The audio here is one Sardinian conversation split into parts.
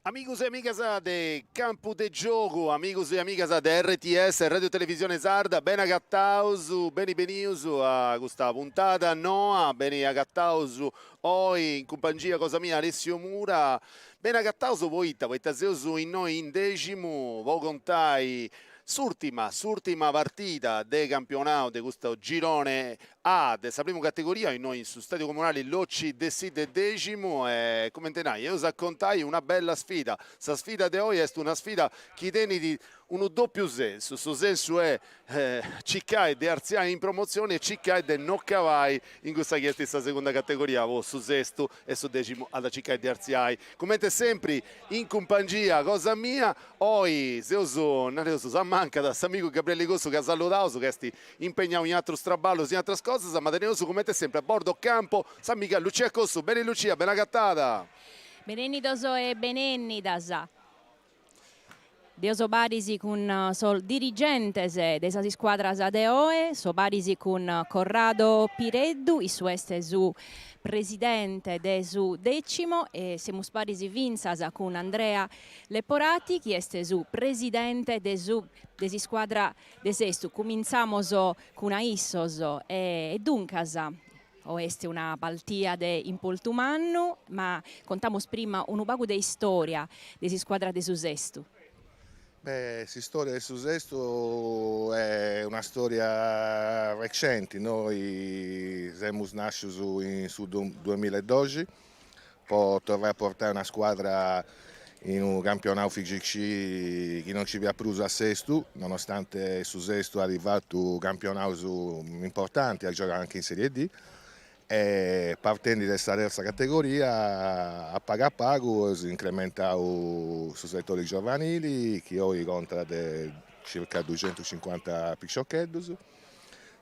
Amigus e amigas de Campu de Giogu, amigus e amigas de RTS, Radio Televisione Sarda, beni agataus, beni benius a custa puntada noa, beni agataus oi in cumpangia cosa mia Alessio Mura, beni agataus poita, poita seus innoi in Deximu po contai s'urtima, s'urtima partida de campionau de custu girone A de sa primu categoria innoi in su stadiu comunali Locci Dessì de Deximu e cumenti nai eus a contai una bella sfida, sa sfida de oi est una sfida chi tenit unu doppiu sensu, su sensu est circai de artziai in promotzioni e circai de no cabai in cussa chi est sa segunda categoria po su Sestu e su Deximu at a circai de artziai cumenti sempri in cumpangia cosa mia, oi seus nareus s'ammancat s'amigu Gabrielli Cossu ca saludaus ca est impegnau in atrus traballus, in atras cosas, ma teneus cumenti sempri a bordo campo s'amiga Lucia Cossu. Beni Lucia, beni agatada! Benennidos e benennidas. Deo so paris cun sos dirigentes de sas iscuadras de oe, so paris cun Corrado Pireddu, issu est su presidente de su Decimo e semus paris fintzas cun Andrea Leporati chi est su presidente de su de s'iscuadra de Sestu. Cumintzamos cun a issos e duncas oe est una partia de importu mannu, ma contamos prima unu pagu de istòria de s'iscuadra de su Sestu. Beh, s'istòria de su Sestu est una stòria recenti, noi semus nàscius in su duemillaedoxi po torrai a portai una scuadra in unu campionau FIGC chi non nci fiat prus a Sestu, nonostante su Sestu at fatu campionaus importanti, at giogau anche in Serie D, e partendi de sa terza categoria a pagu a pagu eus incrementau su setori giovanili chi oi contat de circa duxentucincuanta piciocheddus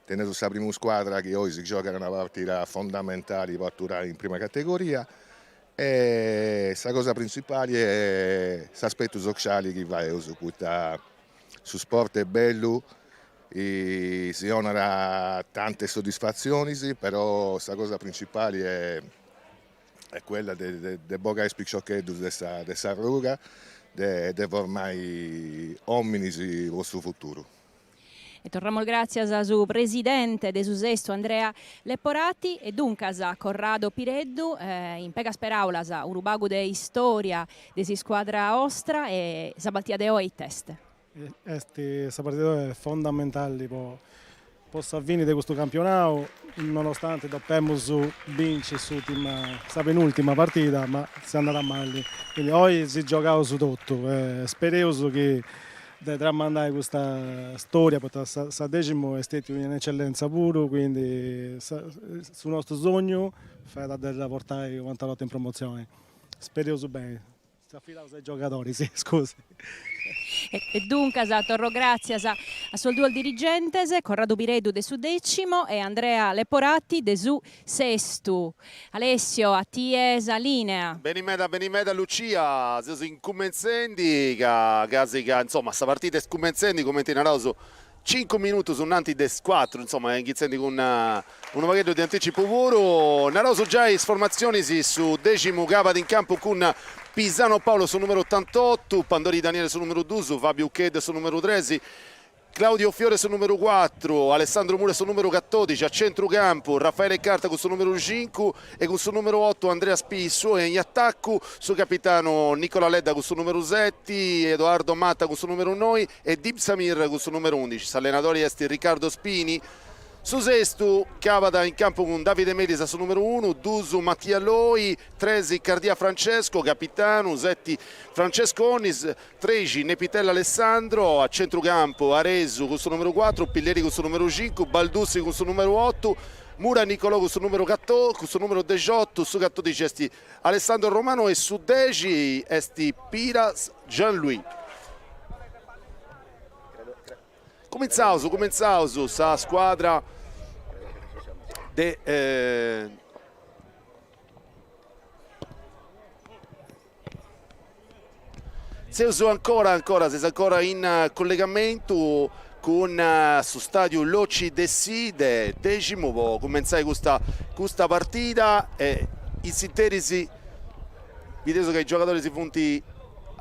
Teneus sa primu scuadra chi oi si giogat una partida fondamentali po aturai in prima categoria e sa cosa printzipali est s'aspetu sociali chi faeus, poita su sport est bellu, si 'onat tantas soddisfatzionis, però sa cosa printzipali est quella de bogai is piciocheddus de s'arruga, de formai ominis po su futuru. E torramos gràtzias a su presidente de su Sestu Andrea Leporati e duncas a Corrado Pireddu, in pegas peràulas unu pagu de istòria de s'iscuadra 'ostra e sa partida de oe it'est? Est sa partida de oe est fondamentali po po sa fini de custu campionau, nonostante depemus binci s'ùrtima sa penùrtima partida, ma si andat mali, quindi oi si giogaus totu e spereus chi de tramandai custa storia poita sa Deximu est stetiu in eccellenza puru, quindi su nostru sognu fiat de dda portai u'atra 'orta in promozioni. Spereus beni, s'afidaus a is giogadoris, scusi. E duncas torro gràtzias a sos duos dirigentes, Corrado Pireddu de su Decimo e Andrea Leporati de su Sestu. Alessio, a tie sa linea. Beni meda, beni meda Lucia, seus incumentzendi ca casi ca insoma sa partida est cumentzendi cumenti naraus cincu minutus innanti de is cuatru, insoma inghitzendi cun unu pagheddu de anticipu puru. Naraus giai is formatzionis, su Deximu cabat in campu cun Pisano Paolo su numeru otantotu, Pandori Daniele su numeru dus, Fabiu Uccheddu su numeru tres, Claudio Fiore su numeru cuatru, Alessandro Mura su numeru catodixi, a centrucampu Raffaele Carta cun su numeru cincu e cun su numeru otu Andrea Spissu e in atacu su capitanu Nicola Ledda cun su numeru seti, Edoardo Matta cun su numeru noi e Dib Samir cun su numeru undixi. S'allenadori est Riccardo Spini. Su Sestu cabat in campu cun Davide Melis a su numeru unu, dus Mattia Loi, tres Cardia Francesco, capitanu, seti Francesco Onnis, Trexi, Nepitella Alessandro, a centrucampu Aresu cun su numeru cuatru, Pilleri cun su numeru cincu, Baldussi cun su numeru otu, Mura Nicolò cun su numeru cun su numeru dexiotu, su catodixi est Alessandro Romano e su dexi est Piras Jean Louis. Cumintzaus, cumintzaus sa scuadra de Seus ancora ancora seus ancora in collegamentu cun su stadiu Locci Dessì de Deximu po cumentzai custa custa partida e in s'interis bideus ca is giogadoris funt.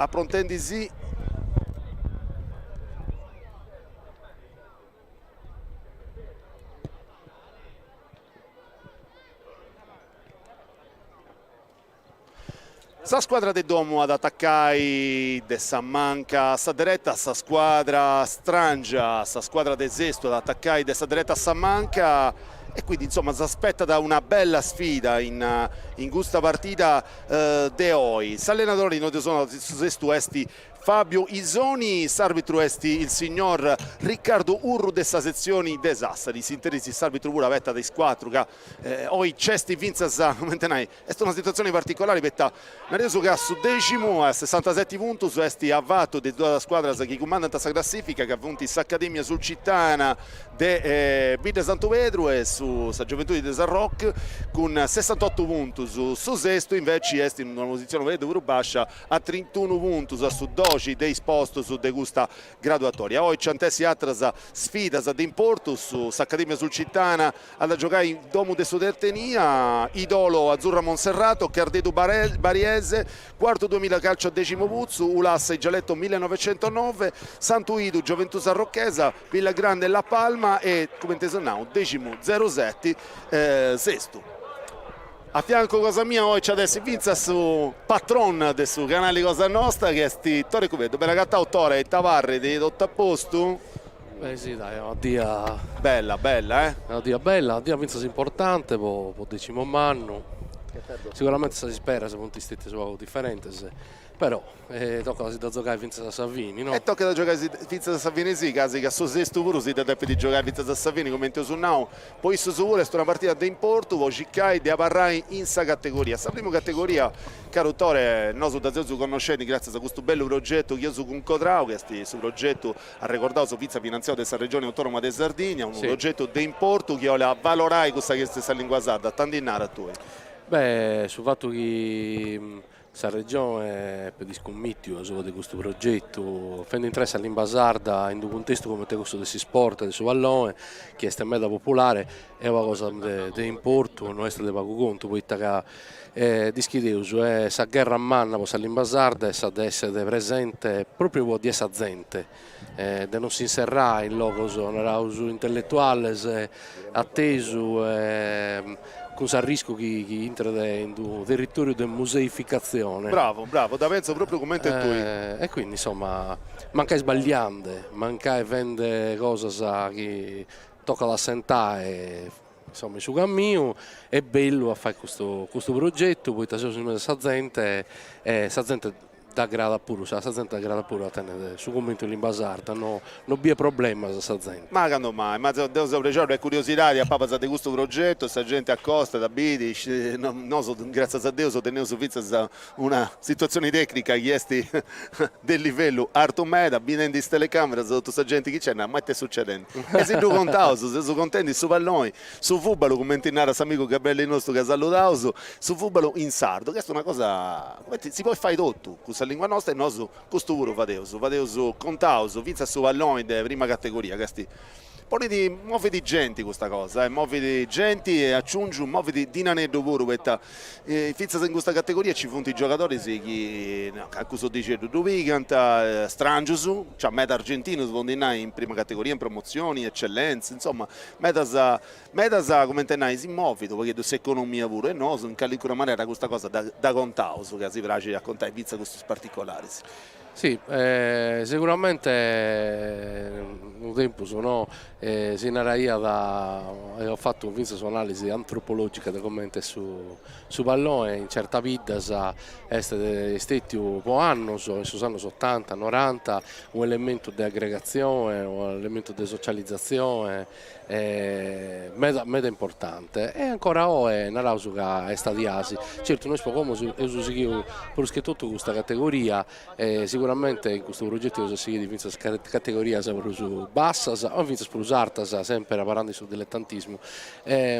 Aprontendisì. Sa scuadra de domu at atacai de sa manca a sa dereta, sa scuadra strangia, sa scuadra de Sestu at atacai de sa dereta a sa manca e quindi insoma s'aspetat una bella sfida in in custa partida de oi. S'allenadori no deu sonat su Sestu est Fabio Isoni, s'arbitru est il signor Riccardo Urru de sa setzioni de Sassari, s'interis s'arbitru puru abetat is cuatru ca oi nc'est fintzas, cumenti nai, est una situatzioni particolari poita nareus ca su deximu a sessantaseti puntus est avatu de is duas scuadras chi cumandant sa classifica ca funt s'Academia Sulcitana de Bidda Santu Pedru e su sa Gioventudi de Sarroch cun sessantotu puntus, su Sestu inveci est in una positzioni unu pagheddu prus bascia a trintunu puntus a su doxi de is postus de custa graduatoria. Oi nci ant essi atras sfidas de importu, s'Academia Sulcitana at a giogai in domu de su Tertenia, Idolo Azzurra Monserrato, Cardedu Bariese, Quartu Duemilla Calcio Decimoputzu, Ulassa Gialetto millenovecentonove, Santu 'Idu Gioventù Sarrochesa, Villagrande La Palma e, cumenti eus nau, Decimu zeruseti Sestu. A fiancu cosa mia oi nci at essi fintzas su patron de su canali cosa nosta chi est Tore Cubeddu. Beni agatau Tore, ita parrit, totu a postu? Beh si dai, una dia Bella, bella eh. Una dia bella, una dia fintzas importante po po Decimomannu. Sicuramente sas isperas funt istetias u' pagu diferentes Però tocat a si dda giogai fintzas a sa fini, no? E tocat a giogai fintzas a sa fini si, casi ca su Sestu puru si dda depit giogai fintzas a sa fini, cumenti eus nau, po issus puru est una partida de importu po circai de abarrai in sa categoria. Sa primu categoria, caru Tore, nosu dda seus connoscendi gràtzias a custu bellu progetu chi eus cuncodrau, chi est su progetu, arregordaus, fintzas finantziau de sa Regioni Autonoma de Sardigna, unu progetu de importu chi 'olit avalorai cussa chi est sa lingua sarda, ita ndi naras tui? Beh, su fatu chi Sa Regione epet iscummìtiu asuba de custu progetu, fende intrare sa limba sarda in unu cuntestu comente cussu de s'isport e de su pallone, chi est meda populare, est una cosa de importu, no est de pagu contu, poita ca dd'ischideus, sa gherra manna po sa limba sarda est sa de essere presente propriu po di 'e sa zente, de non s'inserrai in logos, naraus, intelletuales atesu cun s'arriscu chi chi intret in unu territoriu de museificatzione. Bravu, bravu, dda pentzo propriu comente tui. E quindi insomma, mancai sballiande, mancai fende cosas chi tocat a assentai insomma in su caminu, est bellu a fai custu custu progetu poita seus in mesu a sa zente e sa zente dd'agradat puru, a sa zente dd'agradat puru a tenner su cummentu in limba sarda, no no biet problemas a sa zente. Ma cando mai, ma deu seu prexau, est curiosidadi a palas de custu progetu, sa genti acostat, bidi, nosu gràtzias a Deus teneus fintzas una situatzioni tecnica chi est de livellu artu meda, bidendi is telecameras totu sa genti chi nc'est, narat ma ita est succedendi, e si ddu contaus, seus contendi su palloni Su fùbalu, cumenti narat s'amigu Gabrielli nostu ca saludaus, su fùbalu in sardu, ca est una cosa, cumenti si podit fai totu cun sa lingua nosta e nosu custu puru fadeus, fadeus, contaus fintzas su palloni de prima categoria ca est, ponit, movit genti custa cosa, eh, movit genti e aciungiu movit dinareddu puru poita Fintzas in custa categoria ci funt giogadoris chi calincunu soddixeddu ddu pigant, strangius, nc'at meda argentinus po ndi nai in prima categoria, in promotzioni, eccellenza, insoma medas medas cumenti nai si movit u' pagheddu s'economia puru e nosu in calincuna manera custa cosa dda contaus ca si praxit a contai fintzas custus particolaris. Si, seguramente unu tempus no si naraiat, e at fatu fintzas un'analisi antropologica de comente su su pallone in certas biddas est stetiu po annos, in sos annos otanta, noranta, unu elementu de aggregatzione, unu elementu de socializatzione meda meda importante e ancora oe naraus ca est diasi. Certu nois po como eus sighiu prus che totu custa categoria e siguramente in custu progetu eus a sighiri fintzas categorias prus bassas o fintzas prus artas, semper abarrende in su diletantismu,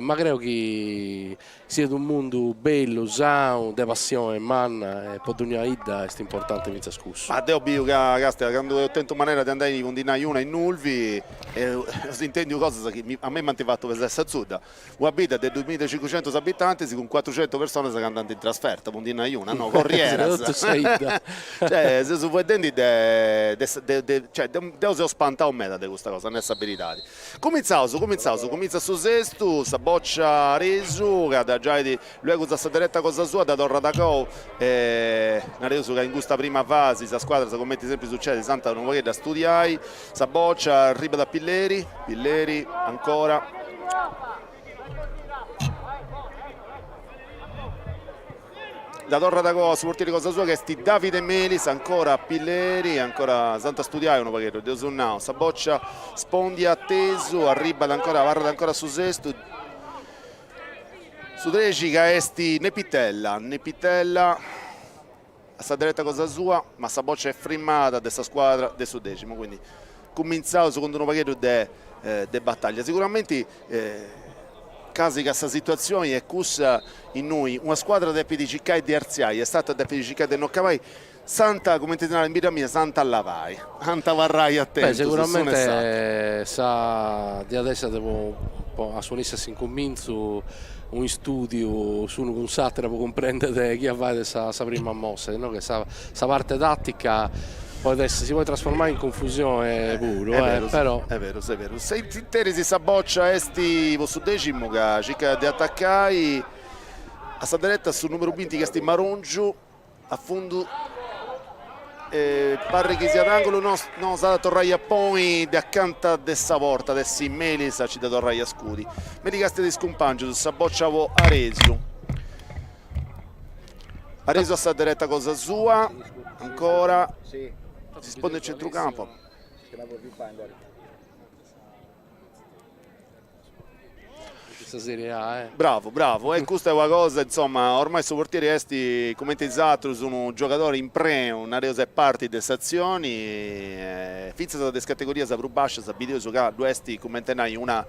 ma creo chi siat unu mundu bellu, sanu, de passione manna e po dogna 'idda est importante fintzas cussu. Ma deo biu ca, castia, candu eus tentu manera de andai po ndi nai una in Nulvi, eus intendiu cosas chi. chi a mei m'ant fatu pesai sa zudda, una bidda de duamillacincucentus abitantis cun cuatrucentus personas chi andant in trasferta, po ndi nai una, no, Corrieras. Cioè, seus fueddendi de de cioè deu seu spantau meda de custa cosa, a nai sa beridadi. Cumintzaus, cumintzaus, cumintzat su Sestu, sa bòcia Aresu, ca dda giait luegus a sa dereta cosa sua, dda torrat a cou e nareus ca in custa prima fasi sa scuadras, cumenti sempri sucedit, s'ant unu pagheddu a studiai, sa bòcia arribat a Pilleri, Pilleri ancora. Dda torrat a coa su portieri cosa sua chi est Davide Melis, ancora Pilleri, ancora s'ant a studiai unu pagheddu, dd'eus nau, sa bòcia spondia atesu, arribat ancora, abarrat ancora su Sestu, su trexi ca est Nepitella, Nepitella a sa dereta cosa sua, ma sa bòcia est frimada de sa scuadra de su Deximu, quindi cumintzaus cun d'unu pagheddu de de bataglia, siguramenti casi ca sa situatzioni est cussa innui una scuadra depit circai de artziai e s'atra depit circai de no cabai, s'ant, cumenti si narat in bidda mia, s'ant a lavai, ant a abarrai atentus s'unu e s'atru. Sicuramente sa diat essi po a su nessi a s'incumintzu unu istudiu s'unu cun s'atera po cumprendere chie fait sa prima mossa, si no che sa sa parte tattica podet essi, si podet trasformai in confusione puru, eh, però. Est berus, est berus. In s'interis sa bòcia est po su Deximu ca circat de atacai a sa dereta su numeru binti chi est Marongiu, a fundu parrit chi siat angulu, no no s'at a torrai a ponni de acanta de sa porta de si Melis a ci dda torrai a scudi. Melis castiat is cumpangius, sa bòcia po Aresu. Aresu a sa dereta cosa sua, ancora, si sponit in centrucampu. Bravu, bravu, e custa est una cosa, insoma, ormai su portieri est, cumenti is atrus, unu giogadori in prenu, nareus, est parti de s'atzioni, e fintzas de is categorias prus bascias bideus ca ddu est, cumenti nai, una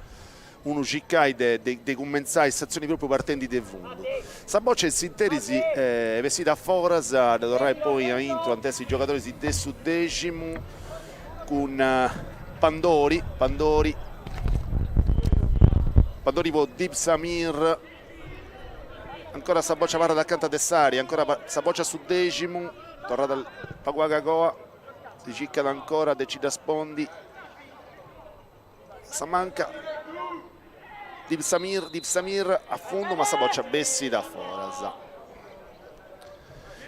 unu circai de de cumentzai s'atzioni propriu partendi de fundu. Sa bòcia in s'interis est bessida a foras, a dda torrai poi a intru ant essi is giogadoris de su Deximu cun Pandori, Pandori, Pandori po Dib Samir, ancora sa bòcia abarrat acanta de s'area, ancora sa bòcia a su Deximu, torrat pagu pagu a coa, si circat ancora de ci dda spondi Sa manca Dib Samir, Dib Samir a fundu ma sa boccia bessit a foras.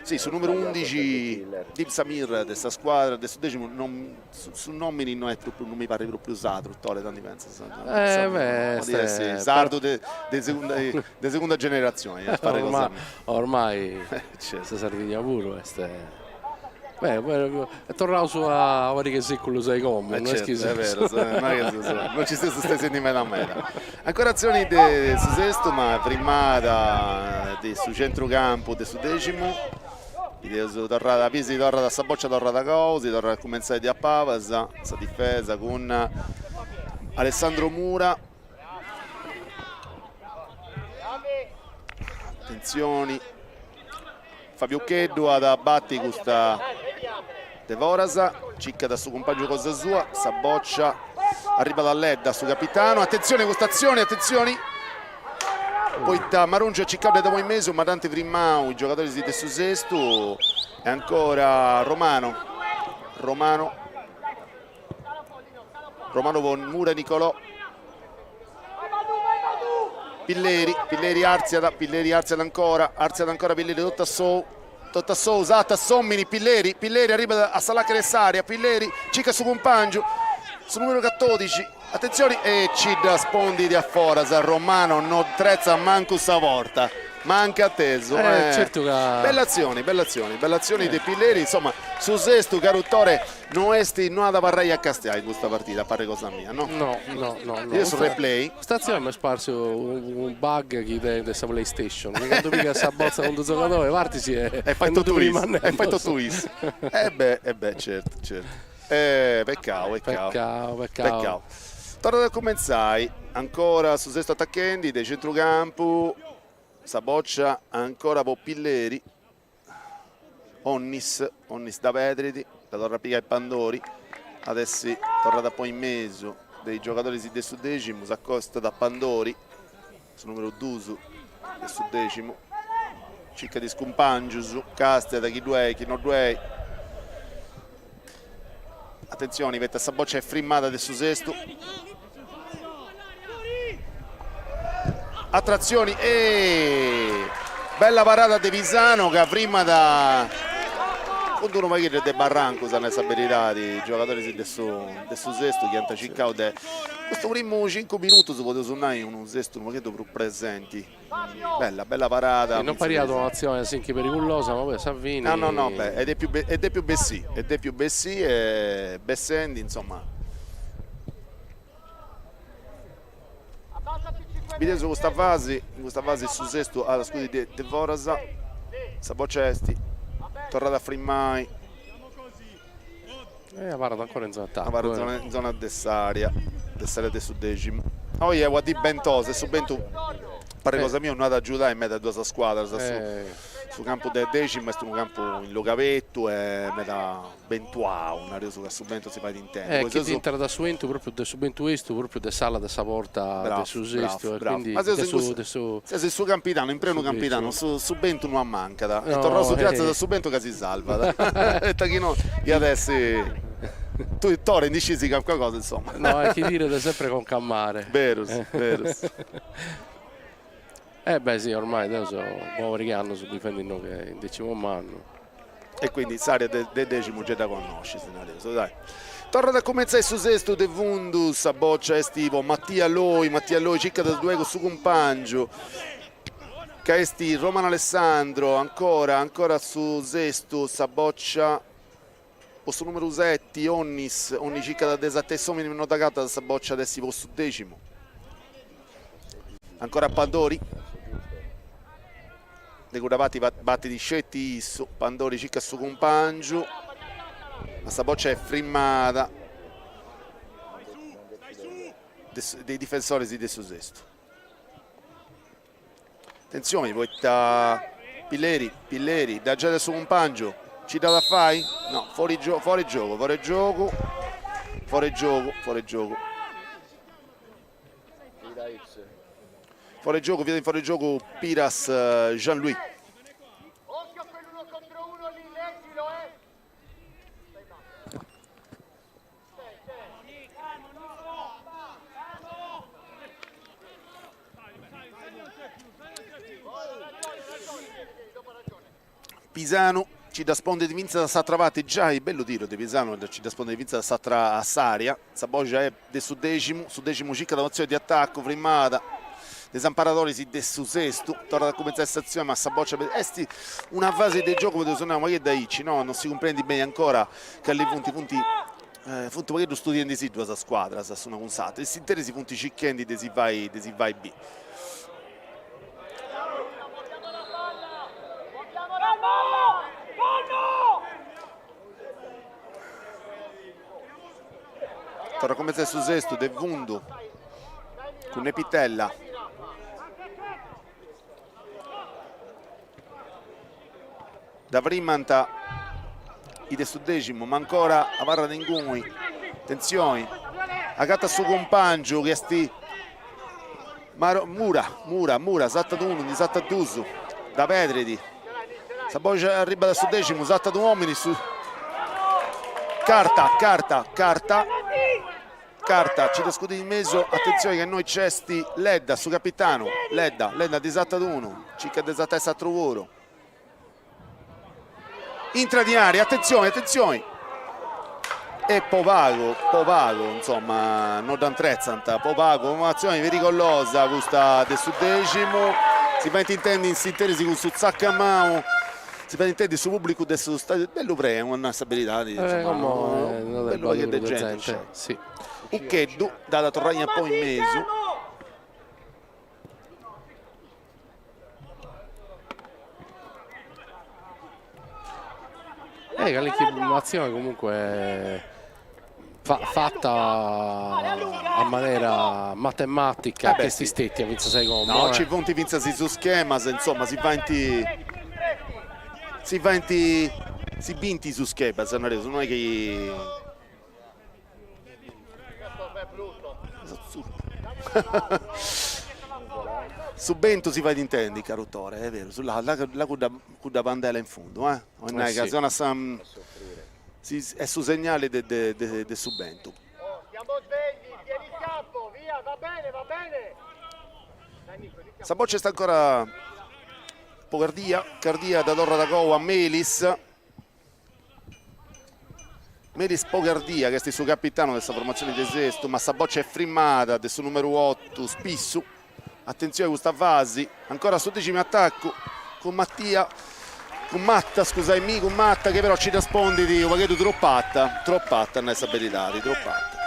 Sì, su numeru undixi Dib Samir de sa scuadra de su Deximu non su nomini no est propriu non mi parrit propriu sardu, Tore, ita ndi pentzas? Eh beh, Podit essi sardu de de segunda de segunda generatzioni, a parri cosa mia. Ormai sa Sardigna puru est Beh, torraus a una pariga 'e seculus a como, no est chi seus. Est berus, non ci seus stesiendi meda meda. Ancora atzioni de su Sestu, ma frimada de su centrucampu de su Deximu. Bideus torrada, Pisi torrat a sa bòcia, torrat a cou, si torrat a cumentzai de a pabas, sa difesa cun Alessandro Mura. Atentzioni. Fabio Cheddu at a bati custa de foras, circat su cumpàngiu cosa sua, sa bòcia arribat a Ledda, su capitanu, atentzioni custa atzioni, atentzioni, poita Marongiu at circau de dda ponni in mesu ma dd'ant frimau is giogadoris de su Sestu e ancora Romano, Romano, Romano po Mura Nicolò. Pilleri, Pilleri artziat, Pilleri artziat ancora, artziat ancora Pilleri totu a sou, totu a sou, sartat s'omini, Pilleri, Pilleri arribat a sa lacana 'e s'area, Pilleri circat su cumpangiu, su numeru catodixi, atentzioni, e ci dda spondit a foras, Romano no tretzat mancu sa porta, mancu atesu, eh, certu ca bella atzioni, bella atzioni, bella atzioni de Pilleri, insoma, su Sestu, caru Tore, No est, no at abarrai a castiai in custa partida, a parri cosa mia, no? No, no, no, no. Su replay. Custa atzione m'est parsiu unu bug chi tenit de sa Playstation, chi candu pigas sa botza cun d'unu giogadori partis e e fait totu issu, e fait totu issu. E beh, e beh, certu, certu. E peccau, peccau. Peccau, peccau. Peccau. Torrat a cumentzai, ancora su Sestu atachendi de centrucampu, sa bòcia ancora po Pilleri. Onnis, Onnis dda perdit, dda torrat a pigai Pandori, at essi torrat a ponni in mesu. de is giogadoris de su Deximu, s'acostat a Pandori, su numeru dus de su Deximu, circat is cumpangius, castiat chi ddu est, chi no ddu est. Atentzioni, poita sa boccia est frimmada de su Sestu. Atratzioni e bella parada de Pisano ca frimmat cun d'unu pagheddu de barrancus a nai sa beridadi, is giogadoris de su de su Sestu chi ant circau de custu primu cincu minutus podeus nai unu Sestu unu pagheddu prus presenti. Bella, bella parada. Non pariat un'atzione asinchi pericullosa, ma poi a sa fini. No, no, no, beh, est depiu est depiu bessì, est depiu bessì e bessendi, insomma. Bideus custa fasi, in custa fasi su Sestu at a scudi de de foras, sa boccia est torrada a frimmai. E abarrat ancora in zona atacu. Abarrat in zona de s'area, de s'area de su Deximu. Oi est una dì bentosa e su bentu, parri cosa mia, no at a agiudai meda duas scuadras. Su campu de Deximu est unu campu in logu abertu e meda bentuau, nareus ca su bentu si fait intendi. E chi t'intrat su 'entu propriu de su bentu estu propriu de s'ala de sa porta de su Sestu e quindi de su de su. Seus in su Campidanu, in prenu Campidanu, su su bentu no ammancat e torraus gratzias a su bentu ca si salvat poita chi no iat essi tui Tore ndi scisi calincuna cosa insoma. No est chi tiret sempre conca a mare. Berus, berus. Eh beh sì ormai deo so una pariga 'e annos bivendi inoghe in Decimomannu. E quindi s'area de de Deximu gei dda connoscis, nareus, dai. Torrat a cumentzai su Sestu de fundu, sa bòcia est po Mattia Loi, Mattia Loi circat de ddu ai cun su cumpàngiu, ca est Romano Alessandro, ancora, ancora su Sestu, sa bòcia po su numeru seti, Onnis, Onnis circat de sartai s'omini ma no dd'agatat sa bòcia at essi po su Deximu. Ancora Pandori. De cudda parti batit sceti issu, Pandori circat su cumpàngiu, ma sa bòcia est frimmada de is difensoris de su Sestu. Atentzioni poita Pilleri, Pilleri, dda giat a su cumpàngiu, nci dd'at a fai? No, fori fori giogu, fori giogu, fori giogu, fori giogu. Fori giogu, fiat in fori giogu Piras Jean Louis. Pisanu ci dda spondit fintzas a s'atra parti, giai bellu tiru de Pisanu, ci dda spondit fintzas a s'atra a s'area, sa bòcia est de su Deximu, su Deximu circat un'atzioni de atacu frimada de is amparadoris de su Sestu, torrat a cumentzai s'atzioni ma sa bòcia est una fasi de giogu podeus nai unu pagheddu aici, no, non si cumprendit beni ancora cali funt, funt funt unu pagheddu studiendi·sì duas scuadras s'una cun s'atra, in s'interis funt circhendi de si fai de si fai biri. Torra a cumentzai su Sestu de fundu cun Nepitella. Dda frimant is de su Deximu, ma ancora abarrat inguni, atentzioni, agatat su cumpàngiu chi est Maro, Mura, Mura, Mura, sartat unu, ndi sartat dus, dda perdit, sa bòcia arribat a su Deximu, sartat un'omini, su Carta, Carta, Carta, Carta, ci dda scudit in mesu, atentzioni ca innoi nc'est Ledda, su capitanu, Ledda, Ledda ndi sartat unu, circat de sartai s'aturu puru. Intrat in area, atentzioni, atentzioni! E po pagu, po pagu, insomma, no dd'antretzant, po pagu, un'atzioni perigolosa custa de su Deximu, si faint intendi in s'interis cun su tzacamau, si fait intendi su pubblicu de su stadiu, bellu prenu, a nai sa beridadi, insomma, unu bellu pagheddu de genti nc'est. Uccheddu dd'at a torrai a ponni in mesu. Eh, calincuna atzione comunque fatta a manera matematica eh est stetia fintzas a como. No, ci funt fintzas is schemas, insomma, si faint si faint si bint is schemas, nareus, no est chi. Su bentu si fait intendi, caru Tore, est beru, su là, là cudda cudda bandela in fundu, eh, 'olit nai ca sonat sa est su segnali de de de su bentu. Sa boccia est ancora po Cardia, Cardia dda torrat agoa a Melis, Melis po Cardia chi est su capitanu de sa formatzioni de Sestu, ma sa boccia est frimmada de su numeru otu Spissu, atentzioni a custa fasi, ancora su decimu atacu cun Mattia, cun Matta, scusaimì, cun Matta chi però ci dda spondit unu pagheddu trop'arta, trop'arta a nai sa beridadi, trop'arta.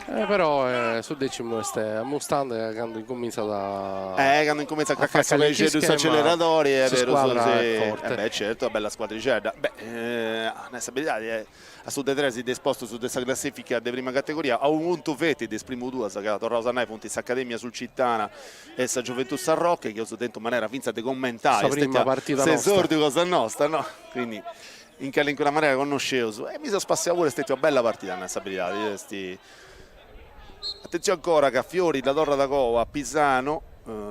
Eh, però su decimu est ammustande ca candu incumintzat a Eh, candu incumintzat a cracai su peixeddu in s'acceleradori est berus, si, eh beh certu, una bella scuadrixedda. Beh, a nai sa beridadi a su de tres de is postus de sa classifica de prima categoria, a unu puntu feti de is primus duas ca torraus a nai funt s'Academia Sulcitana e sa Gioventù San Rocco, chi eus tentu manera fintzas de commentai, Sa prima partida nostra. S'esordiu cosa nosta, no? Quindi in calincuna manera connosceus e mi seu spassiau puru, est stetia una bella partida a nai sa beridadi, est Atentzioni ancora ca Fiori dda torrat agoa a Pisano,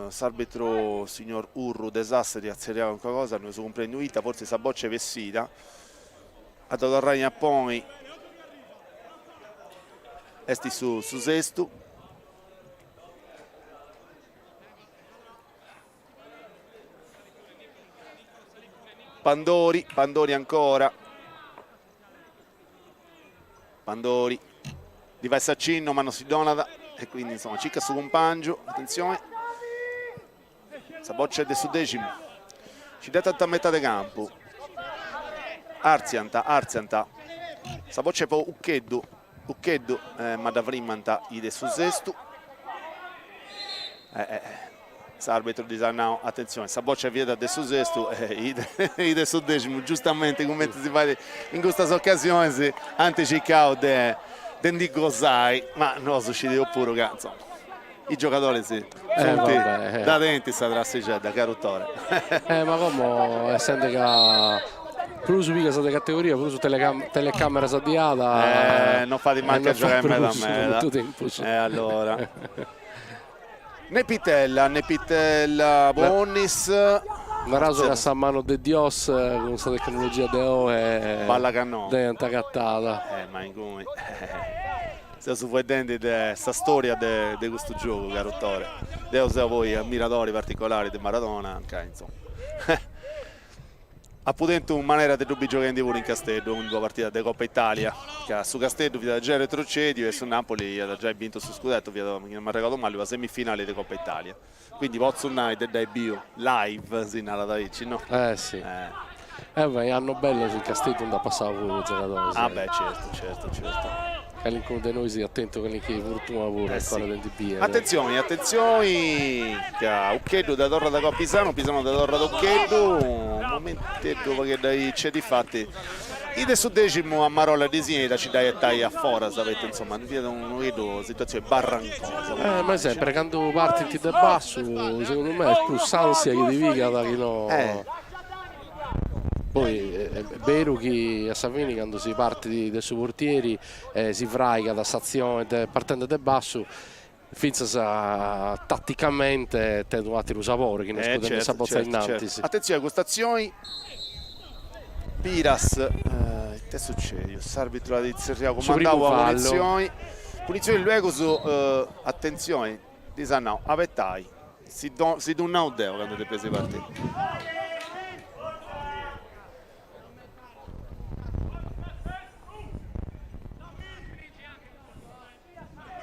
s'arbitru signor Urru de Sassari at tzerriau calincuna cosa, no eus cumprendiu ita, fortzis sa boccia est bessida, a dda torrai a ponni est su su Sestu. Pandori, Pandori ancora. Pandori ddi fait s'acinnu ma non si donat e quindi insoma circat su cumpangiu, atentzioni, sa boccia est de su Decimu, ci dd'etant a metade campu, artziant, artziant, sa boccia est po Uccheddu, Uccheddu ma dda frimmant is de su Sestu, S'arbitru ddis at nau, atentzioni, sa boccia fiat de su Sestu e is de su Decimu, giustamenti cumenti si fait in custas ocasionis, ant circau de de ndi gosai, ma nosu scideus puru ca, insoma, is giogadoris funt dda tenint sa trassixedda, caru Tore. Ma como, essende ca prus pigas de categoria, prus telecameras ddi at, non fait mancu a giogai meda meda, e allora Nepitella, Nepitella po Onnis. Naraus ca sa manu de Dios cun sa tecnologia de oi Balla ca no. dd'aiant agatada. Eh ma inguni seus fueddendi de sa storia de de custu giogu caru Tore. Deu seu poi ammiradori particolari de Maradona, ca insoma Apu tentu manera de ddu biri gioghendi puru in Casteddu in d'una partida de Coppa Italia, ca su Casteddu fiat giai retrocediu e su Napoli iat giai bintu su scudettu, fiat, chi non m'arregodu mali, una semifinali de Coppa Italia. Quindi potzu nai de dd'ai biu live, si narat aici, no? Eh si. Eh beh, annos bellos in Casteddu nd'at passau puru giogadoris. Ah beh, certu, certu, certu. Calincunu de nois at tentu calincuna fortuna puru ancora de ndi biri. Atentzioni, atentzioni ca Uccheddu dda torrat agoa a Pisano, Pisano dda torrat a Uccheddu, unu momenteddu pagheddu aici, e difati is de su Deximu a marolla ddis benit a ci dda 'etai a foras, poita insoma fiat unu pagheddu situatzioni barrancosa. Ma sempre candu partint de bassu, segundu me est prus s'ansia chi ti pigat chi no Poi est beru chi a sa fini candu si partit de su portieri si fraigat s'atzione partende de bassu fintzas taticamente tenit un'ateru sabore chi no scudende sa botza innantis. Atentzioni a custa atzioni, Piras, ita est sucediu, s'arbitru at tzerriau, cumandau una punitzioni, punitzioni luegus, atentzioni, ddis at nau, abetai, si ddu nau deu candu depeis partiri.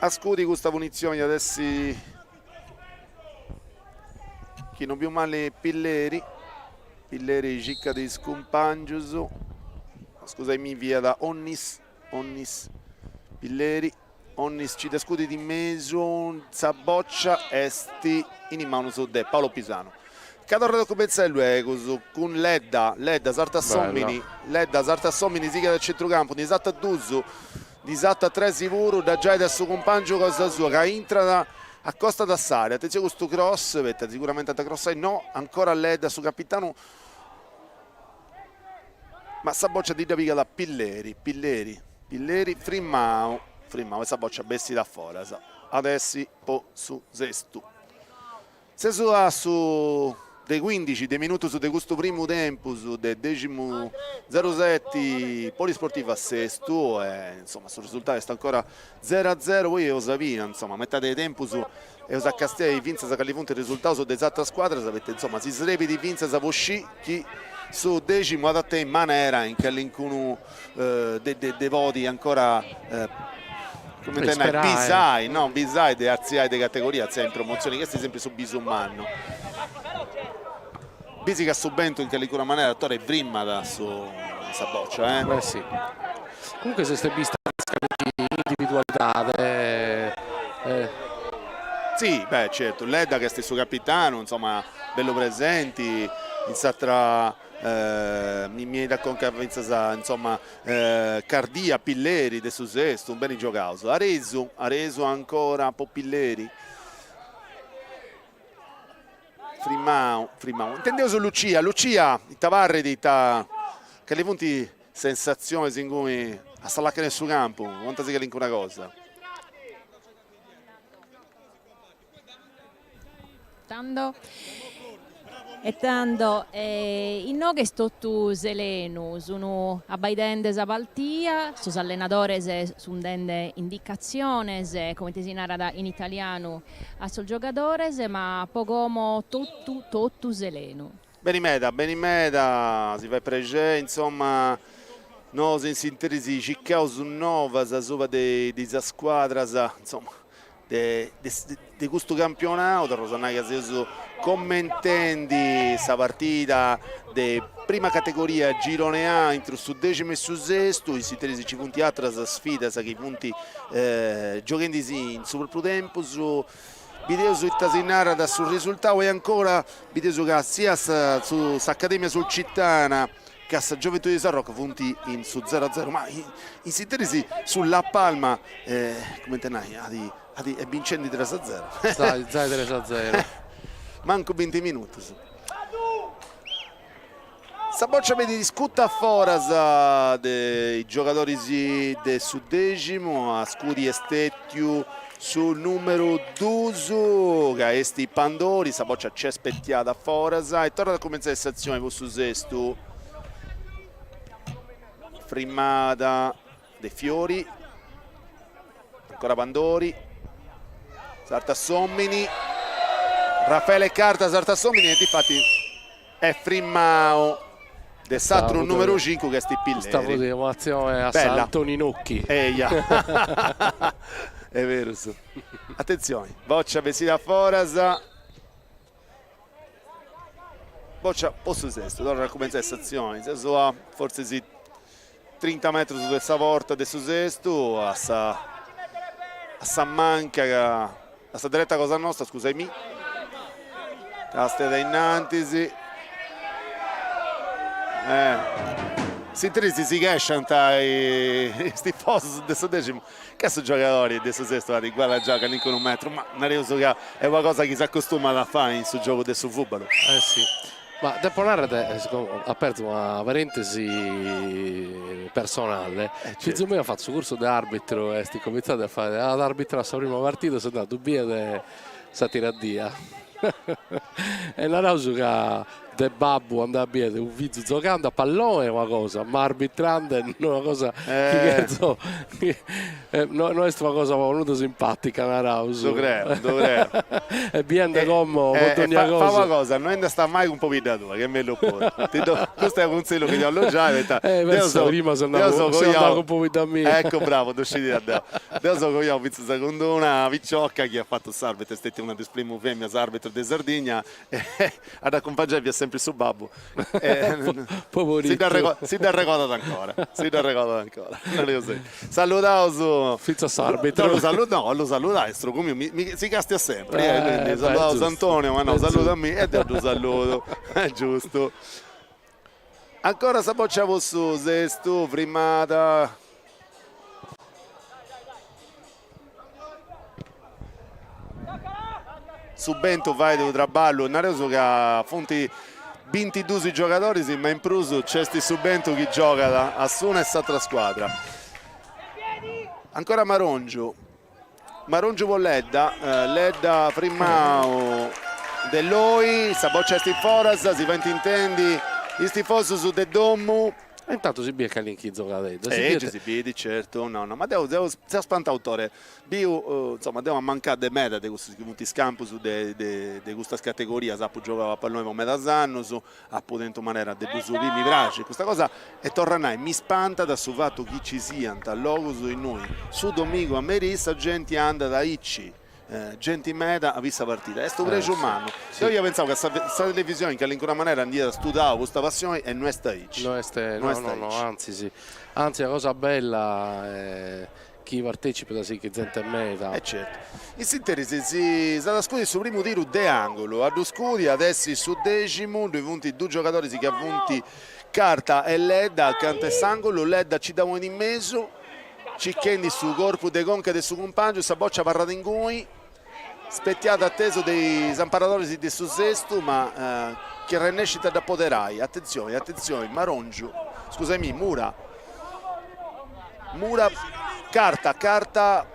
A scudi custa punitzioni at essi, chi non biu mali, Pilleri, Pilleri circat is cumpangius, scusaimì fiat Onnis, Onnis, Pilleri, Onnis ci dda scudit in mesu, sa boccia est in is manus de Paolo Pisano. Ca torrat a cumentzai luegus cun Ledda, Ledda sartat s'omini, Ledda sartat s'omini, sighit a centrucampu, ndi sartat dus, ndi sartat tres puru, dda giait a su cumpangiu cosa sua ca intrat, acostat a s'area, atentzioni custu cross, poita siguramenti ant a crossai, no, ancora Ledda su capitanu, ma sa boccia ndi dda pigat Pilleri, Pilleri, Pilleri, frimmau, frimmau e sa boccia bessit a foras. at essi po su Sestu. Seus a su de cuindixi de minutus de custu primu tempus de Deximu zeruseti Polisportiva Sestu e insoma su risultau est ancora zeru a zeru, poi eus a biri insoma a metadi de tempus eus a castiai fintzas cali funt is risultaus de is atras scuadras poita insoma si srebit fintzas po scì chi su Deximu at a tenni manera in calincunu de podi ancora cumenti a nai bisai no bisai de artziai de categoria artziai in promotzioni chi est sempri su bisu mannu bisi ca su bentu in calincuna manera torra frimmat su sa bòcia eh si comunque s'est bista individualidade Si beh certu Ledda chi est su capitanu insoma bellu presenti in s'atra Mi mi 'enit a conca fintzas insoma Cardia, Pilleri de su Sestu, beni giogaus. Aresu, Aresu ancora po Pilleri. Frimau, frimau. Intendeus Lucia, Lucia, ita parrit, ita, cali funt sensatzionis inguni a sa lacana 'e su campu, contasì calincuna cosa. Tando E tando inoghe est totu selenu, sun abbaidende sa partida, sos allenadores sun dende indicatziones, comente si narat in italianu, a sos giogadores, ma po como totu totu selenu. Beni meda, beni meda, si fait prexeri, insoma, nosu in s'interis circaus novas asuba de is scuadras, insoma, de de custu campionau, torraus a nai ca seus commentendi sa partida de prima categoria girone A intru su deximu e su sestu, in s'interis nci funt atras sfidas chi funt gioghendi·sì in su propriu tempus, bideus ita si narat su risultau e ancora bideus ca siat s'Academia Sulcitana ca sa Gioventudi de Sarroch funt in su zeru a zeru, ma in s'interis su La Palma, cumenti a nai, at at est bincendi tres a zero. Zai zai tres a zero. Mancu binti minutus. Sa boccia benit iscuta a foras de is giogadoris de su Deximu, a scudi est stetiu su numeru dus ca est Pandori, sa boccia nc'est spetiada a foras e torrat a cumentzai s'atzioni po su Sestu. Frimada de Fiori, ancora Pandori, sartat s'omini, Raffaele Carta sartat s'omini e difati est frimau de s'atru numeru cincu chi est Pilleri. Custa fut un'atzione a sa Antoninocchi. Eia, est berus. Atentzioni, boccia bessida a foras. Boccia po su Sestu, torrat a cumentzai s'atzioni, seus a fortzis trinta metrus de sa porta de su Sestu, a sa a sa manca, a sa dereta cosa nosta, scusaimì, Càstiat a innantis. S'interis si chesciant is tifosus de su Deximu ca su giogadori de su Sestu at guadangiau calincunu metru, ma nareus ca est una cosa chi s'acostumat a fai in su giogu de su fubalu. Eh si, ma depo narrer, aperzo una parentesi personale, fizu meu at fatu su cursu de arbitru e est incominzadu a fai, at arbitradu sa prima partida, seu andadu a bider sa tiradia e naraus ca de babbu andai a bider unu fizu giogande a pallone est una cosa, ma arbitrande no est una cosa chi cherzo, no no est una cosa po nudda simpatica naraus. Ddu creu, ddu creu. E biende como po dogna cosa. Fa una cosa, no andast mai cun pobidda tua, chi est mellus puru. Ti ddu, custu est unu cunsillu chi ti 'ollu giai, poita Eh, deu seu, prima seu andau, seu andau cun pobidda mia. Ecco, bravo, ddu scidiat deu. Deu seu coiau fintzas cun d'una picioca chi at fatu s'arbitru, est stetia una de is primus feminas arbitru de Sardigna e a dd'acumpangiai fiat sempri su babbu e si dd'arregodat ancora, si dd'arregodat ancora, nareus aici. Saludaus. Fintzas s'arbitru. No, lu saludai, strogu miu, si castiat sempri, quindi saludaus Antonio, ma no, saluda a mei e deu ddu saludu, est giustu. Ancora sa boccia po su Sestu, frimada. Su bentu fait unu traballu, nareus ca funt bintidus is giogadoris ma in prus nc'est su bentu chi giogat a s'una e s'atra scuadra. Ancora Marongiu. Marongiu po Ledda, Ledda frimmau de Loi, sa boccia est in foras, si faint intendi is tifosus de domu. E intantu si biet calincuna giogadedda. E gei si bidi, certu, no no, ma deu seu seu spantau Tore, biu, insoma, deu ammancà de meda de cussus chi funt is campus de de custas categorias, apu giogau a palloni po medas annus, apu tentu manera de ddus biri, mi praxit custa cosa e torru a nai, mi spantat su fatu chi ci siant logus innui su domingu a merì sa genti andat aici Genti meda a biri sa partida, est unu prexu mannu. Deu ia pentzau ca sa televisioni in calincuna manera ndi iat studau custa passioni e no est aici. No est, no no no, antzis, antzis sa cosa bella est chi partecipat sighit zente meda. E certu. In s'interis si s'at a scudi su primu tiru de angulu, a ddu scudi at essi su deximu, ddoi funt dus giogadoris chi funt Carta e Ledda acanta 'e s'angulu, Ledda ci dda ponit in mesu, Circhendi su corpu de conca de su cumpàngiu, sa bòcia abarrat inguni, spetiada atesu de is amparadoris de su Sestu, ma chi arrennescint a dd'apoderai. Atentzioni, atentzioni, Marongiu, scusaimì, Mura, Mura, Carta, Carta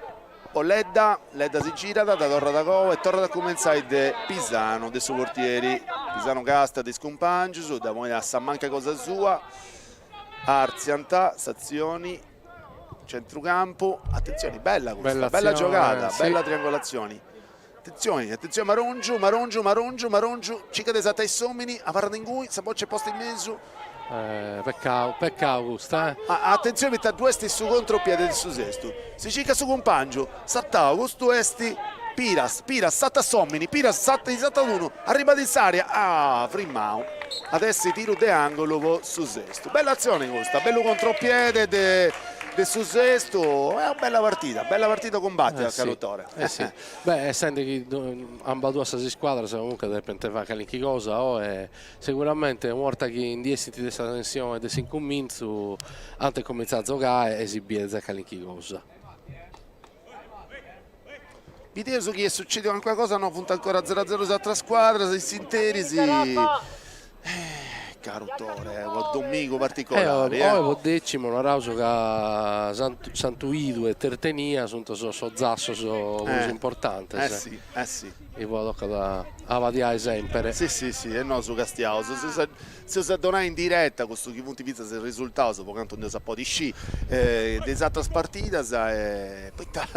po Ledda, Ledda si girat, dda torrat a coa e torrat a cumentzai de Pisano, de su portieri. Pisano càstiat is cumpàngius, dda ponit a sa manca cosa sua, Artziant s'atzioni, centrucampu, atentzioni, bella custa, bella giogada, bella triangolatzioni. Atentzioni, atentzioni Marongiu, Marongiu, Marongiu, Marongiu, circat de sartai s'omini, abarrat inguni, sa boccia est posta in mesu. Peccau, peccau custa eh. Atentzioni poita ddu est su contropiede de su Sestu, si circat su cumpangiu, sartau, custu est Piras, Piras sartat s'omini, Piras sartat, sartat unu, arribat in s'area, ah, frimmau, at essi tiru de angulu po su Sestu. Bella atzioni custa, bellu contropiede de de su Sestu, est una bella partida, bella partida cumbattida, caru Tore. Eh si, beh, essende chi ambaduas sas iscuadras comunque depent fai calchi cosa oe, seguramente una 'orta chi ndi essint de sa tensione de s'incumintzu ant a cumintzai a giogai e si biet giai calchi cosa. Bideus chi est sucediu calincuna cosa, no funt ancora zero a zero is atras scuadras, in s'interis caru Tore, unu domingu particolari. Oe po decimu naraus ca Santu 'Idu e Tertenia sunt sos zassos prus importantes. Eh si, eh si. E poi tocat a abadiai sempere. Si si si, e nosu castiaus. Seus a donai in diretta cussu chi funt fintzas is risultaus, po cantu nd'eus a podi scì, de is atras partidas e poita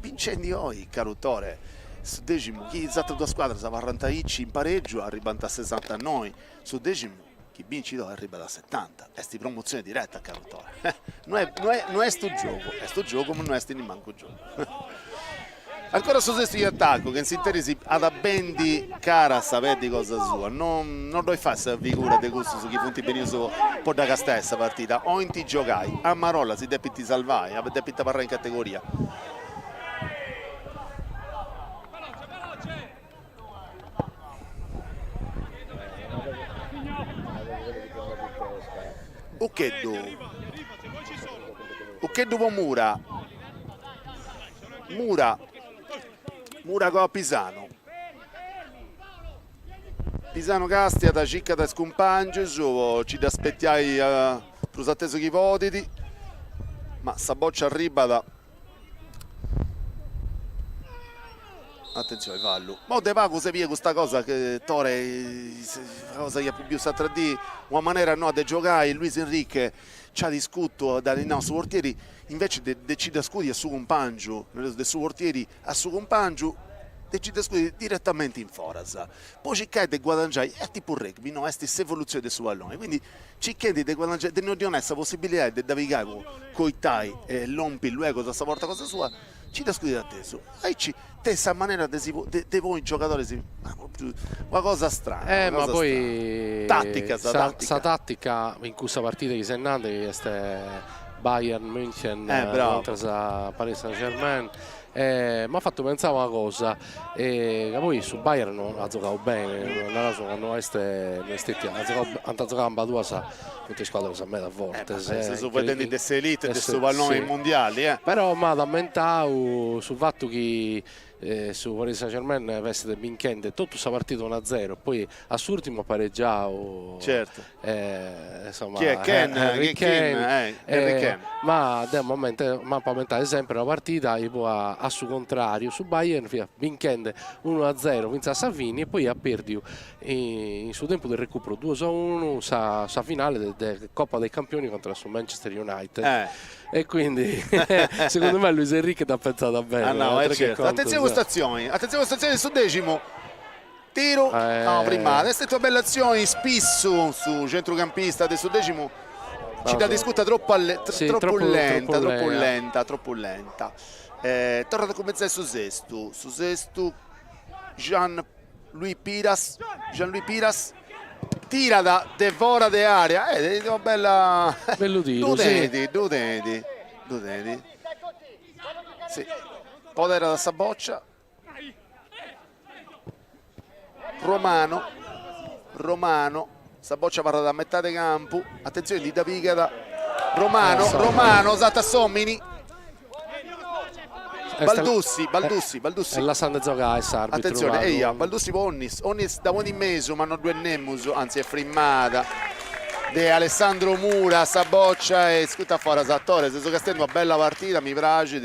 bincendi oi, caru Tore, su deximu, chi is atras duas scuadras abarrant aici in pareggiu, arribant a sesantanoi, su deximu chi bincit oi arribat a setanta, est promotzioni diretta, caru Tore, no est no est unu giogu, est unu giogu ma no est nimancu giogu. Ancora su Sestu in atacu, chi in s'interis at a bendi cara sa peddi cosa sua, non non ddoi fait sa figura de cussus chi funt benius po dda castiai sa partida, 'olint giogai, a marolla si depint salvai, depint abarrai in categoria. Uccheddu, Uccheddu po Mura, Mura, Mura agoa Pisano, Pisano castiat, circat is cumpangius po ci dda spetiai prus atesu chi podit, ma sa boccia arribat Atentzioni fallu. Mo de pagu s'est bia custa cosa Tore, cosa chi apu biu s'atra dì, una manera noa de giogai, Luis Enrique nc'at iscutu, dd'at nau a su portieri, invece de de ci dda scudi a su cumpangiu, de su portieri a su cumpangiu, de ci dda scudi diretamenti in foras, po circai de guadangiai, est tipu rugby, no, est s'evolutzioni de su palloni, quindi circhendi de guadangiai, de no ddi 'onai sa possibilidadi de dda pigai po coitai e lompi luegus a sa porta cosa sua, ci dda scudit atesu. Aici tenit sa manera de si de ponni is giogadoris, ma propriu una cosa strana, Eh ma poi tattica sa tattica. Sa tattica in cussa partida chi ses nande chi est Bayern München contras a Paris Saint Germain m'at fatu pentzai una cosa, ca poi su Bayern at giogau bene, naraus ca no est no est stetia, at giogau ant giogau ambaduas cun scuadras meda fortes. Seus faeddendi de s'elite de su palloni mondiali. Però m'at ammentau su fatu chi. Su Paris Saint Germain fessit binchende totu sa partida unu a zero, poi a s'urtimu at paregiau Certo. insoma Chi est Kane? Harry Kane, Harry Kane. Ma deo m'apo ammentare sempre una partida inue a su contrariu su Bayern fiat binchende unu a zero finzas a sa fini e poi at perdiu in su tempus de recupero duos a unu sa sa finale de Coppa dei Campioni contra su Manchester United. E quindi segundu me Luis Enrique dd'at pentzada bene. Ah no, est certu. Attenzione custa atzioni, attenzione custa atzioni de su decimu. Tiru, no, frimmada, est stetia una bella atzioni, spissu su centrucampista de su decimu nci dd'at iscuta tropu tropu lenta, tropu lenta, tropu lenta. Torrat a cumentzai su sestu, su sestu Jean Louis Piras, Jean Louis Piras tirat de fora de area, eh, una bella... Bellu tiru, ddu tenit, ddu tenit, ddu tenit. Si, poderat sa boccia. Romano, Romano, sa boccia abarrat a metade campu, atentzioni ndi dda pigat Romano, Romano, sartat s'omini. Baldussi, Baldussi, Baldussi. E lassande giogai s'arbitru. Atentzione, eia, Baldussi po Onnis, Onnis dda ponit in mesu ma no ddu est nemus, anzi est frimmada de Alessandro Mura sa boccia e scuta foras a Torres, seus castiendi una bella partida, mi praxit,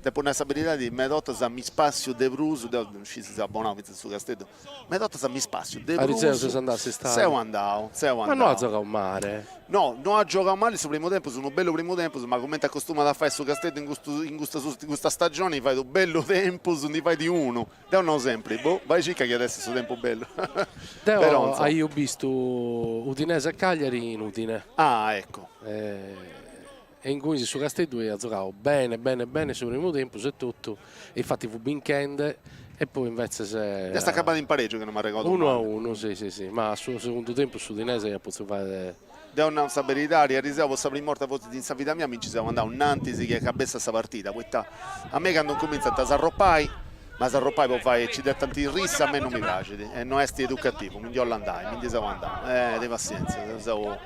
depu nai sa beridadi, meda 'ortas mi spassiu de prus, deu no sciu si seu abbonau finzas in su Casteddu, Meda 'ortas mi spassiu de prus. Ariseu ses andau a s'istadiu? Seu andau, seu andau. Ma no at giogau male. No, no at giogau mali su primu tempus, unu bellu primu tempus, ma cumenti acostumat a fai su Casteddu in custu in custas in custa stagioni fait unu bellu tempus, ndi fait unu. Deu nau sempri, boh, bai circa chi at essi su tempus bellu. Deu aio bistu Udinese e Cagliari in Udine. Ah, ecco. E ingunis su Casteddu iat giogau bene bene bene su primu tempus e totu, e infati fut binchende e poi invetzes. Est acabada in paregiu chi no m'arregodu mali. Unu a unu, si si si, ma a su segundu tempus s'Udinese iat potziu fai. Deu nau sa beridadi, ariseu po sa prima 'orta fortzis in sa vida mia mi nci seu andau innantis chi acabessat sa partida, poita a mei candu incumintzant a s'arropai, ma s'arropai po fai ci detant rissa a mei non mi praxit e no est educativu, mi ndi 'ollu andai, mi ndi seu andau, eh de passienzia, seu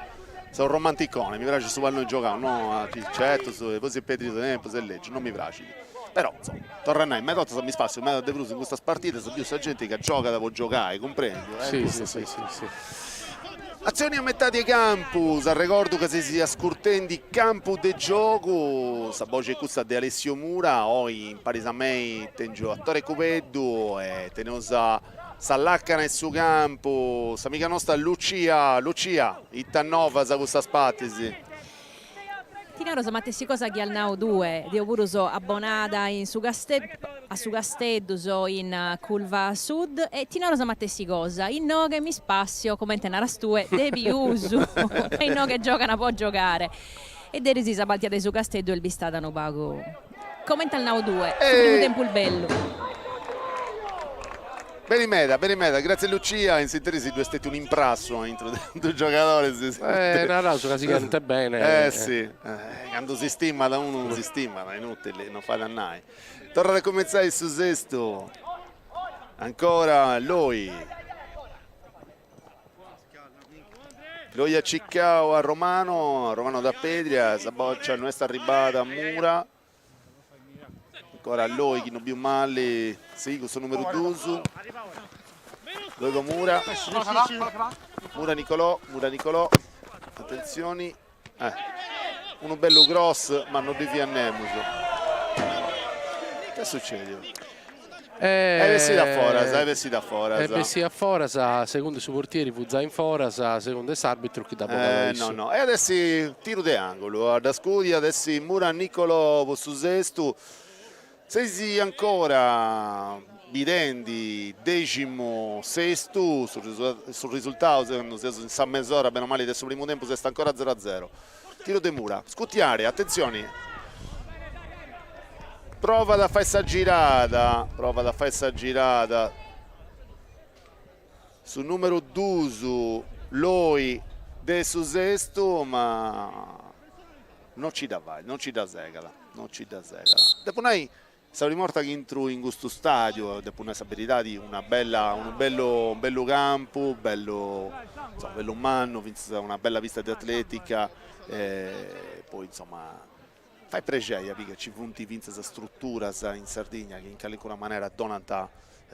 Seu romanticone, mi praxit su palloni giogau, no certu, poi si perdit su tempus est lègiu, non mi praxit. Però, insoma, torru a nai, meda 'ortas mi spassiu meda de prus in custas partidas, biu sa genti ca giogat po giogai, cumprendiu? Si, si, si, si, si. Atzioni a metadi 'e campu, s'arregordu ca seis ascurtendi Campu de Giogu, sa boxi est cussa de Alessio Mura, oi imparis a mei tengiu a Tore Cubeddu e teneus a Sa làcana 'e su campu, s'amiga nosta Lucia, Lucia, ita novas a custas partis? Ti naro sa matessi cosa chi as nau tue, deo puru so abbonada in su a su Casteddu, so in Curva Sud e ti naro sa matessi cosa, inoghe mi spassio, comente naras tue, de pius, ca inoghe giogan po giogare. E deris sa partida de su Casteddu est bistada unu pagu comente as nau tue, su primu tempus bellu. Beni meda, beni meda, gratzias Lucia, in s'interis ddu est stetiu un'imprassu aintru de dus giogadoris. Naraus ca si cherint bene. Eh si, candu si stimat unu si stimat, inutili, non fait a nai. Torrat a cumentzai su sestu, ancora Loi. Loi at circau a Romano, Romano da Pedria, sa bòcia no est arribada a Mura. Ancora Loi chi no biu mali, si, cun su numeru dus. Loi po Mura. Mura Nicolò, Mura Nicolò, atentzioni, eh, unu bellu cross ma no ddi fiat nemus. Ita est sucediu? Est bessida a foras, est bessida a foras. Est bessida a foras, segundu su portieri fut giai in foras, segundu s'arbitru chi dd'at bogadu issu. No no, e at essi tiru de angulu, a dda scudi at essi Mura Nicolò po su sestu. Seis ancora bidendi deximu sestu, su risultau seus in sa mes'ora bene o mali de su primu tempus est ancora zero a zero. Tiru de Mura, scutiare, atentzioni, provat a fai sa girada, provat a fai sa girada, su numeru dus Loi de su sestu, ma no ci dda fait, no ci dda segat, no ci dda segat. Depu nai Sa prima 'orta chi intru in custu stadiu, depu nai sa beridadi, una bella unu bellu bellu campu, bellu insoma bellu mannu, finzas una bella pista de atletica e poi insoma. Fait prexei a biri ca ci funt fintzas struturas in Sardigna chi in calincuna manera donant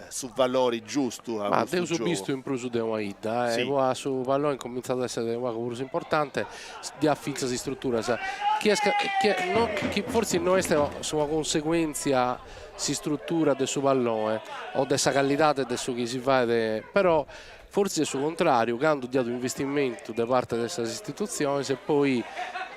su valori giustu a Ma custu dd'eus giogu. bistu in prus de una 'idda, e poi su palloni incomintzat a essere unu pagu prus importante, ddi at fintzas istruturas chi est chi no chi fortzis no est una conseguentzia s'istrutura de su pallone o de sa callidade de su chi si fait, però Fortzis est su contrariu, candu ddi at unu investimentu de parte de sas istitutziones e poi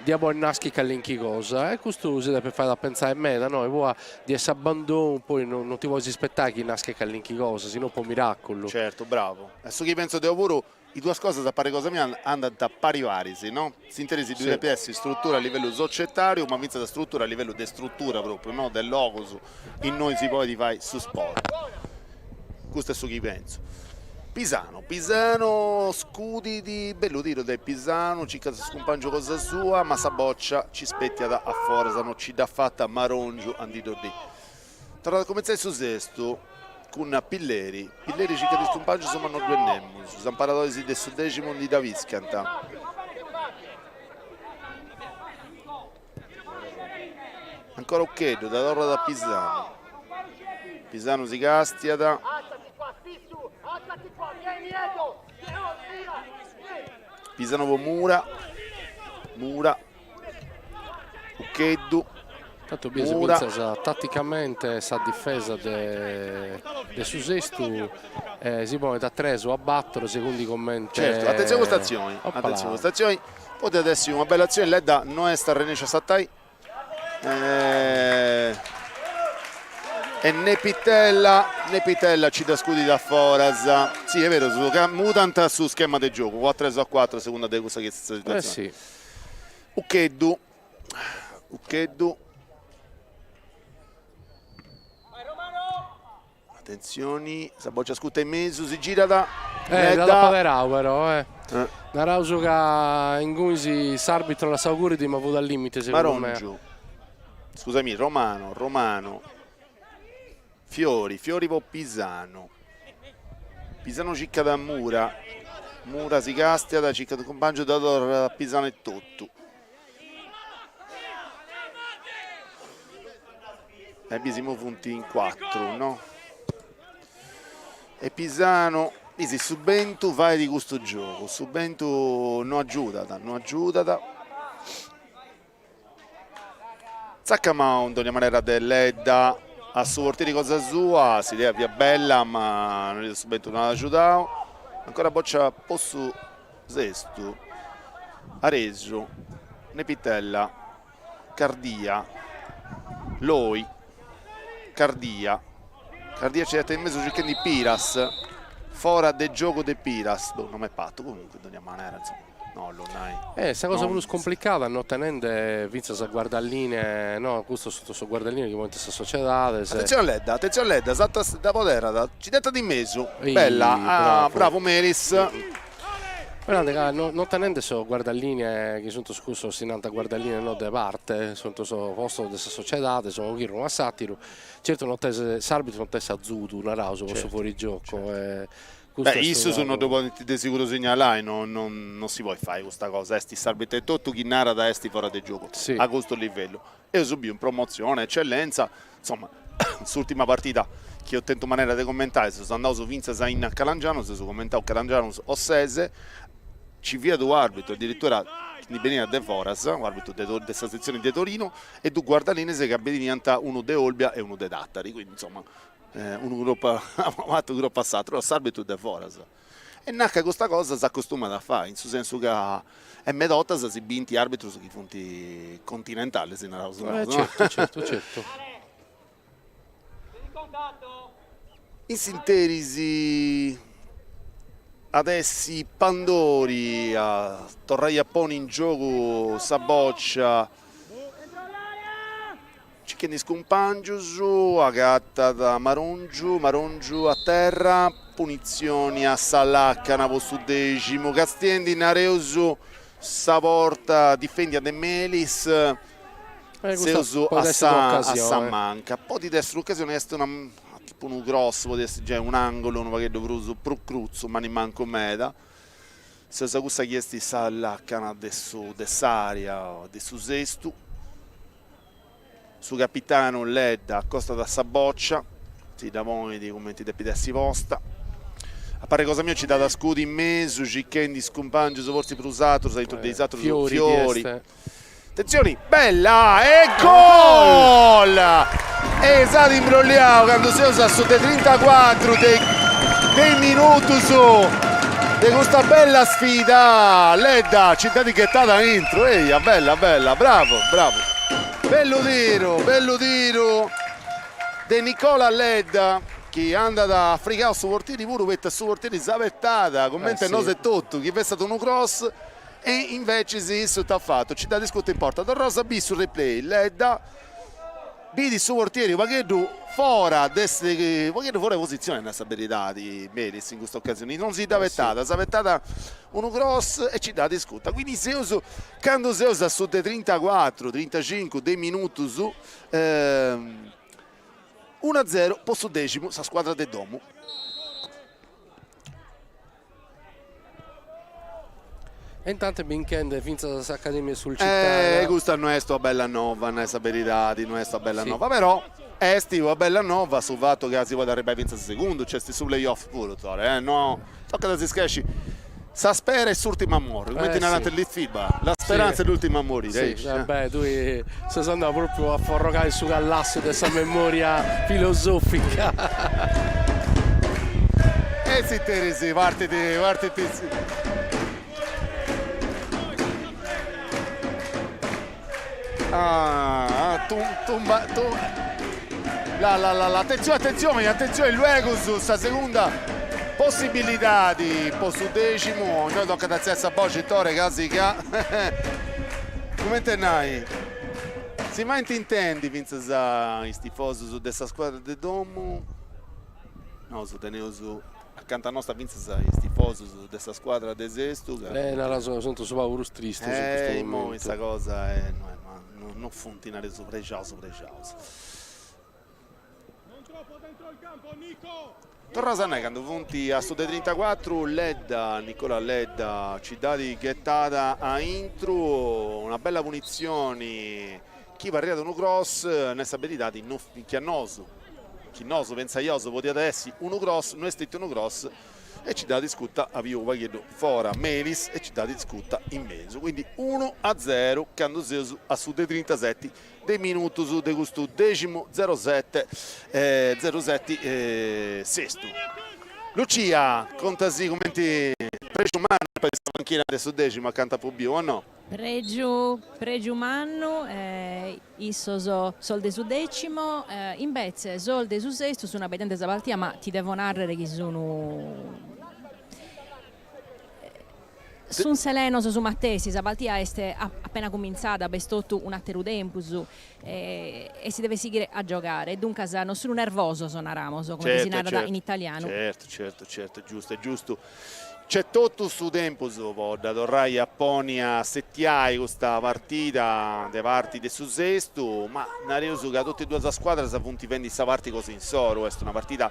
diat podi naschi callinchi cosa e custu si depet fai a pentzai meda, no, e poi ddi est s'abbandonu poi non ti podis ispettai chi naschet callinchi cosa, si no po miraculu. Certu, bravu. E su chi pentzu deu puru, is duas cosas a parri cosa mia andant pari paris, no? S'interis ddui depit essi struttura a livellu societariu ma fintzas struttura a livellu de struttura propriu, no, de logus innoi si podit fai su sport. Custu est su chi pentzu. Pisano, Pisano scudit, bellu tiru de Pisano, circat su cumpangiu cosa sua, ma sa bòcia ci spètiat a foras, no ci dd'at fata Marongiu a ndi ddu. Torrat a cumentzai su sestu cun Pilleri, Pilleri circat is cumpangius ma no ddu est nemus, is amparadoris de su Deximu ndi dda piscant. Ancora Uccheddu, dda torrat a Pisanu. Pisanu si castiat. Pisanu po Mura. Mura. Uccheddu. Tantu bies fintzas taticamente sa difesa de de su Sestu si ponet a tres o a battoro segundu comente. Certu, atentzioni a custa atzioni, atentzioni a custa atzioni. Podiat essi una bella atzioni, Ledda no est arrennesciu a sartai. E Nepitella, Nepitella ci dda scudit a foras. Si, est berus, mudant su schema de giogu, o a tres o a cuatru a segunda de cussa chi est sa situatzioni. Uccheddu, Uccheddu. Atentzioni, sa bòcia scuta in mesu, si girat. Eh, dd'at apoderau però, eh. Naraus ca ingunis s'arbitro lassau currit ma fut al limite segundu me. Marongiu, scusami, Romano, Romano, Fiori, Fiori po Pisano, Pisano circat a Mura, Mura si castiat, circat u' cumpangiu, dda torrat a Pisano etotu. E bis imoi funt in cuatru, no? E Pisano, bisi su bentu fait custu giogu, su bentu no agiudat, no agiudat. Tzacamau in dogna manera de Ledda a su portieri cosa sua, s'idea fiat bella ma su bentu no at agiudau. Ancora bòcia po su Sestu, Aresu, Nepitella, Cardia, Loi, Cardia, Cardia ci 'etat in mesu circhendi Piras, fora de giogu de Piras, boh no m'est partu comunque in dogna manera insoma, no 'ollu nai. Eh sa cosa prus cumplicada no tenende fintzas sa guardalinee, no, custos sunt sos guardalinee chi ponint sas sociedades. Atentzione a Ledda, atentzione a Ledda, sartat dda poderat, ci 'etat in mesu, bella, bravu Melis. Però ca no no tenende sos guardalinee chi sunt cussos si nant guardalinee no de parte, sunt sos postos de sa sociedade, unu chirru unu a s'atteru, certu no tenes s'arbitru no tenet s'azudu, naraus, po su fuorigioco e custu est Issus no ddu podint de siguru signalai, no no si podit fai custa cosa, est s'arbitru etotu chi narat est fora de giogu a custu livellu. Eus biu in Promotzione, Eccellenza, insoma s'urtima partida chi eus tentu manera de commentai, seus andaus fintzas in Calangianus, eus commentau Calangianus Ossese, nci fiat u' arbitru addirittura chi ndi beniat de foras, u' arbitru de de sa setzioni de Torino e dus guardalines ca beniant unu de Olbia e unu de Tatari, quindi insoma unu cropa fatu cropa a s'aturu, s'arbitru de foras. E naca custa cosa s'acostumat a fai, in su sensu ca e meda 'ortas si bint arbitrus chi funt continentalis, naraus nosu. Certu, certu, certu. In s'interis at essi Pandori a torrai a ponni in giogu sa bòcia Circhendi is cumpangius, agatat Marongiu, Marongiu a terra, punitzioni a sa lacana po su Deximu, castiendi nareus sa porta difendia de Melis, seus a sa a sa manca, podit essi un'ocasioni, est una tipu unu cross, podit essi giai un'angulu unu pagheddu prus prus crutzu, ma nimancu meda, seus a cussa chi est sa lacana de su de s'area de su Sestu. Su capitanu Ledda acostat a sa bòcia, si dda ponit cumenti depit essi posta. A parri cosa mia nci dd'at scutu in mesu circhendi is cumpangius fortzis prus atrus aintru de is atrus Fiori. Atentzioni, bella e gol! E s'at imbrolliau candu seus a su de trintacuatru de de minutus de custa bella sfida. Ledda nci dd'at ghetada aintru, eia, bella bella, bravu bravu. Bellu tiru, bellu tiru de Nicola Ledda chi andat a frigau su portieri puru poita su portieri s'abetat cumenti nosu etotu chi fessat unu cross e invecis issu ita at fatu, nci dd'at iscutu in porta, torraus a biri su replay, Ledda bidi su portieri u' pagheddu fora de u' pagheddu fora de positzioni a nai sa beridadi Melis in custa ocasioni, non si dd'abetat, s'abetat unu cross e nci dd'at iscuta, quindi seus Candu seus a su de trintacuatru, trintacincu de minutus, unu a zero po su Deximu, sa scuadra de domu. E intantu binchende fintzas s'Academia Sulcitana. Eh, custa no est una bella nova, a nai sa beridadi, no est una bella nova, però est una bella nova su fatu ca si podit arribbai fintzas a segundu, nc'est su play off puru, Tore, eh, no Tocat a si scaresci sa spera est s'urtima a morri, cumenti narant in FIBA, la speranza è l'ultima a morire. Si, beh, tui ses andau propriu a forrogai su callassu de sa memoria filosofica. E s'interis partit, partit. Ah, tum, tumba, tum. La, la, la, la. Attenzione, attenzione, attenzione, luegus sa segunda possibilidadi po su Deximu, innoi tocat a artziai sa boxi Tore casi ca cumenti nai si faint intendi fintzas is tifosus de sa scuadra de domu, nosu teneus Acanta nosta fintzas is tifosus de sa scuadra de Sestu ca. Eh naras sunt su pagu prus tristus in custu momentu. Immoi sa cosa est no no funt nareus prexaus prexaus. Torraus a nai candu funt a su de trintacuatru Ledda, Nicola Ledda nci dd'at ghetada aintru, una bella punitzioni chi parriat unu cross, a nai sa beridadi no chi a nosu chi nosu pentzaiaus podiat essi unu cross, no est stetiu unu cross e nci dd'at iscuta a unu pagheddu fora Melis e nci dd'at iscuta in mesu, quindi unu a zeru candu seus a su de trintaseti de minutus de custu deximu zerosete zeroseti Sestu. Lucia, contasì cumenti prexu mannu in sa panchina de su Deximu acanta apu biu o no? Prègiu, prègiu mannu, issos sos de su Decimo, imbetze sos de su Sestu sun abaidende sa partida, ma ti devo nàrrere chi sun sun selenos su matessi, sa partida est apena cumintzada, b'est totu un'àteru tempus e si devet sighire a giogare, duncas non sun nervosos, naramos, comente si narat in italianu. Certu, certu, certu, giustu, est giustu. Nc'est totu su tempus po dda torrai a ponni a setiai custa partida de parti de su Sestu, ma nareus ca totu e duas sas scuadras funt fendi sa parti cosa insoru, est una partida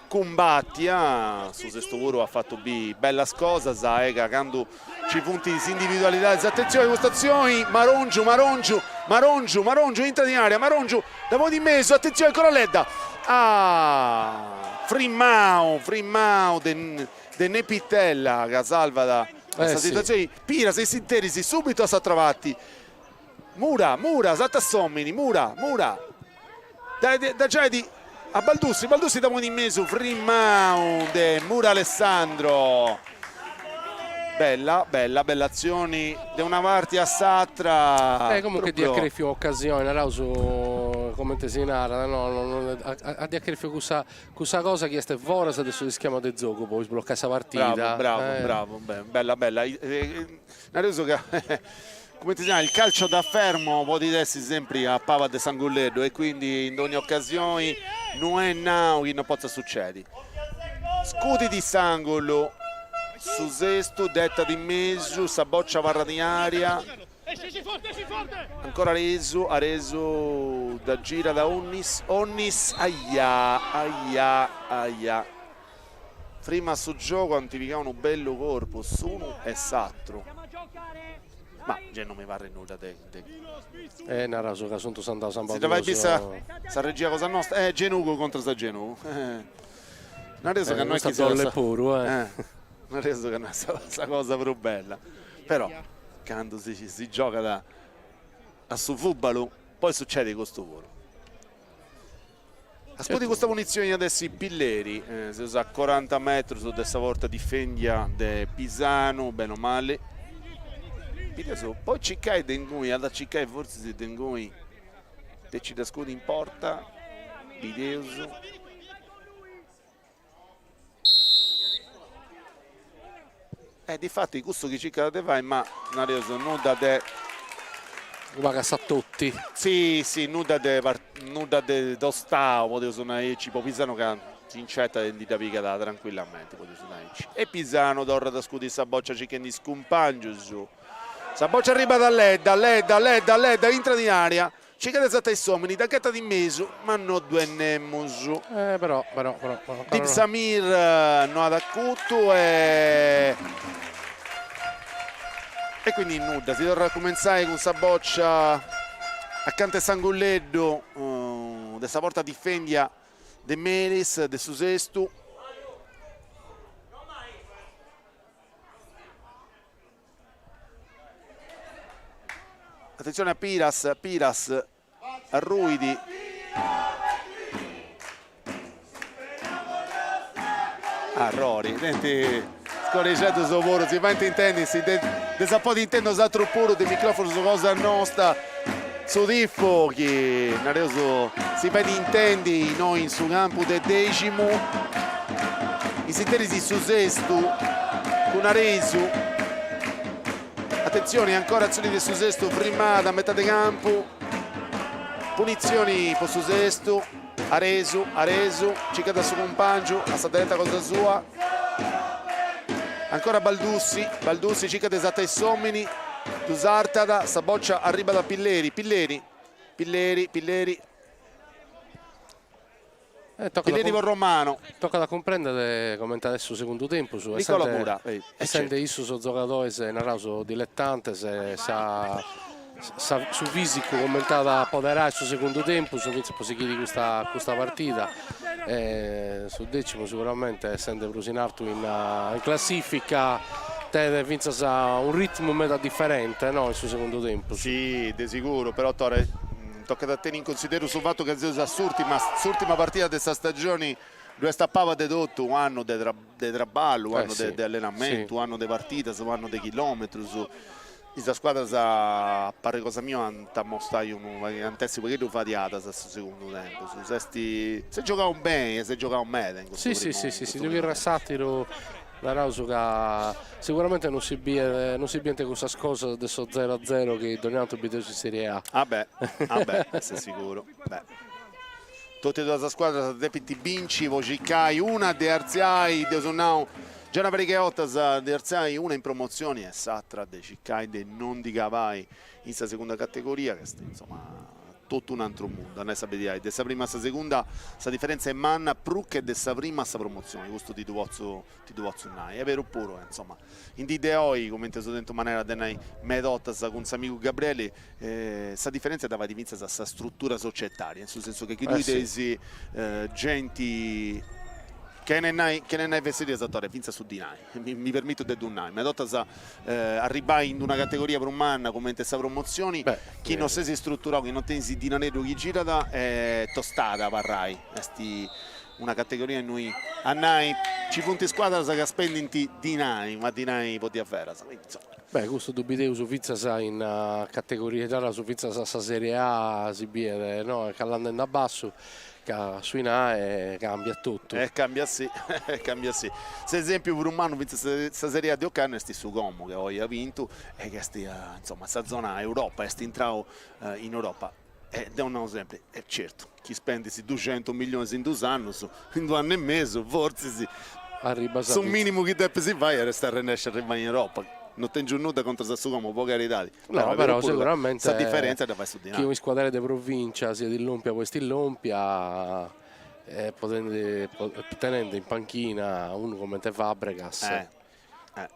cumbatia, su Sestu puru at fatu biri bellas cosas e ca candu nci funt is individualidadis, atentzioni custa atzioni, Marongiu, Marongiu, Marongiu, Marongiu intrat in area, Marongiu dda ponit in mesu, atentzioni ancora Ledda, ah frimmau, frimmau de de Nepitella ca salvat sa situatzioni, Piras in s'interis subitu a s'atra parti, Mura, Mura, sartat s'omini, Mura, Mura, dda giait a Baldussi, Baldussi dda ponit in mesu, frimmau de Mura Alessandro, bella, bella, bella atzioni de una parti a s'atra. E comunque dd'iat crèfiu ocasioni, naraus comente si narat, no, dd'iat crèfiu cussa Cussa cosa chi est foras de su ischema de giogu po isblocai sa partida. Bravu, bravu, bravu, bella bella. Nareus ca, cumenti si narat, il calcio da fermo podit essi sempri a paba de s'angulleddu e quindi in dogna ocasioni no est nau chi no potzat sucedi. Scudit s'angulu, su Sestu dd'etat in mesu, sa boccia abarrat in aria. Ancora Aresu, Aresu dda girat a Onnis, Onnis, aia, aia, aia. Frimat su giogu, ant pigau unu bellu corpu s'unu e s'atru. Ma gei non mi parrit nudda de. E naraus ca sunt andaus ambos Si dda fait bì sa regia cosa nosta, eh genugu contras a genugu. Nareus ca no est chi siat puru eh. Nareus ca no est sa cosa prus bella, però candu si si giogat a su fubalu poi sucedit custu puru. A scudi custa punitzioni at essi Pilleri, seus a coranta metrus de sa porta difendia de Pisanu, bene o mali. Bideus, po circai de inguni, at a circai fortzis de inguni de nci dda scudi in porta, bideus. E difati cussu chi circat de fai, ma nareus nudda de. Unu pagu a sa Totti. Si, si, nudda de nudda de tostau, podeus nai aici, po Pisano ca si nc'etat e ndi dda pigat trancuillamenti, podeus nai aici. E Pisano torrat a scudi sa bòcia circhendi is cumpangius. Sa bòcia arribat a Ledda, Ledda, Ledda, Ledda, intrat in area, Circat de sartai s'omini, dda ghetat in mesu, ma no ddu est nemus. Eh, però, però, però, però. Dib Samir no at acutu e e quindi nudda, si torrat a cumentzai cun sa bòcia acanta 'e s'angulleddu de sa porta difendia de Melis de su Sestu. Attenzione a Piras, Piras arruidi. Arrori, senti, scorixeddus puru, si faint intendi, si ddis a podi intendi 'osatrus puru de microfonus cosa nosta, su tifu chi, nareus, si fait intendi innoi in su campu de Deximu, in s'interis su Sestu cun Aresu, Atentzioni, ancora atzioni de su Sestu, frimada a metade campu, punitzioni po su Sestu, Aresu, Aresu, circat a su cumpangiu, a sa dereta cosa sua, ancora Baldussi, Baldussi circat de sartai s'omini, ddu sartat, sa bòcia arribat a Pilleri, Pilleri, Pilleri, Pilleri, Pilleri po Romano. Tocat a cumprendere comente at essi su segundu tempus, Nicola Mura, essende issos sos giogadores naraus diletantes sa su fisicu comente at a apoderai su segundu tempus fintzas po sighiri custa custa partida e su Decimu seguramente essende prus in artu in classifica tenet fintzas unu ritmu meda diferente no in su segundu tempus. Si, de siguru, però Tore Tocat a tenni in consideru su fatu ca seus a s'ùrtima, s'ùrtima partida de sa stagioni, ddu est a paba de totu, u' annu de de traballu, u' annu de allenamentu, u' annu de partidas, u' annu de chilometrus, is scuadras a parri cosa mia ant a mostrai unu ant essi u' pagheddu fadiadas a su segundu tempus, s'est s'est giogau beni e s'est giogau meda in custu primu Si si si si, si chirrat s'àteru Naraus ca seguramente non si biet non si bient cussas cosas de sos zero a zero chi dogna tantu bideus in Serie A. Ah beh, ah beh, est siguru, beh. Totu e duas sas scuadras depint binci po circai una de artziai, dd'eus nau giai una pariga 'e 'ortas, de artziai una in promotzioni e s'atra de circai de non ndi cabai in sa segunda categoria, ca est insoma totu un'antru mundu, a nai sa beridadi, de sa prima a sa segunda sa diferenza est manna prus che de sa prima a sa promotzioni, custu ti ddu potzu ti ddu potzu nai, est beru puru ca insoma in dì de oi, cumenti eus tentu manera de nai meda 'ortas cun s'amigu Gabrieli, sa diferenza dda fait fintzas sa struttura societaria, in su sensu che chi tui tenis genti chene nai chene nai fesserias a fintzas su dinai mi permitu de ddu nai, meda 'ortas arribbai in una categoria prus manna cumenti sa promotzioni, chi no ses istruturau, chi no tenis dinareddu chi girat, est tostada abarrai, est una categoria innui a nai nci funt scuadras ca spendint dinai, ma dinai po diaveras, quindi insoma. Beh custu ddu bideus fintzas in categoria, naraus fintzas a sa serie A si biet, no, calande a bassu Ca su 'inai cambiat totu. E cambiat si, e cambiat si. S'esempiu prus mannu fintzas sa Serie A de ocannu est su Como chi oi at bintu e chi est insoma in sa zona Europa, est intrau in Europa. E deu nau sempri, e certu, chi spendis duxentus millionis in dus annus, in d'u' annu e mesu, fortzis su minimu chi depis fai est arrennesci a arribai in Europa. No tengiu nudda contras a su Como, po caridadi No, però seguramente sa diferenza dda fait su dinai. Chi un'iscuadra de provincia siat illòmpia o est illòmpia e podendi tenende in panchina unu comente Fabregas. Eh eh.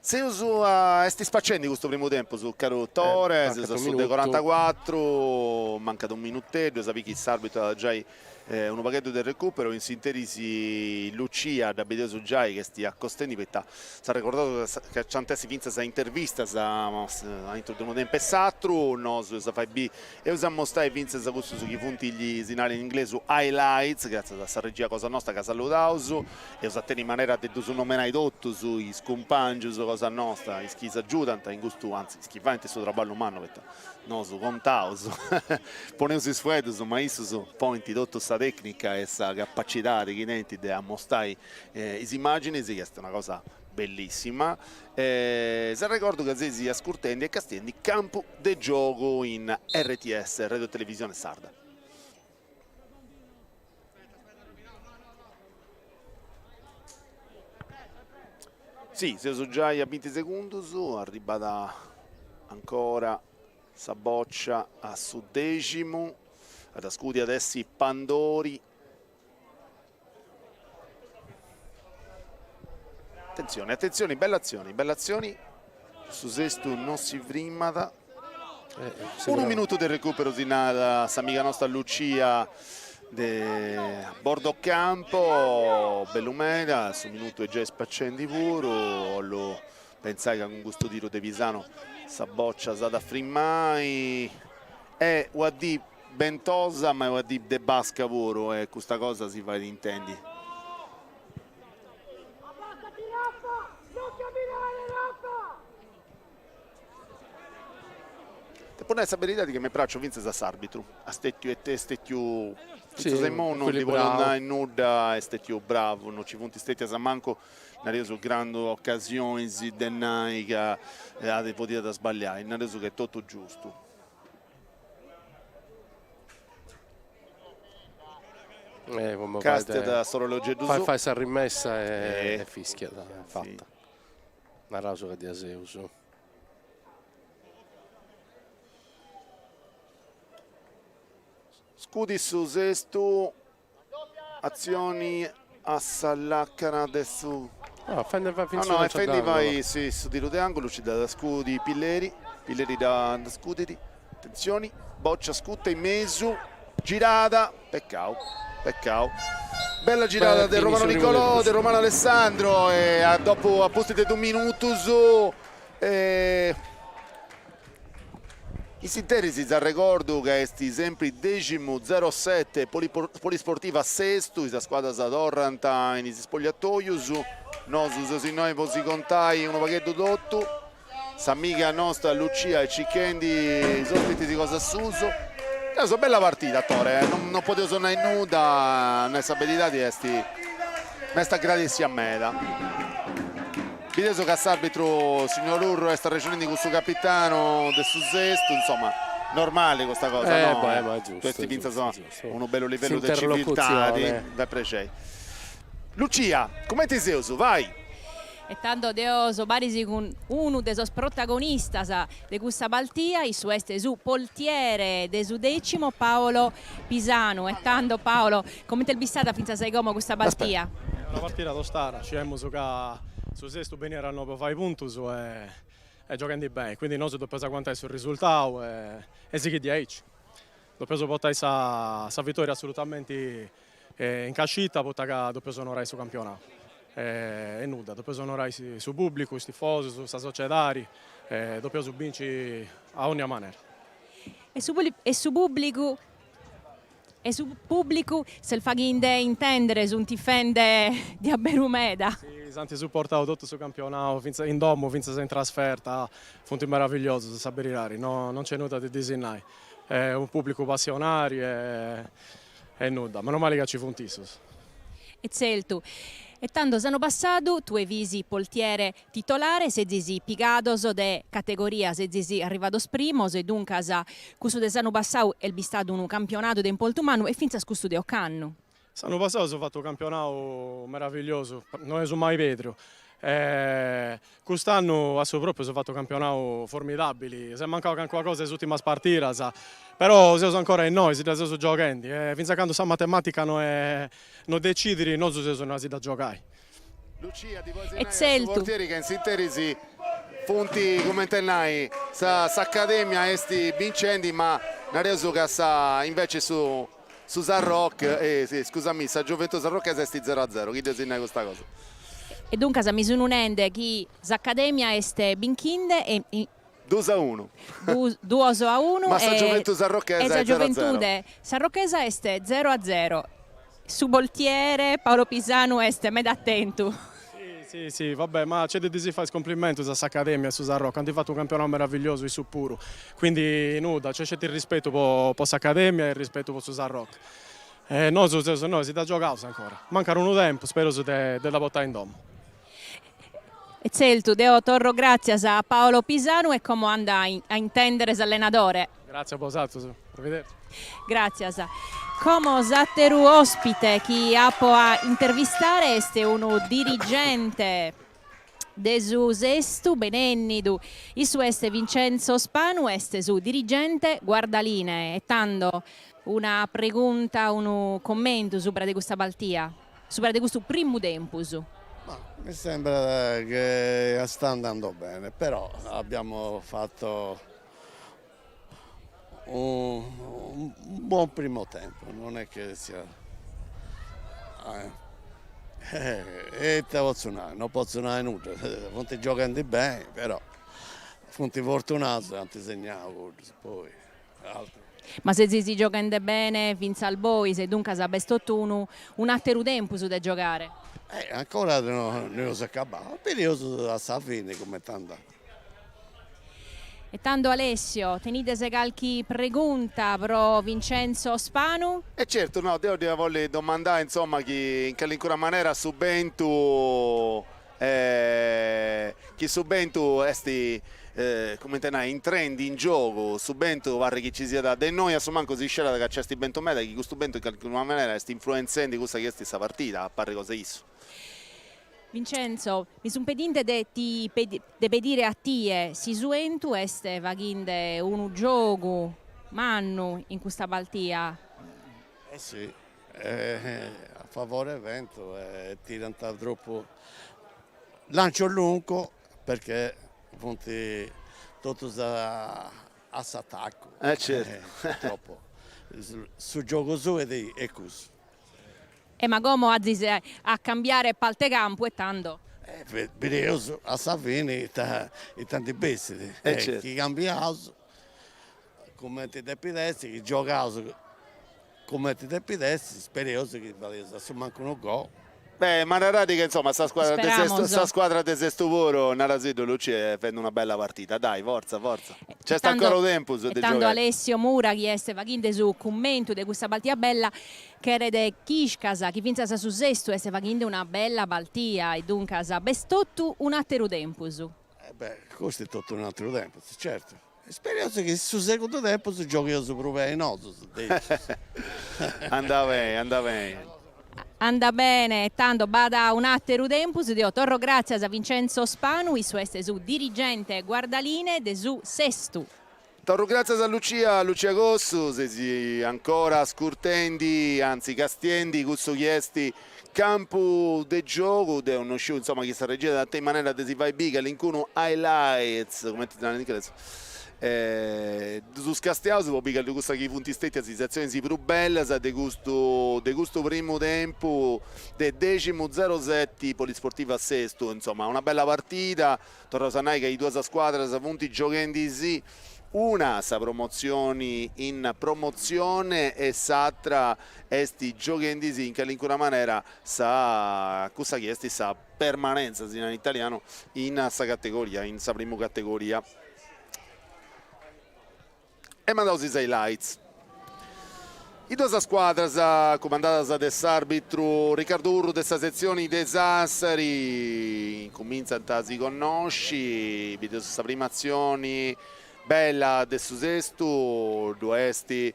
Seus a est spacendi custu primu tempus, caru Tore, seus a su de corantacuatru, mancat unu minuteddu, sa chi s'arbitru at giai unu pagheddu de recupero, in s'interis Lucia dda bideus giai chi est acostendi poita s'arregordaus ca nc'ant essi fintzas intervistas aintru de unu tempus e s'atru, nosu eus a fai biri Eus a mostai fintzas cussus chi funt gli, si narat in inglesu, highlights, gràtzias a sa regia cosa nosta ca saludaus. Eus a tenni manera de ddus nomenai totus is cumpàngius cosa nosta, is chi s'agiudant in custu, anzi, is chi faint su traballu mannu, poita nosu contaus, poneus is fueddus, ma issus ponint totu sa tecnica e sa capacidadi chi tenint de ammostai is immàginis, chi est una cosa Bellissima. S'arregordu ca seis ascurtendi e castiendi Campu de Giogu in RTS, Radio Televisione Sarda. Si, seus giai a binti segundus, arribat ancora sa bòcia a su deximu, at a scudi at essi Pandori Atentzioni, atentzioni, bella atzioni, bella atzioni, su Sestu non si frimat. Unu minutu de recupero si narat s'amiga nosta Lucia de bordo campo, bellu meda, su minutu est giai spacendi puru, 'ollu pentzai ca cun custu tiru de Pisano sa boccia s'at a frimai e una dì Bentosa ma est una dì de basca puru e custa cosa si fait intendi. Depu nai sa beridadi chi m'est praxiu fintzas s'arbitru, est stetiu est stetiu fintzas a imou non ndi podeus nai nudda, est stetiu bravu, non nci funt stetias mancu, nareus, grandu ocasionis de nai ca at podiat sballiai, nareus ca est totu giustu. Castiat a s'orologeddu suu. Fait sa rimessa e fischiat, fatta. Naraus ca dda seus. Scudit su Sestu Atzioni a sa làcana de su. No, fendi fai fintzas no, no, fendi fai si, su tiru de angulu, nci dd'at a scudi Pilleri, Pilleri dda scudit, atentzioni, boccia scuta in mesu, girada, peccau, peccau. Bella girada de Romano Nicolò, de Romano Alessandro e a dopu, a pustis de dus minutus e In s'interis s'arregordu ca est sempri deximu zerosete Polisportiva Sestu, is scuadras torrant in is spogliatoius, nosu seus innoi po si contai unu pagheddu totu, s'amiga nosta Lucia est circhendi is ospitis cosa suus. Est una bella partida Tore, non podeus nai nudda, a nai sa beridadi est m'est agradessia meda. Bideus ca s'arbitru signor Urru est arrexonendi cun su capitanu de su Sestu, insoma, normali custa cosa, no? Eh, ma est giustu. Est fintzas unu bellu livellu de civiltadi, fait prexei. Lucia, cumenti seus? Vai! E tando deo so paris cun unu de sos protagonistas de custa partida, issu est su portiere de su Decimo, Paolo Pisanu. E tando Paolo, comente est bistada fintzas a como custa partida? Una partida tostada, sciemus ca su Sestu beniat a innoi po fai puntus e gioghendi beni, quindi nosu depeus aguantai su risultau e sighiri diaici. Depeus portai sa vittoria assolutamenti in cascita poita ca depeus onorai su campionau e nudda, depeus onorai su pubblicu, is tifosus, sa sociedadi e depeus binci a onnia manera. E su pubblicu E su pùblicu s'est faghende intèndere, sunt tifende diaberu meda. Si, s'ant suportau totu su campionau, fintzas in domu, fintzas in trasferta, funt meravilliosus, a sa beridadi, no non nc'est nudda de ddis nai. Est unu pùblicu passionari e e nudda, menu mali ca ci funt issus. E tzeltu. E tando s'annu passadu tue fis portiere Titolare, sezis pigados de categoria, sezis arrivados primos e duncas cussu de s'annu passadu est bistadu unu campionadu de importu mannu e fintzas cussu de ocannu. S'annu passadu eus fatu unu campionadu meravilliosu, no eus mai pèrdiu. Cust'annu a su pròpriu eus fatu unu campionadu formidabili, s'est mancau calincuna cosa is ùrtimas partidas, però seus ancora innoi, si dda seus gioghendi e fintzas a candu sa matematica no decidit nosu seus innoi a si dda giogai. Lucia, ti podis nai a su portieri ca in s'interis funt, cumenti nai, s'Academia est bincendi, ma nareus ca sa, invece su su Sarroch, scusami, sa Gioventù Sarrochesa est zero a zero, chi deus nai custa cosa. E duncas mi sun nende chi s'Academia est binchinde e. Duus a unu. Duos a unu. Ma sa Gioventù Sarrochesa est zero a zero. E sa Gioventude Sarrochesa est zero a zero. Su portiere Paolo Pisanu est meda atentu. Si, si, si, va bè, ma c'est de ddis fai is complimentus a s'Academia e a su Sarroch, ant fatu unu campionau meravigliosu issus puru, quindi nudda, c'est sceti rispetu po po s'Academia e rispetu po su Sarroch. E nosu seus innoi, si dda giogaus ancora, mancat unu tempus, spereus de dda portai in domu. E tzeltu, deo torro gràtzias a Paolo Pisanu e como ando a intèndere s'allenadore. Gràtzias a bosatrus. Arrivederci. Gràtzias. Como s'àteru òspite chi apo a intervistare est unu dirigente de su Sestu, benènnidu. Issu est Vincenzo Spanu, est su dirigente guardalinee. E tando una pregunta, unu commentu subra de custa partida. Subra de custu primu tempus. Ma mi sembra che sta andando bene, però abbiamo fatto un buon primo tempo, non è che sia e ita potzu nai, non potzu nai nudda, funt gioghendi beni, però funt fortunaus e ant segnau cuddus, poi altru. Ma sezis gioghende bene fintzas bois e duncas b'est totu unu un'àteru tempus de giogare. Eh, ancora no no eus acabau, bideus a sa fini cumenti andat. E tando Alessio, tenides calchi pregunta pro Vincenzo Spanu? E certu, no, deu dd'ia bolli domandai, insoma, chi in calincuna manera su bentu Chi su bentu est, cumenti nai, intrendi in giogu, su bentu parrit chi ci siat, de innoi a su mancu si scerat ca nc'est bentu meda e chi custu bentu in calincuna manera est influentzendi cussa chi est sa partida, a parri cosa 'e issu. Vincenzo, mi sun pedinde de ti de pedire a tie si su 'entu est faghinde unu giogu mannu in custa partida. Eh si, a favore vento e tirant tropu lancio lungo perché funt totus a s'atacu Eh certu. Purtroppo su giogu suu est cussu. E ma como azis a cambiare palte campu e tando. Bideus a sa fini ita ita ndi bessit Eh certu. Chi cambiaus cumenti depit essi, chi giogaus Cumenti depit essi, spereus chi fadeus a su mancu unu gol. Beh, ma naradi ca insoma sa squadra de Sestu, sa squadra de Sestu puru, narasiddu Lucia, est fendi una bella partida, dai, fortza, fortza. Nc'est ancora u tempus de E tando giogai. Alessio Mura, chi est faghinde su cummentu de custa partida bella, cheret ch'iscas chi fintzas su Sestu est faghinde una bella partida e duncas b'est totu un'ateru tempus. E beh, custu est totu un'ateru tempus, certu. Spereus chi su segundu tempus giogheus prus beni nosus, decis. Anda beni, anda beni. Anda bene, tando b'at un'ateru tempus, deo torro gratzias a Vincenzo Spanu, issu est su dirigente guardalinee de su Sestu. Torro gratzias a Lucia, Lucia Cossu, seis ancora ascurtendi, anzi castiendi cussu chi est Campu de giogu, deu no sciu insoma chi sa regia at tentu manera de si fai biri calincunu highlights, cumenti si narat in inglesu, ddus castiaus po biri cali cussas chi funt stetias is atzionis prus bellas de custu de custu primu tempu de Deximu zero seti Polisportiva Sestu, insoma una bella partida, torraus a nai ca is duas scuadras funt gioghendi-sì Una sa promotzioni in Promotzione e s'atra est gioghendi-sì in calincuna manera sa cussa chi est sa permanenza, si narat in italianu, in sa categoria, in sa primu categoria. E mandaus is highlights. Is duas scuadras, cumandadas de s'arbitru Riccardo Urru de sa setzioni de Sassari, incumintzant a si connosci, bideus sa prima atzioni bella de su Sestu, ddu est,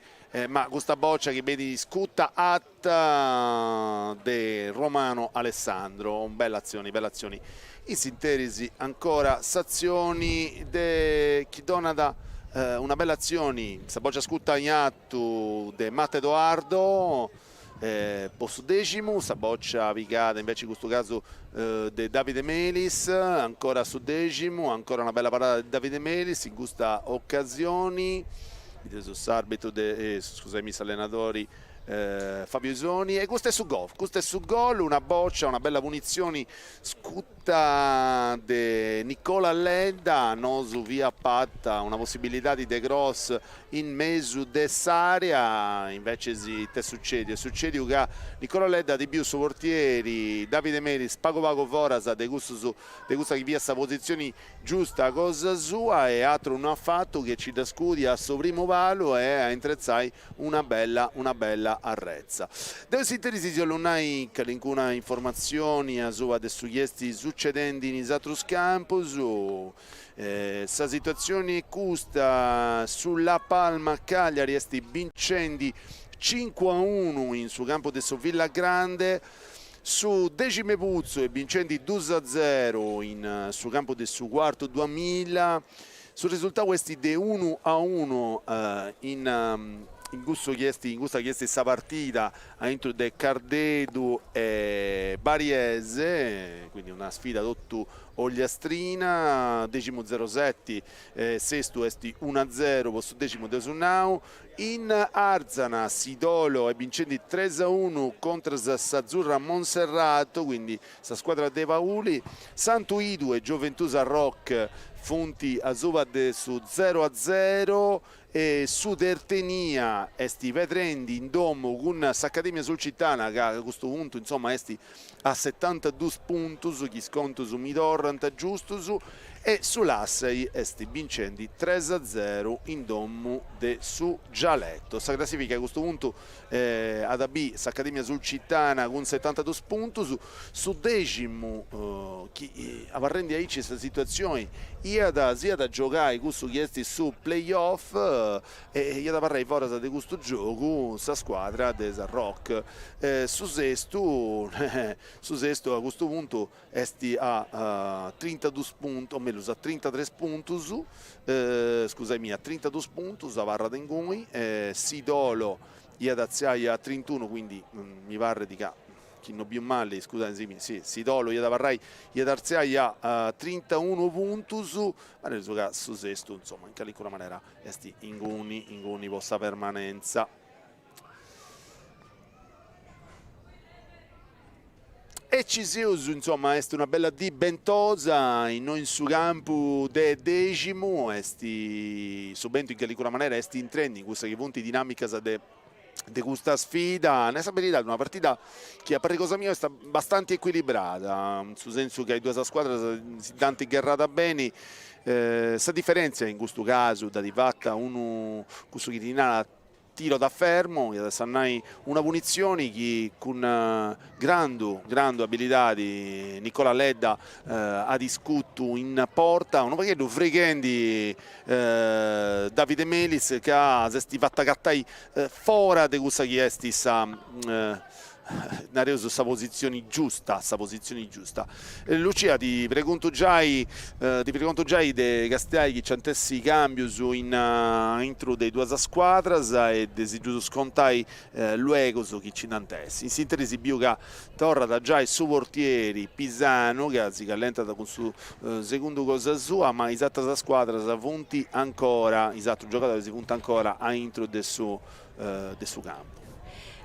ma custa bòcia chi benit scuta ata de Romano Alessandro, bella atzioni, bella atzioni. In s'interis ancora s'atzioni de chi donat una bella atzioni, sa bòcia scuta in atu de Matta Edoardo. Po su Deximu, sa bòcia pigada invece in custu casu de Davide Melis, ancora su Deximu, ancora una bella parada de Davide Melis in custa ocasioni, bideus s'arbitru de, scusaimi, s'allenadori Fabio Isoni e custu est su gol, custu est su gol, una bòcia, una bella punitzioni scuta de Nicola Ledda, nosu fiat parta una possibilidadi de cross in mesu de s'area, inveces it'est sucediu? Est sucediu ca Nicola Ledda at biu su portieri Davide Melis pagu pagu foras de cussus de cussa chi fiat sa positzioni giusta cosa sua e atru no at fatu che ci dda scudi a su primu palu e a intretzai una bella una bella arretza. Deu in s'interis si 'ollu nai calincuna informatzioni asuba de su chi est sucedendi in is atrus campus. Sa situatzioni est custa, su La Palma Cagliari est bincendi cincu a unu in su campu de su Villagrande, su Deximeputzu est bincendi dus a zeru in su campu de su Cuartu Duamilla, Su resultau est de unu a unu in in cussu chi est in custa chi est sa partida aintru de Cardedu e Bariese, quindi una sfida totu ogliastrina, Deximu zeroseti, Sestu est unu a zeru po su Deximu dd'eus nau, in Arzana Sidolo est bincendi tres a unu contras a s'Azzurra Monserrato, quindi sa scuadra de Pauli, Santu 'Idu e Gioventù Sarroch funt asuba de su zero a zero e su Tertenia est pedrendi in domu cun s'Academia Sulcitana ca a custu puntu insoma est a setantadus puntus chi is contus mi torrant giustus e su Ulassai est bincendi tres a zeru in domu de su Gialeto. Sa classifica a custu puntu at a biri s'Academia Sulcitana cun setantadus puntus, su Deximu chi abarrendi aici sa situatzioni iat s'iat a giogai cussu chi est su play off e iat abarrai foras de custu giogu sa scuadra de Sarroch. Su Sestu su Sestu a custu puntu est a trintadus puntus, o mellus a trintatres puntus, scusaimì, a trintadus puntus, abarrat inguni, Sidolo iat artziai a trintunu, quindi mi parrit ca, chi no biu mali, scusaisimi, si, Sidolo iat abarrai, iat artziai a trintunu puntus, ma nareus ca su Sestu, insoma, in calincuna manera est inguni, inguni po sa permanenza. E ci seus, insoma, est una bella dì bentosa innoi in su campu de Deximu, est su bentu in calincuna manera est intrendi in cussas chi funt dinamicas de de custa sfida, nai sa beridadi una partida chi a parri cosa mia est bastanti ecuilibrada, in su sensu ca is duas scuadras si dd'ant gherrada beni, sa diferentzia in custu casu dd'at fata unu cussu chi ti narat Tiro da fermo, iat a nai una punitzioni chi cun grandu grandu abilidadi Nicola Ledda at iscutu in porta, unu pagheddu frighendi Davide Melis ca s'est fatu agatai fora de cussa chi est sa nareus sa positzioni giusta, sa positzioni giusta. Lucia ti preguntu giai ti pregontu giai de castiai chi nci ant essi cambius in aintru de is duas scuadras e de si ddus contai luegus chi nci nd'ant essi. In s'interis biu ca torrat giai su portieri Pisanu ca si callentat cun su segundu cosa sua, ma is atras scuadras funt ancora, is atrus giogadoris funt ancora aintru de su de su campu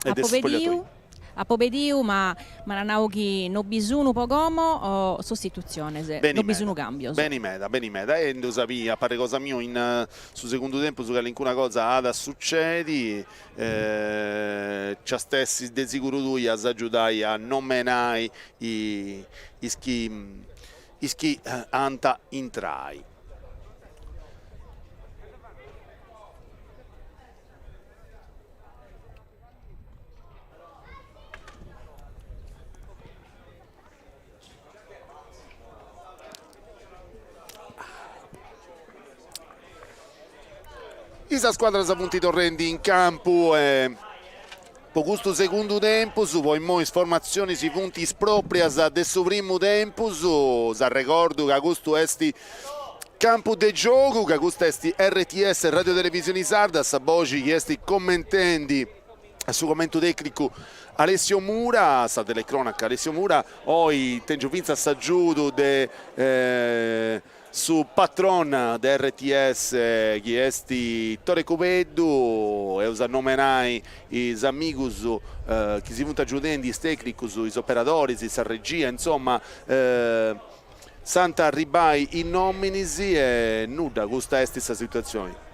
e de su spogliatoio. Apo pediu ma m'ana nau chi no bi sunu po como sostitutziones, no bi sunu cambios. Beni meda, beni meda e nd'eus a biri a parri cosa miu in su segundu tempus calincuna cosa at a sucedi, nc'ast essi de siguru tui as agiudai a nomenai is chi is chi ant a intrai. Is scuadras funt torrendi in campu e po custu segundu tempus, po immoi is formatzionis funt is proprias de su primu tempus, s'arregordu ca custu est Campu de giogu, ca custa est RTS Radio Televisioni Sarda, sa boxi chi est commentendi. A su comentu tecnicu Alessio Mura, sa telecronaca Alessio Mura, oi tengiu fintzas s'agiudu de su patron de RTS chi est Tore Cubeddu, eus a nomenai is amigus chi si funt agiudendi, is tecnicus, is operadoris, sa regia, insoma, s'ant a arribbai is nominis e nudda, custa est sa situatzioni.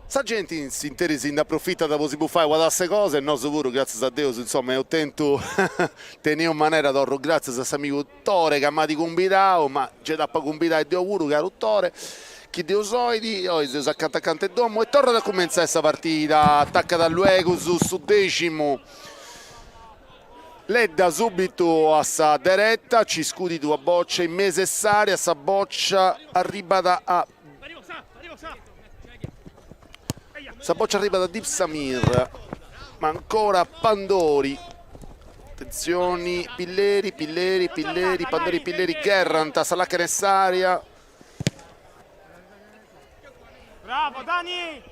Sa genti in s'interis si nd'aprofitat po si bufai una tassa 'e cosa e nosu puru, gràtzias a Deus, insoma, eus tentu tenius manera, torru gràtzias a s'amigu Tore ca m'at cumbidau, ma gei t'apu a cumbidai deu puru, caru Tore, chi Deus 'olit, oi seus acanta acanta 'e domu e torrat a cumentzai sa partida, atacat luegus su Deximu Ledda subitu a sa dereta, ci scudit una boccia in mesu 'e s'area, sa boccia arribat a Sa boccia arribat a Dib Samir, ma ancora Pandori, atentzioni, Pilleri, Pilleri, Pilleri, Pandori, Pilleri gherrant a sa lacana 'e s'area. Bravo Dani!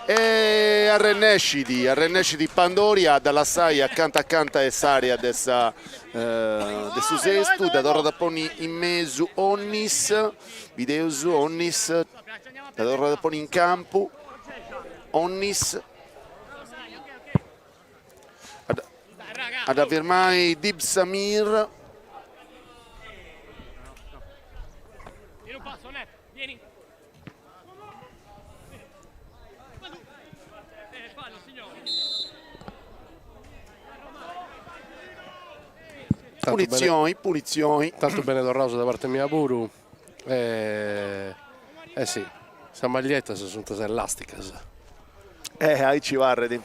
E arrennescit, arrennescit Pandori a dda lassai acanta acanta 'e s'area de sa de su Sestu, dda torrat a ponni in mesu Onnis, bideus Onnis, dda torrat a ponni in campu, Onnis, a dda firmai Dib Samir. Punitzioni, punitzioni. Tantu bene torraus de parte mia puru. E eh sì, sas magliettas sunt elasticas. Eh, aici parrit.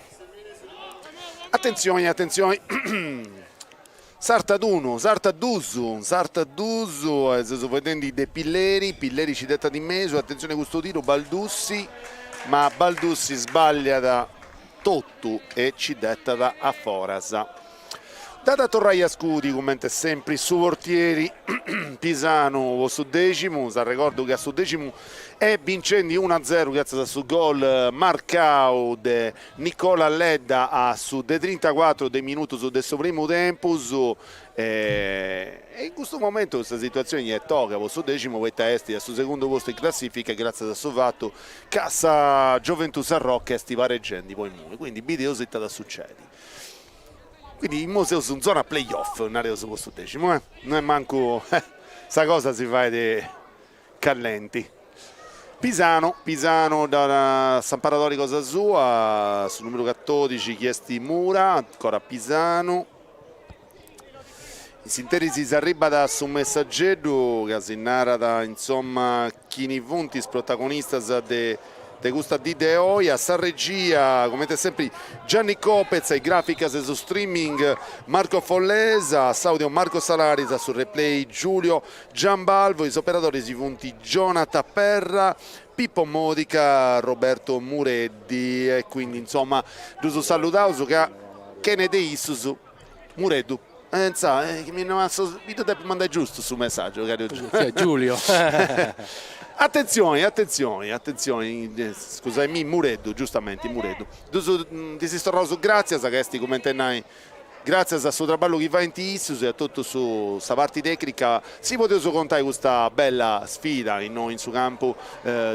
Atentzioni, atentzioni. Sartat unu, sartat dus, sartat dus, e seus faeddendi de Pilleri, Pilleri ci dd'etat in mesu, atentzioni custu tiru, Baldussi, ma Baldussi sbagliat totu e ci dd'etat a foras. Dd'at a torrai a scudi, cumenti sempri, su portieri Pisanu po su Deximu, s'arregordu ca su Deximu est bincendi unu a zeru gratzias a su gol marcau de Nicola Ledda a su de trintacuatru de minutus de su primu tempus e in custu momentu sa situatzioni est toga po su Deximu poita est a su segundu postu in classifica gratzias a su fatu ca sa Gioventù Sarroch est pareggendi po immoi, quindi bideus ita at a sucedi. Quindi immoi seus in zona play off, nareus po su Deximu, eh, no est mancu sa cosa si fait callenti. Pisano, Pisano dat s'amparadori cosa sua, su numeru catodixi chi est Mura, ancora Pisano. In s'interis s'arribat su messageddu ca si narat insomma chini funt is protagonistas de de custa dì de oi, a sa regia, comente sempri, Gianni Copez, a is graficas e su streaming Marco Follesa, a s'audio Marco Salaris, a su replay Giulio Giambalvo, is operadoris funt Jonathan Perra, Pippo Modica, Roberto Mureddi e quindi insomma ddus saludaus ca chene de issus Mureddu insa mi ddu depit mandai giustu su messaggiu Giulio Attenzioni attenzioni attenzioni scusaimì Mureddu giustamenti Mureddu ddus ddis torraus gratzias ca est cumenti nai Gràtzias a su traballu chi faint issus e a totu su sa parti tècnica si podeus contai custa bella sfida innoi in su campu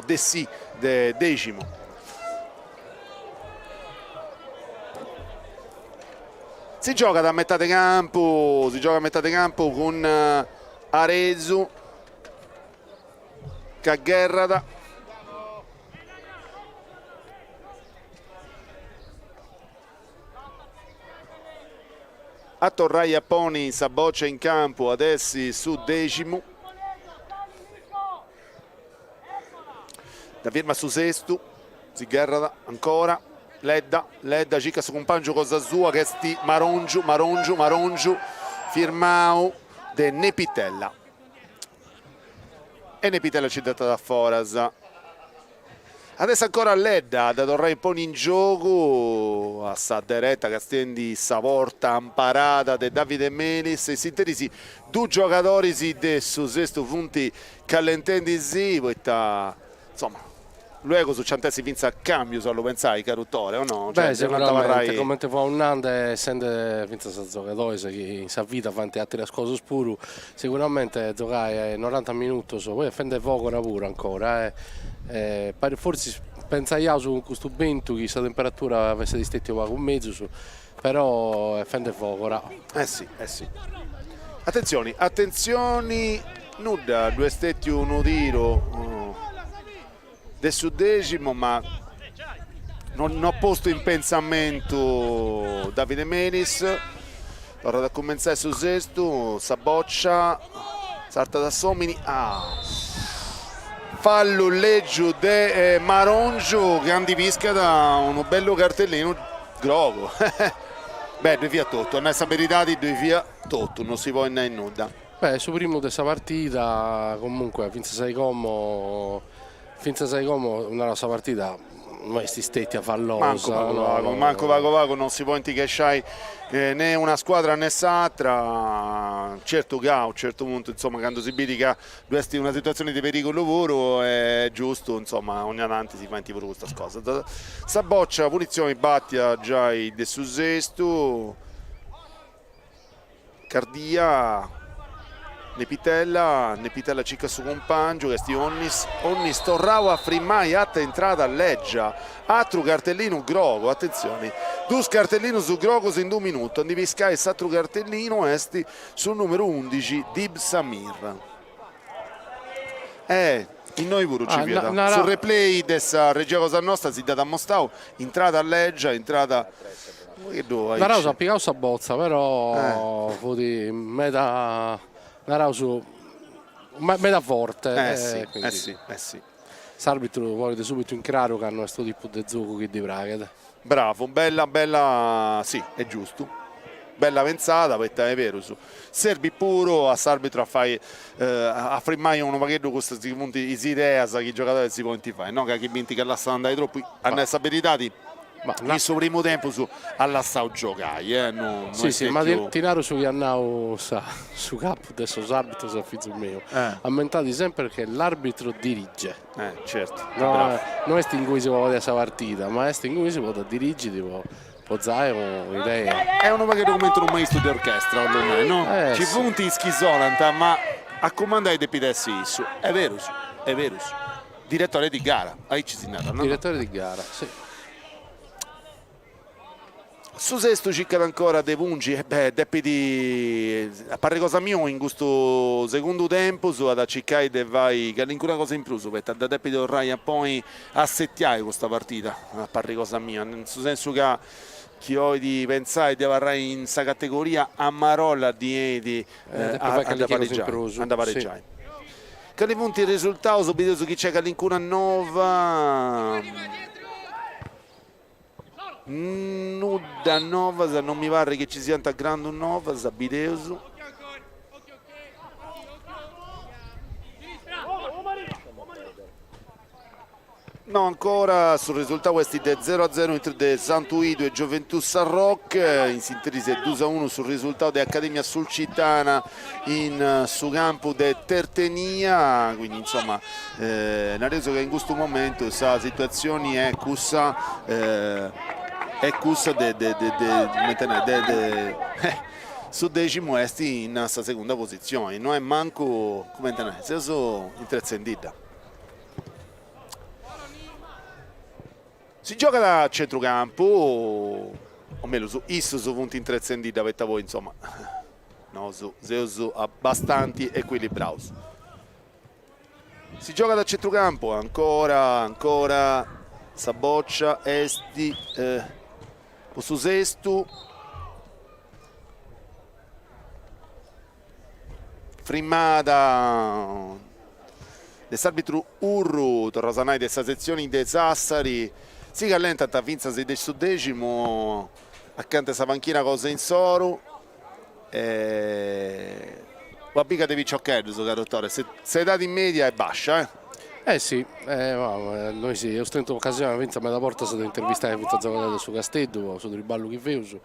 Dessì de Deximu. Si giogat a metade campu, si giogat a metade campu cun Aresu ca gherrat. A torrai a ponni sa bòcia in campu at essi su Deximu. Dda firmat su Sestu, si gherrat ancora, Ledda, Ledda circat su cumpàngiu cosa sua chi est Marongiu, Marongiu, Marongiu, firmau de Nepitella. E Nepitella ci dd'etat a foras. Adesso ancora Ledda a dda torrai a ponni in giogu a sa dereta castiendi sa porta amparada de Davide Melis in s'interis dus giogadoris de su Sestu funt callentendisì poita insoma luego nci ant essi fintzas cambius a lu pentzai caru Tore o no? Beh seguramente comente fua nande essende fintzas giogadores chi in sa vida faint ateras cosas puru Seguramente giogai noranta minutos, poi est fende fogora puru ancora e parit fortzis pentzaiaus cun custu bentu chi sa temperatura fessit stetia unu pagu mezus, però est fende fogora. Eh si, eh si. Atentzioni, atentzioni, nudda, ddu est stetiu unu tiru de su Deximu ma non at postu in pentzamentu Davide Melis, torrat a cumentzai su Sestu, sa bòcia sartat a s'omini, ah fallu lègiu de Marongiu ca ndi piscat unu bellu cartellinu grogu, beh ddoi fiat totu, a nai sa beridadi ddoi fiat totu, non si podit nai nudda. Beh, su primu de sa partida, comunque, fintzas a como, fintzas a como, naraus sa partida no est stetia fallosa. Mancu pagu pagu, mancu pagu pagu, non si podint chesciai ne una scuadra ne s'atra, certu ca a u' certu puntu, insoma, candu si bidi ca ddu est una situazioni de perigulu puru est giustu, insoma, ogna tanti si faint puru custas cosas. Sa boccia, punizioni batia giai de su Sestu Cardia, Nepitella, Nepitella circat su cumpangiu ca est Onnis, Onnis torrau a frimai at intrada lègia, atru cartellinu grogu, atentzioni, dus cartellinus grogus in d'u minutu, a ndi piscai s'atru cartellinu est su numeru undixi Dib Samir. Eh, innoi puru ci fiat, su replay de sa regia cosa nosta si dd'at ammostau, intrada lègia, intrada Naraus at pigau sa botza però fut meda naraus meda forte eh si eh si eh si s'arbitru ponet subitu in craru ca no est su tipu de giogu chi ddi praghet. Bravu bella bella si est giustu bella pentzada poita est berus serbit puru a s'arbitru a fai a frimai unu pagheddu custas chi funt is ideas chi is giogadoris si podint fai no ca chi bint ca lassant andai tropu a nai sa beridadi In su primu tempus at lassau giogai, eh, no est stetiu. Ma ti naru su chi at nau su capu de sos arbitros a fizu meu, ammentadi semper che l'arbitro dirige. Eh, certu. No, no est inguni si po fai sa partida, ma est inguni si po dirigiri po po zai un'idea. Est unu pagheddu cumenti unu maistu de orchestra, 'ollu nai, no? Ci funt is chi sonant, ma a cumandai depit essi issu. Est berus, est berus. Direttore di gara, aici si narat, no? Direttore di gara, si. Su Sestu circat ancora de pungi, e beh, depit, a parri cosa miu, in custu segundu tempus at a circai de fai calincuna cosa in prus, poita dda depit torrai a ponni a assetiai custa partida, a parri cosa mia, in su sensu ca chi 'olit pentzai de abarrai in sa categoria a marolla ddi 'enit a dda paregiai, a dda paregiai. Cali funt is resultaus? Bideus chi nc'est calincuna nova. Nudda novas, non mi parrit chi ci siant grandu novas, bideus. No ancora, su resultau est de zero a zero intre de Santu 'Idu e Gioventù Sarroch, in s'interis est dus a unu su resultau de Academia Sulcitana in su campu de Tertenia, quindi insoma nareus ca in custu momentu sa situatzioni est cussa est cussa de de de de cumenti nai de de su Deximu est in sa segunda positzioni, no est mancu cumenti nai, seus intretzendidda. Si giogat a centrucampu, o mellus, issus funt intretzendidda poita poi, insoma, nosu seus bastanti ecuilibraus. Si giogat a centrucampu, ancora, ancora sa bòcia est po su Sestu. Frimada de s'arbitru Urru, torraus a nai de sa setzioni de Sassari, si callentant fintzas is de su Deximu acanta 'e sa panchina cosa insoru e una biga de piciocheddus, caru Tore, s'edadi media est bascia eh. Eh si, ma nois eus tentu ocasioni fintzas meda bortas de intervistai fintzas giogadoris de su Casteddu po su triballu chi feus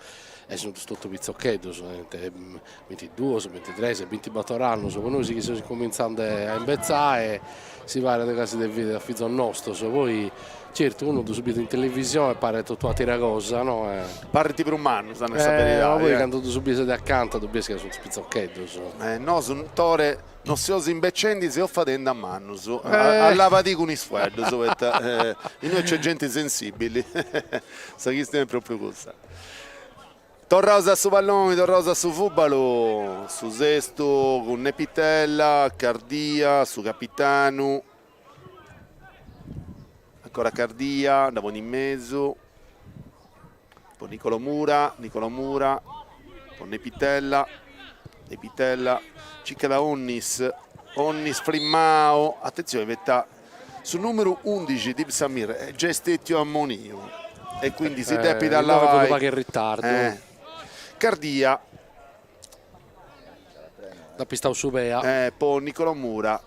e sunt totu pitzocheddos, tenint bintiduos, bintitres, bintibator annos, po nois chi seus incumintzende a imbetzai si paret casi de biri a fizos nostros, poi certu unu ddus biet in televisione e paret totu atera cosa, no? Parint prus mannus, a nai sa beridadi. Ma poi candu ddus bies de acanta ddu bies ca sunt pitzocheddos. Nosu, Tore, no seus imbecendi, seus fadendi a mannus, allabadì cun is fueddus, poita innoi nc'est genti sensibili, sa chistioni est propriu cussa. Torraus a su palloni, torraus a su fubalu, su Sestu cun Nepitella, Cardia, su capitanu, ancora Cardia, dda ponit in mesu, po Nicolo Mura, Nicolo Mura, po Nepitella, Nepitella, circat Onnis, Onnis frimmau, atentzioni poita su numeru undixi Dib Samir est giai stetiu ammoniu e quindi si depit allavai. Unu pagu in ritardu. Cardia. Dd'at pistau su pei. Po Nicolo Mura,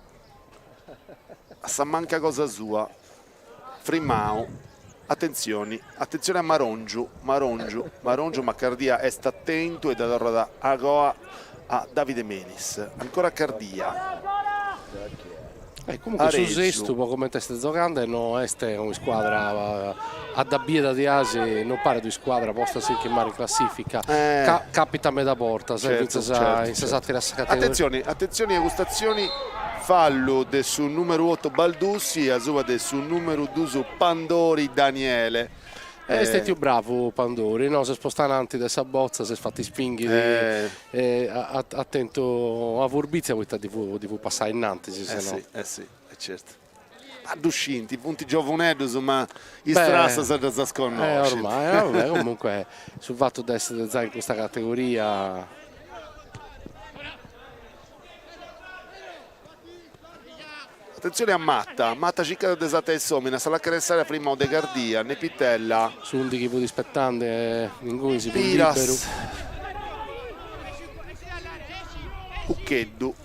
a sa manca cosa sua, frimmau, atentzioni, atentzioni a Marongiu, Marongiu, Marongiu ma Cardia est atentu e dda torrat agoa a Davide Melis, ancora Cardia. E comunque su Sestu po comente est giogande no est un'iscuadra a dda biri diasi no paret un'iscuadra posta a si chimare in classifica, ca capitat meda bortas fintzas in sas ateras categorias. Atentzioni, atentzioni a custa atzioni, fallu de su numeru oto Baldussi asuba de su numeru dus Pandori Daniele. Est stetiu bravu Pandori, no, s'est postu ananti de sa botza, s'est fatu ispinghiri e at tentu una furbizia poita ddi fut ddi fut passau innantis, se no. Eh si, eh si, e certu. Ma ddu scint, funt giovuneddus ma is trassas ddas connoscint. Eh ormai, va bè, comunque su fatu de essere giai in custa categoria Atentzione a Matta, Matta circat de sartai s'omini, a sa lacana 'e s'area frimmau de Cardia, Nepitella. S'undixi fut ispettande inguni si fut liberu. Piras. Uccheddu.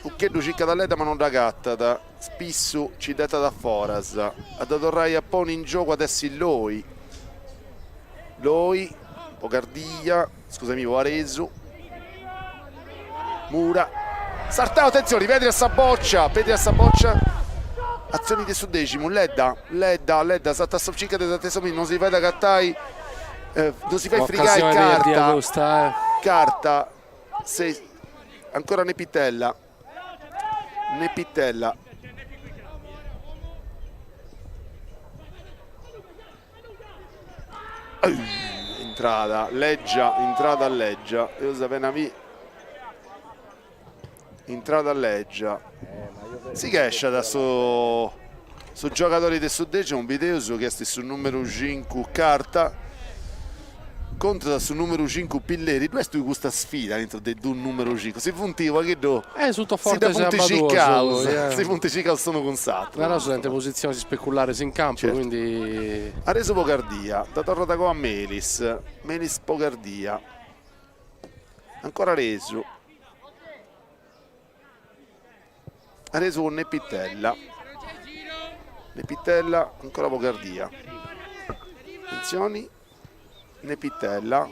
Uccheddu circat a Ledda ma non dd'agatat, Spissu nci dd'etat a foras, a dda torrai a ponni in giogu at essi Loi. Loi po Cardia, scusami, po Aresu. Mura, sartau, atentzioni, Pedri a sa bòcia, Pedri a sa bòcia, atzioni de su Deximu, Ledda, Ledda, Ledda, sartat sa circat de sartai s'omini, non si fait agatai, non si fait frigai Carta, Carta, ancora Nepitella, Nepitella. Intrada lègia, intrada lègia, eus apena biu, intrada lègia, si chesciat su su giogadori de su Deximu, bideus chi est su numeru cincu Carta, contra su numeru cincu Pilleri, ddu est custa sfida intro de dus numerus cincu, si funt u' pagheddu, si dda funt circaus, si funt circaus s'unu cun s'aturu. Naraus tenint positzionis speculares in campu, quindi. Aresu po Cardia, dda torrat agoa Melis, Melis po Cardia, ancora Aresu, Aresu cun Nepitella, Nepitella ancora po Cardia, atentzioni, Nepitella,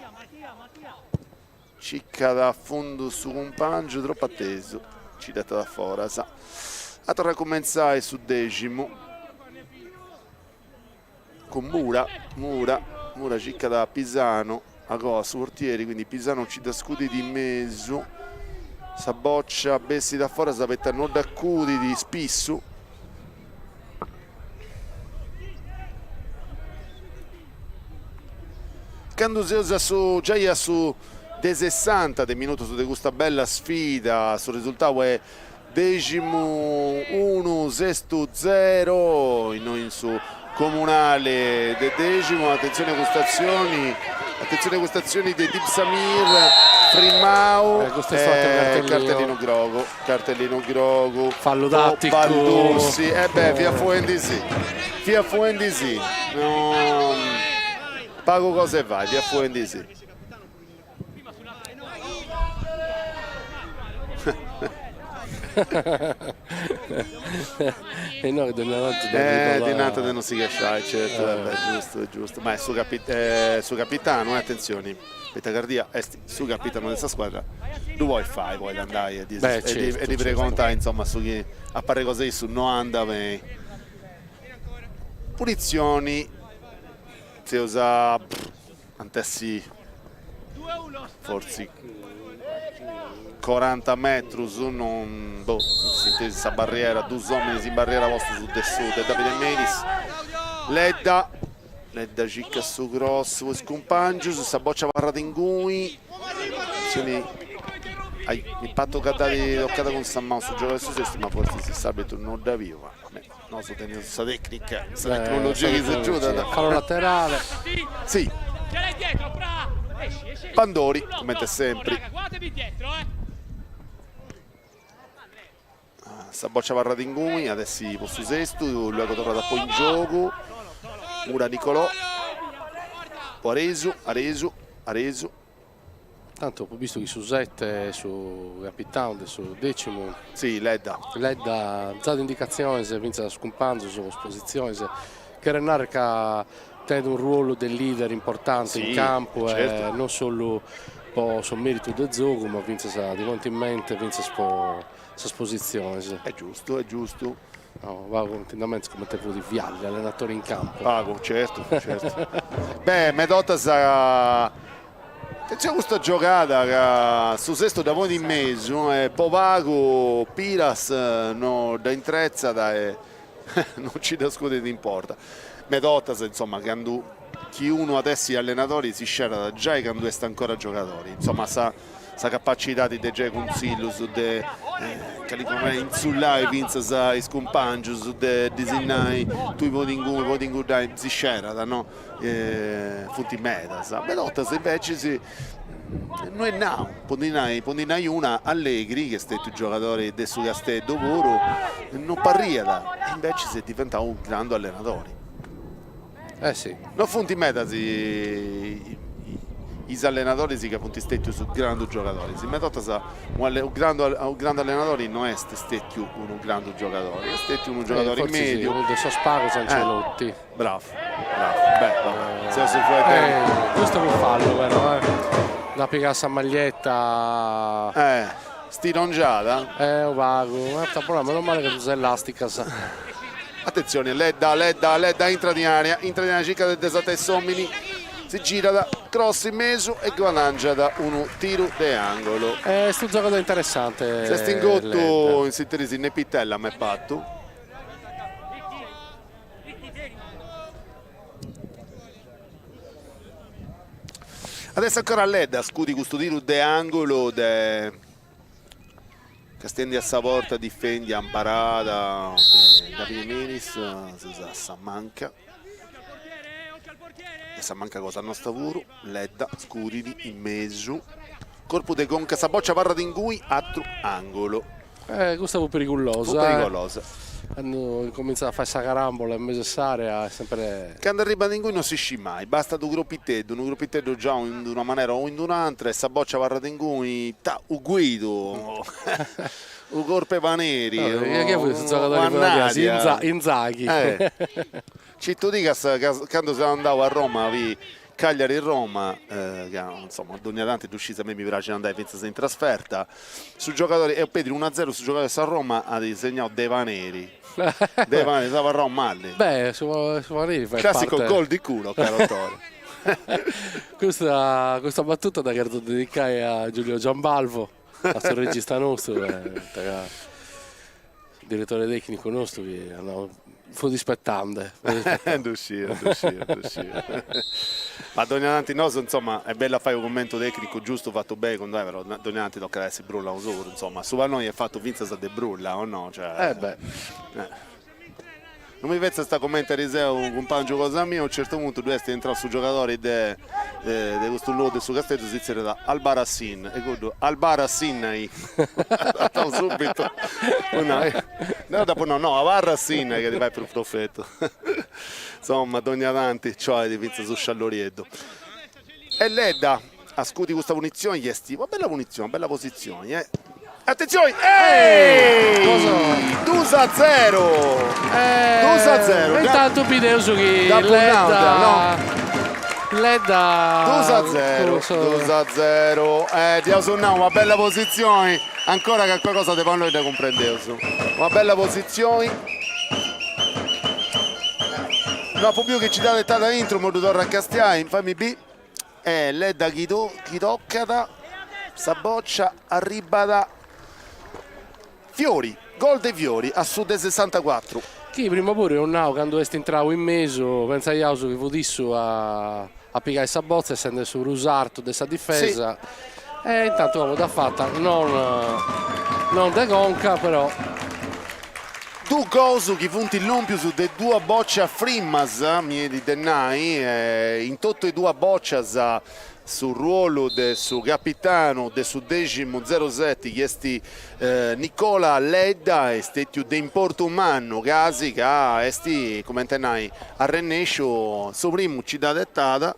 circat a fundu su cumpangiu tropu atesu, nci dd'etat a foras, at torrai a cumentzai su Deximu cun Mura, Mura, Mura circat a Pisano, agoa su portieri, quindi Pisano nci dda scudit in mesu, sa bòcia bessit a foras poita no dd'acudit Spissu. Candu seus a su giai a su de sessanta de minutus de custa bella sfida, su resultau est Deximu unu, Sestu zero, innoi in su comunale de Deximu, atentzioni a custa atzioni, atentzioni a custa atzioni de Dib Samir, frimmau, e cartellinu grogu, cartellinu grogu, fallu tatticu, Baldussi, e beh fiat fuendisì, fiat fuendisì, no, pagu cosa 'e fai, fiat fuendisì. E inoghe ddi narant de Eh, ddi nant de non si chesciai, certu, eh beh, giustu, est giustu. Ma est su capi su capitanu, eh, atentzioni, poita Cardia est su capitanu de sa scuadra, ddu podit fai, podit andai e e ddi pregontai, insoma, su chi a parri cosa 'e issu no andat beni. Punitzioni, seus a ant essi fortzis coranta metrus, non, boh, s'intendi sa barriera, dus ominis in barriera postus de su de Davide Melis, Ledda, Ledda circat su cross po is cumpangius, sa boccia abarrat inguni, atentzioni, ai, mi parit ca dd'at tocada cun sa manu su giogadori de su Sestu, ma fortzis s'arbitru no dd'at biu, ma Nosu teneus sa tecnica, sa tecnologia chi s'agiudat. Fallo laterale. Si. Pandori, comente sempri. Sa boccia abarrat inguni, at essi po su Sestu, luego torrat a poi in giogu. Mura Nicolò, po Aresu, Aresu, Aresu. Tantu apo bistu chi su sette su capitanu de su Decimu. Si, Ledda. Ledda zat indicatziones fintzas a sos cumpanzos po sas positziones, cheret narrer ca tenet unu ruolu de leader importante in campu e non solu po sos meritos de zogu ma fintzas ti ponent in mente fintzas po sas positziones. Est giustu, est giustu. No, pagu ti nd'ammentas comente fut Vialli, allenatore in campu. Pagu, certu, certu. Beh, medotas Atentzioni a custa giogada ca su Sestu dda ponit in mesu e po pagu Piras no dda intretzat e no nci dda scudit in porta. Medotas, insoma, candu chi unu at essi allenadori si scerat giai candu est ancora giogadori, insoma sa sa capacidadi de giai cunsillus, de calincuna manera intzullai fintzas is cumpangius, de ddis nai tui poni inguni, poni inguddai, si scerat no Funt medas, medotas invecis no est nau, po ndi nai po ndi nai una, Allegri, chi est stetiu giogadori de su Casteddu puru, no parriat, e invecis est diventau unu grandu allenadori. Eh si. No funt medas is allenadoris chi funt stetius grandu giogadoris, medotas unu grandu unu grandu allenadori no est stetiu unu grandu giogadori, est stetiu unu giogadori mediu. Fortzis unu de sos pagos Ancelotti. Bravu, bravu, beh, vabbè, seus fueddendi. Eh, custu fut fallu però, eh. Nd'at pigau sa maglietta. Eh, stirongiada? Eh, unu pagu, ma ita meno male ca sunt elasticas. Atentzioni, Ledda, Ledda, Ledda intrat in area, intrat in area, circat de sartai s'omini, si girat, cross in mesu e guadangiat unu tiru de angolo. Est unu giogadore interessante. S'est ingotu in s'interis Nepitella m'est partu. Adesso ancora Ledda scudi custu tiru de angulu de castiendi a sa porta difendia amparada de Davide Melis a sa manca e sa manca cosa nosta puru Ledda scudit in mesu corpu de conca sa boccia abarrat ingui atru angulu Eh, custa fut perigulosa. Fut perigulosa. Candu incomintzat a fai sa carambola in mesu 'e s'area est sempre. Candu arribat ingui non si scit mai, bastat unu cropiteddu, unu cropiteddu giau in d'una manera o in d'un'antra e sa boccia abarrat ingui, ta, u Guidu, u corp'e paneri, Chi fut su giogadori chi Inzaghi. Cittu digas ca candu seu andau a Roma fi Cagliari Roma, ca insoma dogna tanti ddu scis a mei mi praxit andai fintzas in trasferta, su giogadori, eus perdiu unu a zeru su giogadori de sa Roma at segnau De Paneri, De Paneri, seu abarrau mali. Beh su su Paneri fait parte. Classico gol di culo, caro Tore. Custa custa battuta dda cherzo dedicai a Giulio Giambalvo, a su regista nostru, ca Su diretore tecnicu nostru chi at nau fut ispettande. Ddu sciu, ddu sciu, ddu sciu. Ma dogna tanti nosu, insoma, est bellu a fai unu cummentu tecnicu giustu fatu beni cun dai, però dogna tanti tocat a essi brullaus puru, insoma. Su palloni est fatu fintzas de brulla, o no? Cioè. Eh beh. Non mi fetzast cumenti ariseu unu cumpangiu cosa mia, a unu certu puntu ddu est intrau su giogadori de de custu nou de su Casteddu si zerriat Albarracin e cuddu Albarrasinnai at nau subitu deu dd'apu nau no abarra a Sinnai ca ti fait prus profetu insoma dogna tanti nci 'olit fintzas su sciallorieddu e Ledda a scudi custa punizioni chi est una bella punizioni una bella posizioni eh. Attenzioni! Ehi! Dus a zero! Dus a zero! Intantu bideus chi Ledda no? Ledda Dus a zero, dus a zero. Dd'iaus nau, una bella posizioni, ancora calincuna cosa de palloni dda cumprendeus. Una bella posizioni. No apu biu chi nci dd'at 'etada aintru, imoi ddu torru a castiai, fammi biri. E Ledda chi chi tocat sa boccia arribat Fiori, gol de Fiori a su de sessantacuatru. Chi prima puru eus nau candu est intrau in mesu pentzaiaus chi fut issu a a pigai sa botza essende su prus artu de sa difesa e intantu como dd'at fata non non de conca però. Dus gols chi funt lompius de duas bòcias frimmas, mi 'enit de nai, in totu e duas bòcias su ruolu de su capitanu de su deximu zeroseti chi est Nicola Ledda est stetiu de importu mannu casi ca est, cumenti nai, arrennesciu su primu nci dd'at 'etada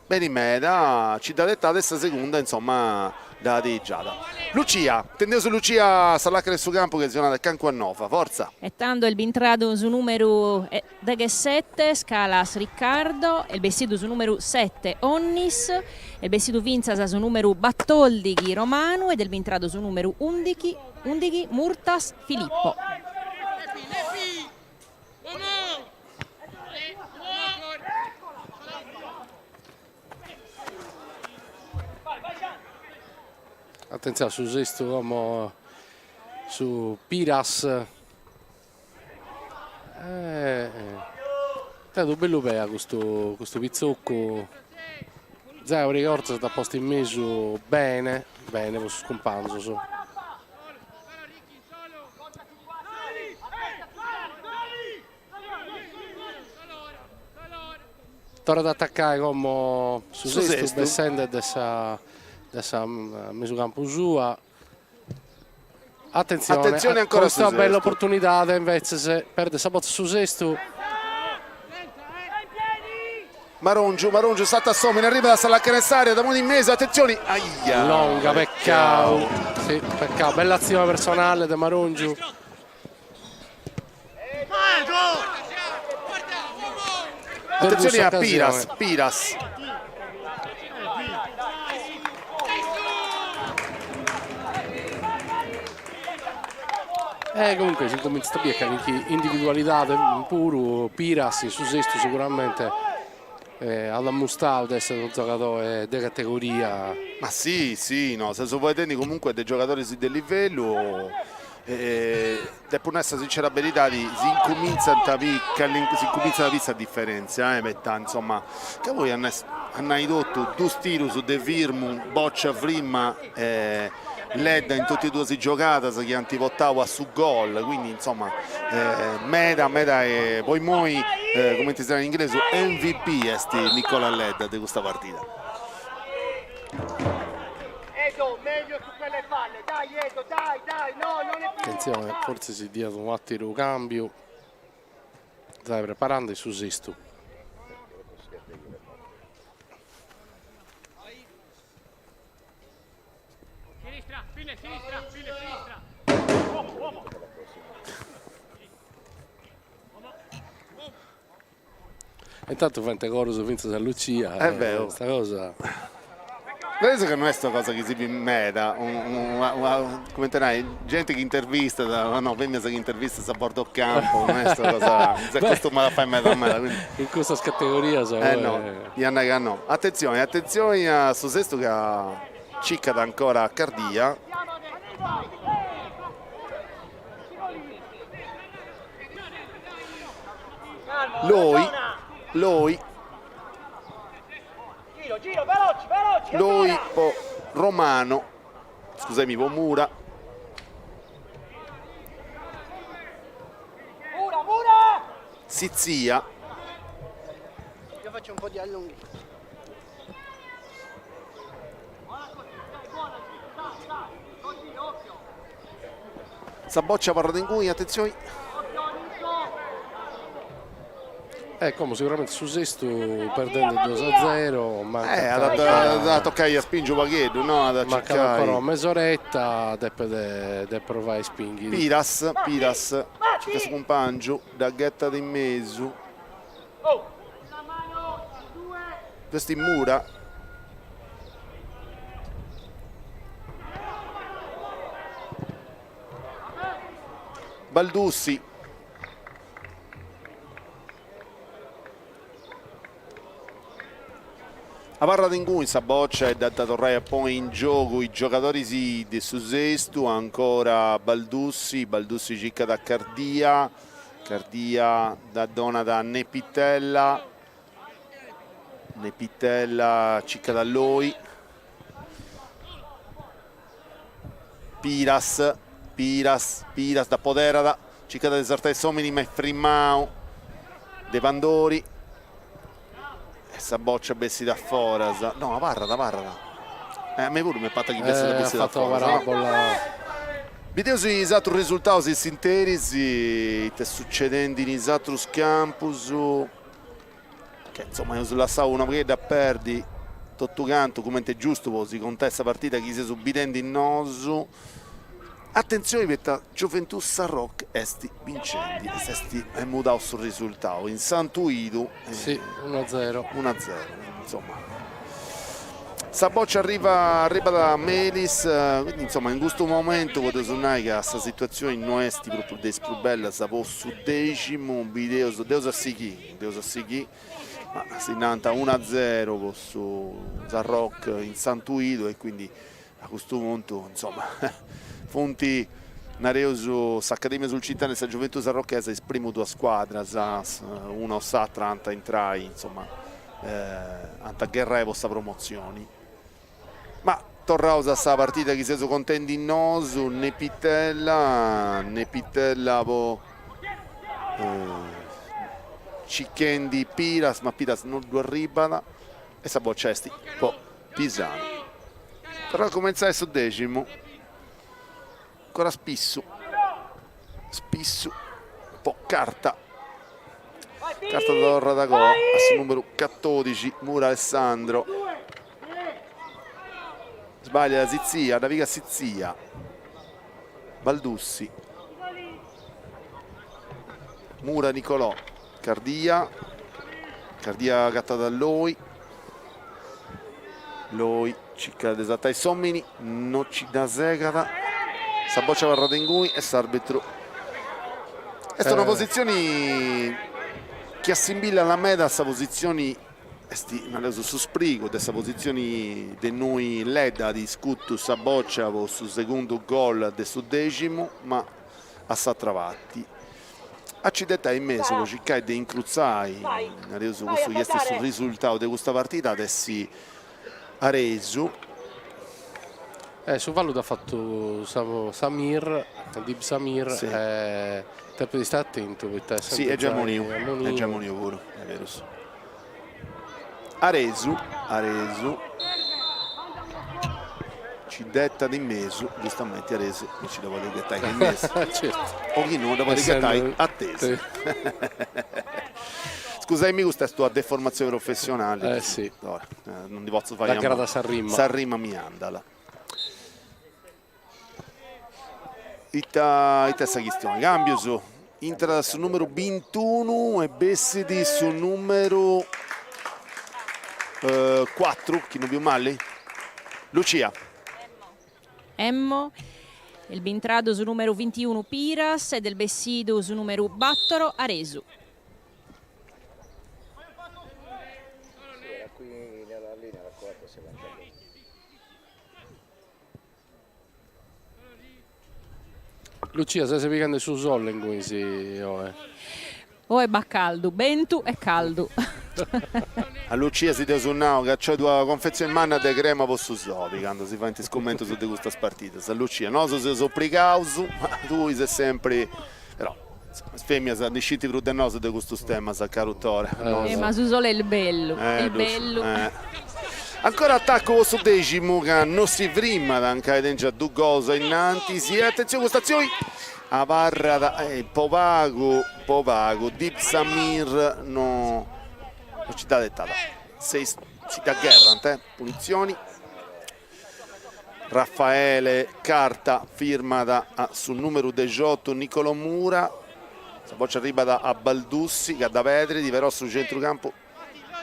Beni meda, nci dd'at 'etada e sa segunda insoma dd'at giada. Lucia, intendeus Lucia a sa lacana 'e su campu chi si 'onat calincuna nova, fortza. E tando est bintradu su numeru deghessete, Scalas Riccardo, est bessidu su numeru sete, Onnis, est bessidu fintzas su numeru batoldighi, Romanu, ed est bintradu su numeru undighi, undighi, Murtas Filippo. Atentzione a su Sestu como su Piras. Eh, tenit unu bellu pei custu custu pitzocu. Zai Oricorza dd'at postu in mesu bene, bene po sos cumpanzos. Torrat a atacai como su Sestu bessende de sa de sa mesucampu sua. Atentzione, Atentzione ancora custa bella oportunidade invetzes perdet sa botza su Sestu. Marongiu, Marongiu sartat s'omine, arribat a sa lacana 'e s'area, dda ponit in mesu, atentzioni, aia! Longa, peccau, si, peccau, bella atzione personale de Marongiu. Atentzioni a Piras, Piras. E comunque si incomintzat a biri calincuna individualidade puru, Piras in su Sestu seguramente at ammustau de essere unu giogadore de categoria. Ma si, si, no, seus faeddendi comunque de giogadoris de livellu e depu nai sa sincera beridadi, si incumintzant a biri si incumintzat a biri sa diferentzia, poita insoma, ca poi a nai totu, dus tirus de firmu, boccia frimma e Ledda in totu e duas is giogadas chi ant portau a su gol, quindi insoma meda meda e po immoi cumenti si narat in inglesu MVP est Nicola Ledda de custa partida. Atentzione, fortzis diat unu atteru cambiu, giai preparande su Sestu. Intantu faint corus fintzas a Lucia. Est beru. Custa cosa. Penso ca no est una cosa chi si bit meda, cumenti nai, genti chi intervistat, no, feminas chi intervistant a bordo campo, no est una cosa chi si acostumat a fai meda meda, quindi. In custas categorias. Eh no, ia nai ca no. Atentzioni, atentzioni a su Sestu ca circat ancora Cardia. Loi, Loi. Loi po Romano, scusami, po Mura. Sitzia. Io faccio un po' di allunghi. Sa boccia abarrat inguni, atentzioni. E como siguramente su Sestu perdende duos a zero mancat eh, at a tocai a spingi u pagheddu, no? At a mancat circai. ancora una mesoretta, depet de provai a ispinghi. Piras, Piras, circat su cumpangiu, dda ghetat in mesu. Est Mura. Baldussi. Abarrat inguni sa bòcia e dd'ant a torrai a ponni in giogu is giogadoris de su Sestu, ancora Baldussi, Baldussi circat a Cardia, Cardia dda donat a Nepitella, Nepitella circat a Loi, Piras, Piras, Piras dd'apoderat, circat de sartai s'omini ma est frimau de Pandori e sa boccia bessit a foras, no abarrat, abarrat, eh a mei puru m'est parta chi fessat bessida a foras, no? Bideus is atrus risultaus in s'interis, ita est sucedendi in is atrus campus, Che insoma eus lassau una paghedda a perdi totu cantu, cumenti est giustu po si contai sa partida chi seus bidendi nosu. Atentzioni poita Gioventù Sarroch est bincendi e s'est mudau su risultau in Santu 'Idu. Si, unu a zero. Unu a zero, insoma. Sa boccia arriva arribat a Melis, quindi insoma in custu momentu podeus nai ca sa situatzioni no est propriu de is prus bellas po su Deximu, bideus, dd'eus a sighì Dd'eus a sighì, ma si nant unu a zero po su Sarroch in Santu 'Idu e quindi a custu puntu insoma funt, nareus, s'Academia Sulcitana e sa Gioventù Sarrochesa is primus duas scuadras, una o s'atra ant a intrai, insoma, ant a gherrai po sa promotzioni. Ma torraus a sa partida chi seus contendi nosu, Nepitella, Nepitella po circhendi Piras, ma Piras no ddu arribat e sa boccia est po Pisanu. Torraus a cumentzai su deximu, ancora Spissu, Spissu po Carta, Carta torrat agoa a su numeru catodixi Mura Alessandro. Sbagliat Sitzia, dda pigat Sitzia. Baldussi. Mura Nicolò. Cardia. Cardia agatat a Loi. Loi circat de sartai s'omini, no ci dda segat. Sa boccia abarrat inguni e s'arbitru. Est una positzioni chi assimbillat meda a sa positzioni Est, nareus, su sprigu de sa positzioni de innui Ledda at iscutu sa bòcia po su segundu gol de su Deximu, ma a s'atra parti. A ci dd'etai in mesu po circai de incrutzai, nareus, cussu chi est su risultau de custa partida at essi Aresu. Eh, su fallu dd'at fatu Samir, Dib Samir, sì. e depit istai atentu poita est Sì, est giai ammoniu, est giai ammoniu puru, est berus. Aresu, Aresu, ci dd'etat in mesu, giustamenti Aresu non ci dda podit ghetai che in mesu, certo. o chi no dda podit ghetai atesu. Scusaimi custa est una deformazione professionale. Eh sì. Non ndi potzu fai. T'agradat sa rima. Sa rima mi andat. Ita ita est sa chistioni? Cambius, intrat su numeru bintunu e bessit su numeru cuatru, chi non biu mali, Lucia. Emmo, est bintradu su numeru bintiunu Piras ed est bessidu su numeru battoro Aresu. Lucia, ses pighende su sole ingunis oe? Oe b'at caldu, bentu e caldu. A Lucia si dd'eus nau ca nc'est una confetzioni manna de crema po su soli candu si faint is cummentus de custas partidas. Lucia, nosu seus obrigaus, ma tui ses sempri, però is feminas ndi scint prus de nosu de custus temas, caru Tore. Eh ma su sole est bellu, est bellu. Ancora atacu po su Deximu ca no si frimat, mancai tengiat dus gols ainnantis e atentzioni custa atzioni. Abarrat e po pagu po pagu Dib Samir no ci dda detat. Si dda gherrant eh, punitzioni. Raffaele Carta firmat a su numeru dexiotu Nicolò Mura, sa boccia arribat a Baldussi ca dda pedrit, però su centrucampu,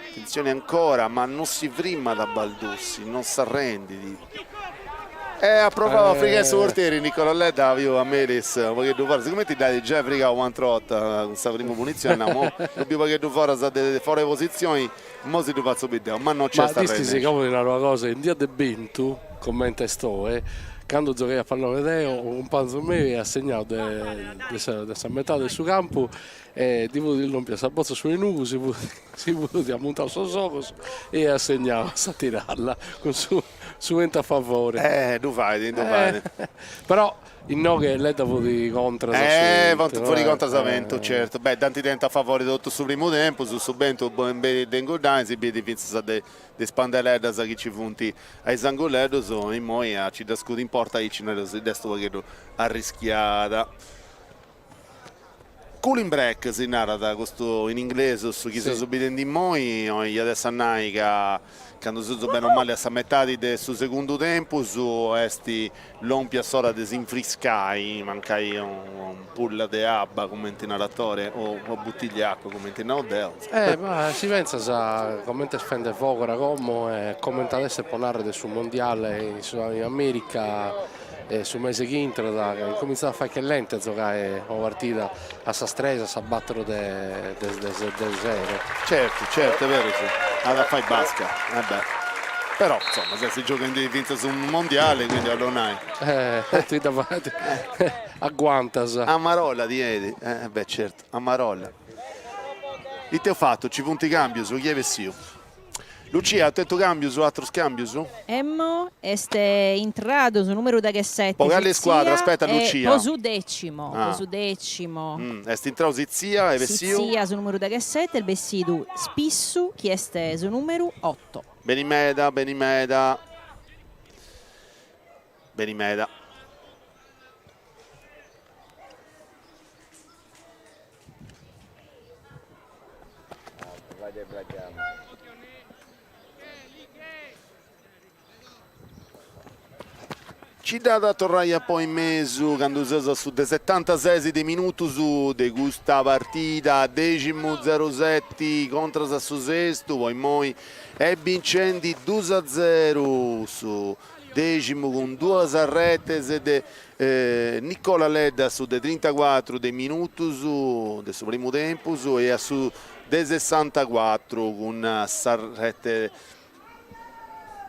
atentzioni ancora, ma non si frimat Baldussi, non s'arrendit. E at provau a frigai su portieri Nicolò Ledda, biu a Melis unu pagheddu foras, sigumenti dd'at giai frigau u'atera 'orta cun sa primu punitzioni, nau, ddu biu pagheddu foras de fora de positzioni, Mo si ddu fatzu biri deu, ma no nc'est Ma ischis, como ti naro una cosa, in dia de bentu, comente est oe, cando giogaia a pallone deo, unu cumpanzu meu aiat segnadu de de sa de sa metade de su campu e ddi fut lòmpia sa botza a su 'enugu, si fut si fut ammuntadu sos ogos e aiat segnadu a sa tiralla cun su su 'entu a favore. Eh, ddu fait, ddu fait. Però Inoghe Ledda fut contras a su bentu. Eh, fut contras a bentu, certu. Beh, dd'ant tentu a favore totu su primu tempus, su bentu benit de ingudai, si bidit fintzas de is pandeleddas chi ci funt a is anguleddus, immoi a ci dda scudi in porta aici nareus dd'est u' pagheddu arrischiada. Cooling break si narat custu in inglesu, su chi seus bidendi immoi, iat essi a nai ca candu seus beni o mali a sa metadi de su segundu tempus est lòmpia s'ora de s'infriscai, mancai un'ampulla de abba cumenti narat Tore o una buttiglia 'e acua cumenti nau deu. Eh ma si pensas comente est fende fogora como e comente at esser po narrer de su mondiale in America E su mese chi intrat incomintzat a fai callente a giogai una partida a sas tres, a sas battoro de de sero. Certu, certu, est berus, at a fai basca, e beh. Però, insoma, s'est gioghendi fintzas unu mondiale, quindi 'ollu nai. Eh, ti dda fai, agguantas. Amarolla ti 'enit, eh beh, certu, amarolla. Ite eus fatu, ci funt cambius, chi est bessiu? Lucia, at tentu cambius, atrus cambius? Emmo, est intradu su numeru deghessete Po cali scuadra? Aspetta Lucia. Po su decimo, po su decimo. Est intrau Sitzia, est bessiu. Sitzia su numeru deghessete, est bessidu Spissu chi est su numeru otto. Beni meda, beni meda. Beni meda. Ci dd'at a torrai a poi in mesu candu seus a su de setantases de minutus de custa partida, Deximu zeruseti contras a su Sestu, po immoi est bincendi dus a zeru su Deximu cun duas retes de Nicola Ledda a su de trintacuatru de minutus de su primu tempus e a su de sessantacuatru cun sa rete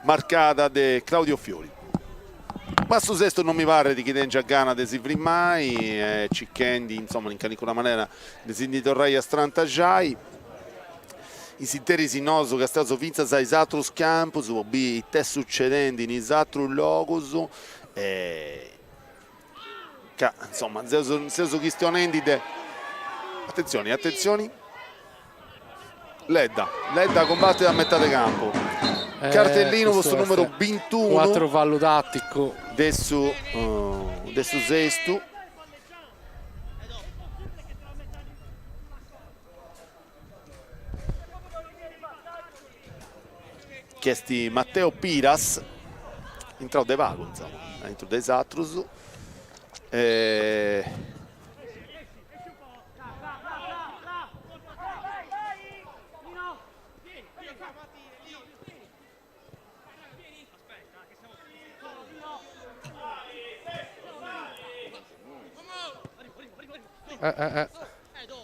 marcada de Claudio Fiori. Ma su Sestu non mi parrit chi tengiat gana de si frimai e circhendi insoma in calincuna manera de si ndi torrai a strantaxai. In s'interis nosu castiaus fintzas a is atrus campus po biri it'est sucedendi in is atrus logus E ca insoma seus seus chistionendi de atentzioni atentzioni Ledda Ledda cumbatit a metade campu cartellinu po su numeru bintunu U'atru fallu taticu de su de su Sestu chi est Matteo Piras, intrau de pagu, insoma, aintru de is atrus. E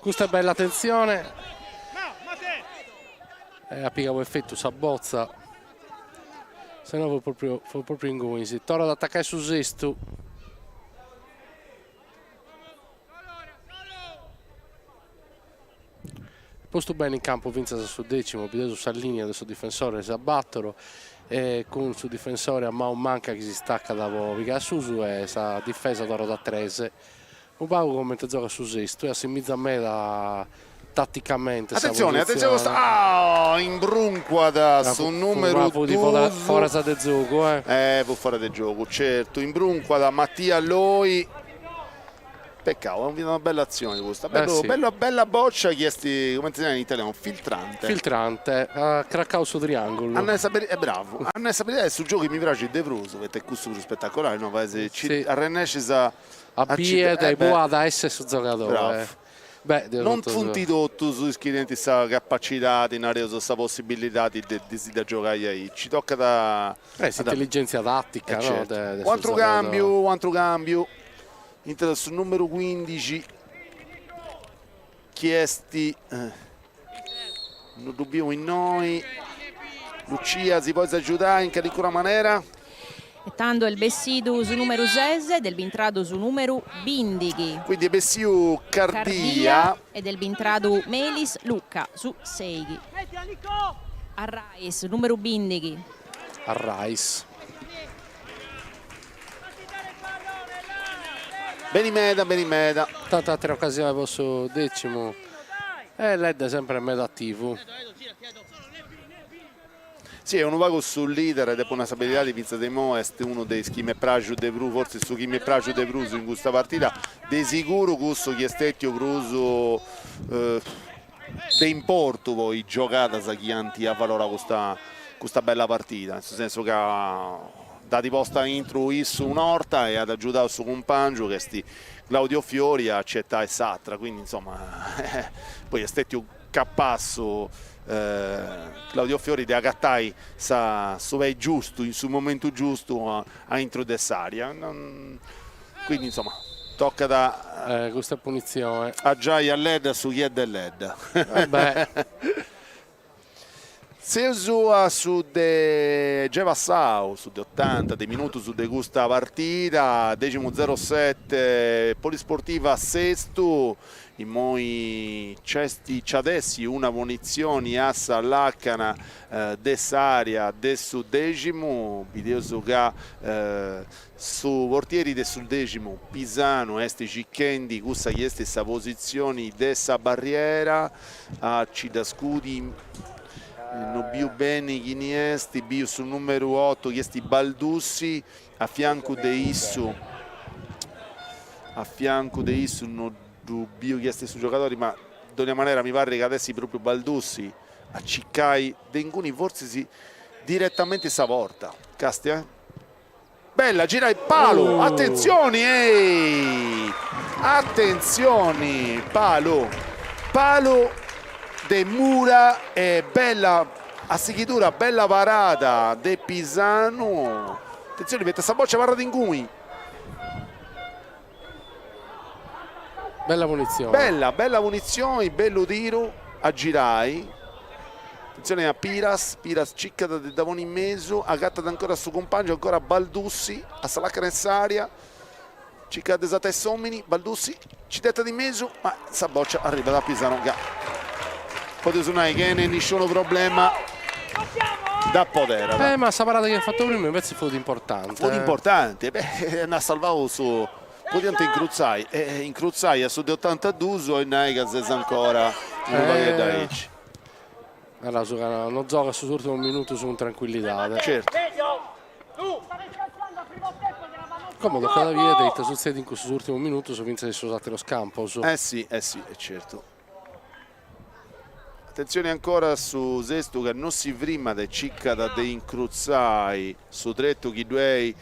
Custa est bella atentzione. E at pigau efetu sa botza. Se no fut propriu fut propriu ingunis. Torrat a atacai su Sestu. Postu bene in campu fintzas a su decimu, bideus sa linea de sos difensores a battoro e cun su difensore a manu manca chi si staccat po pigai a susu e sa difesa torrat a tres. Unu pagu comente giogat su Sestu e assimizat meda taticamente sa Atentzione, atentzione custa, ah, imbruncuat su numeru dus. Foras de giogu, eh. Eh, fut fora de giogu, certu, imbruncuat Mattia Loi. Peccau, fiat una bella atzioni custa, bellu, bella bella boccia chi est, cumenti si narat in italianu, filtrante. Filtrante, at cracau su triangulu. A nai sa beridadi, bravu, a nai sa beridadi est su giogu chi mi praxit de prus, poita est cussu prus spettacolari, no, fais, ci arrennescis a A biri de ua at a essi su giogadori. Bravu. Beh, deu Non funt totus is chi tenint sa capacidadi, nareus, sa possibilidadi de de si dda giogai aici, tocat a. S'intelligèntzia tàtica, no, de U' atru càmbiu, u' atru càmbiu. Intrat su numeru cuindixi chi est, no ddu biu innoi, Lucia si podis agiudai in calincuna manera? E tando est bessidu su numeru ses ed est bintradu su numeru bindighi. Quindi est bessiu Cardia. Ed est bintradu Melis Luca, su seighi. Arrais, numeru bindighi. Arrais. Beni meda, beni meda. Tanta àtera ocasione po su decimu e Ledda sempre meda ativu. Si, est unu pagu su leader, depu nai sa beridadi, fintzas a imoi est unu de is chi m'est praxiu de prus, fortzis su chi m'est praxiu de prus in custa partida, de siguru cussu chi est stetiu prus de importu po is giogadas chi ant avalorau custa custa bella partida, in su sensu ca dd'at posta aintru issu un'orta e at agiudau su cumpangiu chi est Claudio Fiori a nci 'etai s'atra, quindi insoma poi est stetiu capassu Claudio Fiori de agatai sa su pei giustu in su momentu giustu aintru de s'area, quindi insoma tocat a Custa punitzione. A giai a Ledda su chi est de Ledda. Seus a su de giai passau, su de otanta de minutus de custa partida, deximu zero sete Polisportiva Sestu, immoi nc'est nc'at essi una punitzioni a sa lacana de s'area de su deximu, bideus ca Su portieri de su Deximu, Pisanu, est circhendi cussa chi est sa positzioni de sa barriera, a ci dda scudi, no biu beni chini est, biu su numeru otu chi est Baldussi, a fiancu de issu, a fiancu de issu no ddu biu chi est su giogadori, ma dogna manera mi parrit ca at essi propriu Baldussi a circai de inguni fortzis diretamenti sa porta, castia. Bella gira e palu, atentzioni ehi! Atentzioni, palu, palu de Mura e bella a sighidura, bella parada de Pisanu, atentzioni poita sa boccia abarrat inguni. Bella punitzioni. Bella, bella punitzioni, bellu tiru a girai. Atentzione a Piras, Piras circat de dda ponni in mesu, agatat ancora su cumpangiu, ancora Baldussi a sa lacana 'e s'area, circat de sartai s'omini, Baldussi nci dd'etat in mesu, ma sa boccia arribat a Pisano ca podeus nai chene nisciunu problema dda poderat. Eh ma sa parada chi at fatu prima invece fut importante. Fut importante, beh nd'at salvau su Podiant incrutzai, e incrutzai a su de otantadus 'olit nai ca ses ancora unu pagheddu aici. Naraus ca no giogat sos urtimos minutos cun trancuillidade. Certu. Como tocat a bider ite sutzedit in custos urtimos minutos fintzas in sos ateros campos. Eh si, eh si, est certu. Atentzioni ancora a su Sestu ca no si frimat e circat de incrutzai su tretu chi ddu est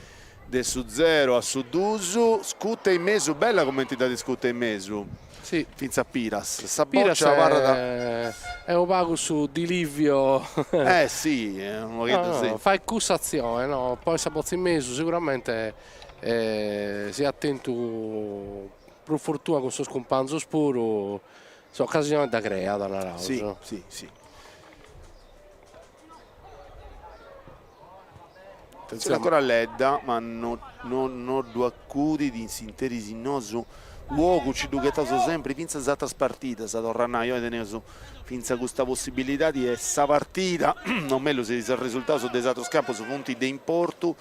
de su zero a su dus, scuta in mesu, bella cumenti dd'at scuta in mesu, si. Fintzas Piras, sa boccia abarrat. Est unu pagu su Di Livio. Eh si, unu pagheddu si. Fait cussa atzione, no, poi sa botza in mesu seguramente si at tentu prus fortuna cun sos cumpanzos puru S'ocasione dda creat, naraus. Si, si, si. Atentzione ancora Ledda, ma no no no ddu acudit in s'interis nosu u' ogu ci ddu ghetaus sempri fintzas is atras partidas, torru a nai, oi teneus fintzas custa possibilidadi e sa partida, o mellus is arresultaus de is atrus campus funt de importu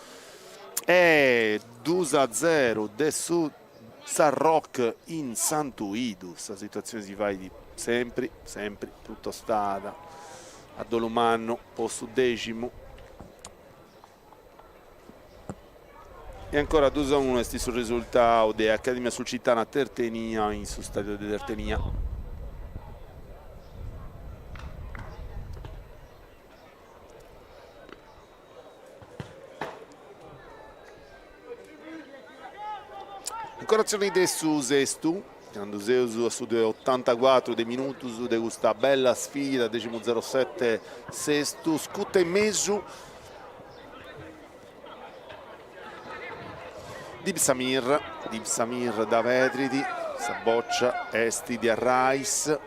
e dus a zeru de su Sarroch in Santu 'Idu, sa situatzioni si fait sempri sempri prus tostada, a dolu mannu po su Deximu. E ancora dus a unu est su resultau de Academia Sulcitana Tertenia in su stadiu de Tertenia. Ancora atzioni de su Sestu, candu seus a su de otantacuatru de minutus de custa bella sfida, deximu zerosete Sestu, scuta in mesu, Dib Samir, Dib Samir dda perdit, sa bòcia est de Arrais.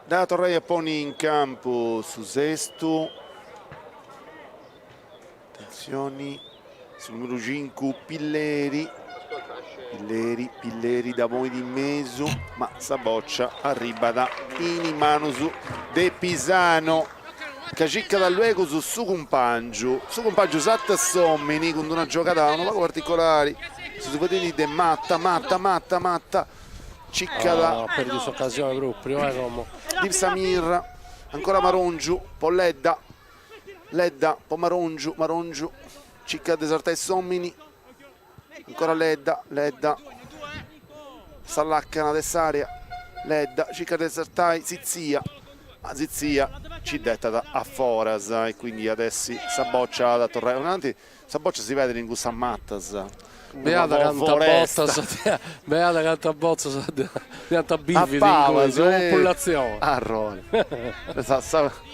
Dd'at a torrai a ponni in campu su Sestu. Atentzioni, su numeru cincu Pilleri, Pilleri, Pilleri dda ponit in mesu, ma sa bòcia arribat in is manus de Pisano, ca circat luegus su cumpàngiu, su cumpàngiu Satta s'omini cun d'una giogada unu pagu particolari, si fueddit de Matta, Matta, Matta, Matta, circat. At perdiu s'ocasioni propriu, eh como. Dib Samir, ancora Marongiu po Ledda Ledda po Marongiu, Marongiu circat de sartai s'omini, ancora Ledda, Ledda, sa lacana de s'area, Ledda circat de sartai Zizzia, ma Zizzia nci dd'etat a foras e quindi at essi sa boccia at a torrai ananti Sa boccia si perdit in cussas matas. Beada canta botas, beada canta botas dd'iant bividu inguni, sa populatzioni. Arrori.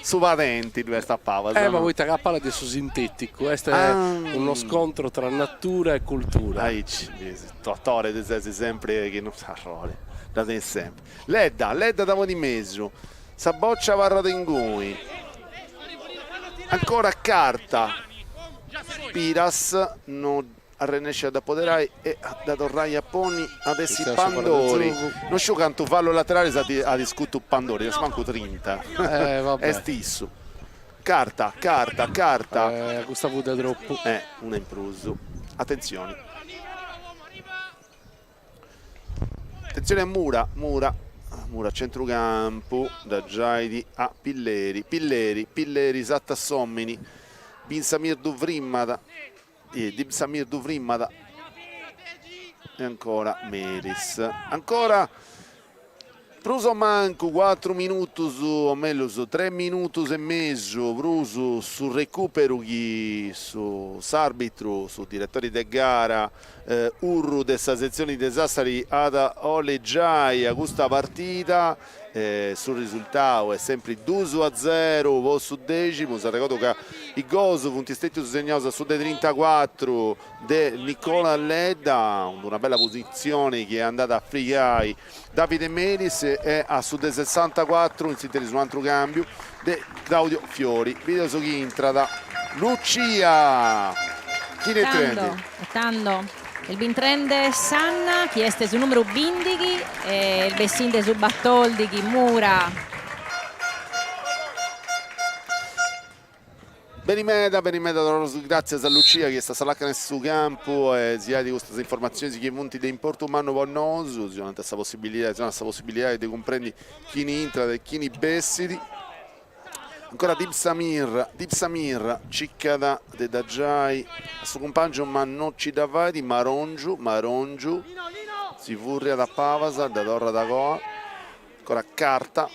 Su padenti ddu est a pabas. Eh ma poita ca a palas de su sinteticu, est uno scontro tra natura e cultura. Aici, Tore ti ses sempri chi non, arrori, dda tenis sempri. Ledda, Ledda dda ponit in mesu, sa boccia abarrat inguni. Ancora Carta, Piras no arrennescit a dd'apoderai e a dda torrai a ponni at essi Pandori, no sciu cantu fallu lateralis at iscutu Pandori, est mancu trinta, est issu. Carta, Carta, Carta. Custa fut de tropu. Una in prus, atentzioni. Atentzione a Mura, Mura, Mura a centrucampu, dda giait a Pilleri, Pilleri, Pilleri sartat s'omini, Bin Samir ddu frimmat, Dib Samir ddu frimmat e ancora Melis, ancora Prus o mancu cuatru minutus, o mellus tres minutus e mesu prus su recuperu chi su s'arbitru, su diretori de gara Urru de sa setzioni de Sassari at a olli giai a custa partida. Su risultau est sempri dus a zeru po su Deximu, s'arregodu ca is gols funt stetius segnaus a su de trintacuatru de Nicola Ledda, cun una bella positzioni chi est andada a frigai Davide Melis e a su de sessantacuatru in s'interis unu antru cambiu de Claudio Fiori. Bideus chi intrat Lucia! Chini est intrendi? E tando est bintrende Sanna chi est su numeru bindighi e est bessinde su batoldighi Mura. Beni meda, beni meda, torraus gràtzias a Lucia chi est a sa làcana 'e su campu e si 'ai custas informatzionis chi funt de importu mannu po nosu, si donant sa possibilidadi, si donat sa possibilidadi de cumprendi chini intrat e chini bessit. Ancora Dib Samir, Dib Samir circat de dda giai a su cumpàngiu ma no nci dda fait, Marongiu, Marongiu si furriat a pabas, dda torrat a coa, ancora Carta.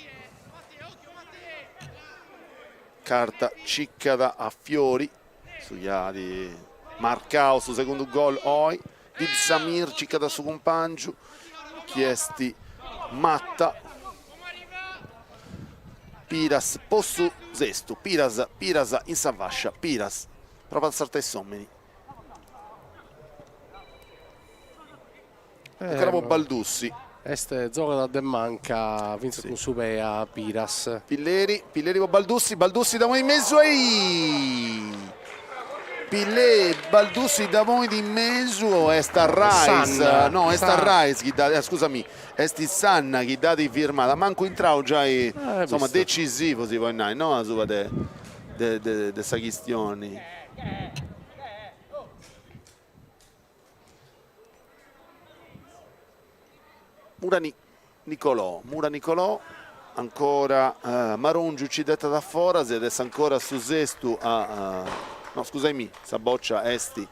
Carta circat a Fiori, su chi at marcau su segundu gol oi, Dib Samir circat su cumpàngiu chi est Matta, Piras po su Sestu, Piras, Piras in sa fascia, Piras provat a sartai s'omini. Ancora po Baldussi. Est giogat de manca fintzas cun su pei a Piras. Pilleri, Pilleri po Baldussi, Baldussi dda ponit in mesu ei! Pilleri, Baldussi dda ponit in mesu o est Arrais? No, est Arrais chi dda, scusami, est Sanna chi dd'at firmada, mancu intrau giai, insoma, decisivu si podit nai, no asuba de de sa chistioni. Mura Nicolò, Mura Nicolò, ancora Marongiu nci dd'etat a foras e adesso ancora su Sestu a, no scusaimì, sa bòcia est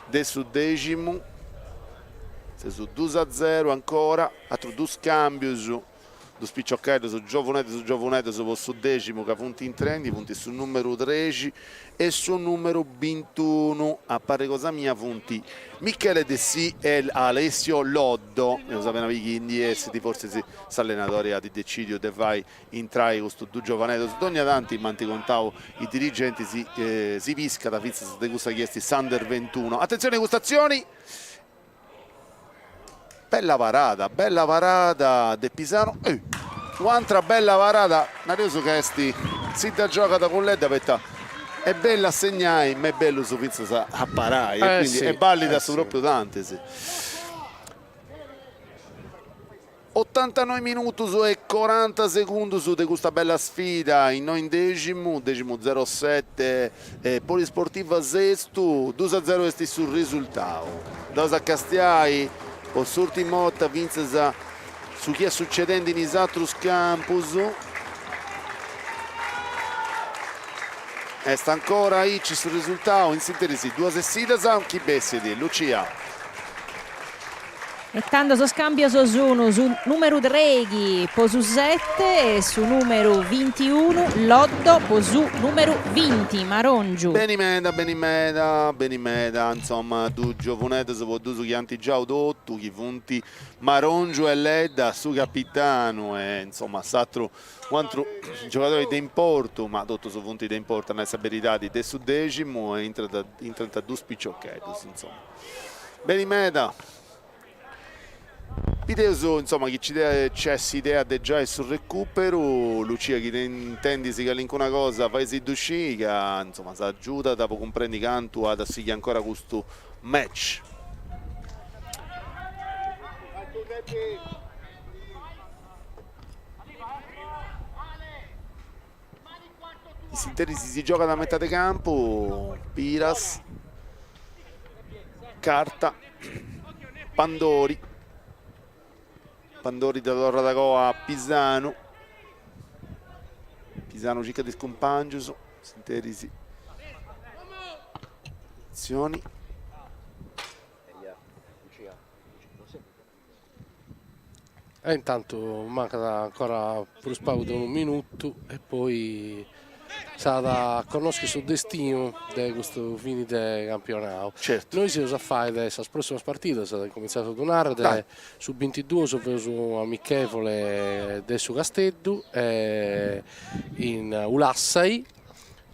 de su Deximu, seus dus a zeru ancora, atrus dus cambius Dus piciocheddus giovuneddus giovuneddus po su Deximu ca funt intrendi, funt su numeru trexi e su numeru bintunu, a parri cosa mia funt Michele Dessì e Alessio Loddo, eus apena biri chi ndi essit, fortzis s'allenadori at decidiu de fai intrai custus dus giovaneddus, dogna tanti m'ant contau is dirigentis si piscat fintzas de cussa chi est s'under ventuno. Atentzioni a custa atzioni Bella parada, bella parada de Pisano, eh, u'antra bella parada, nareus ca est, si dda giogat cun Ledda poita est bellu a segnai ma est bellu fintzas a parai e quindi e ballit a su propriu tantis. Otantanoi minutus e coranta segundus de custa bella sfida innoi in Deximu, Deximu zero sete Polisportiva Sestu, dus a zero est su resultau. Andaus a castiai po s'urtima 'orta fintzas su chi est succedendi in is atrus campus. Est ancora aici su resultau, in s'interis duas essidas chi bessit Lucia. E tando sos càmbios sun su nùmeru trèighi po su sete e su nùmeru bintiunu Loddo po su nùmeru binti Marongiu. Beni meda, beni meda, beni meda, insoma, dus giovuneddos po dus chi ant giau totu, chi funt Marongiu e Ledda, su capitanu e insoma s'atru u' atru giogadori de importu, ma totus funt de importu a nai sa beridadi, de su Deximu e intrant dus piciocheddus, insoma. Beni meda. Bideus insoma chi nc'est s'idea de giai su recuperu, Lucia chi intendis calincuna cosa fai·si·ddu sciri ca insoma s'agiudat po cumprendi cantu at a sighi ancora custu match. In s'interis si giogat a metade campu, Piras, Carta, Pandori, Pandori dda torrat agoa a Pisanu, Pisanu circat is cumpangius, s'interis, atzioni. E intantu mancat ancora prus pagu de unu minutu e poi s'at a connoschi su destinu de custu fini de campionau. Certu. Nois eus a fai de sas prossimas partidas, incumentzaus a ddu narrer, de su bintiduus feus un'amichevole de su Casteddu in Ulassai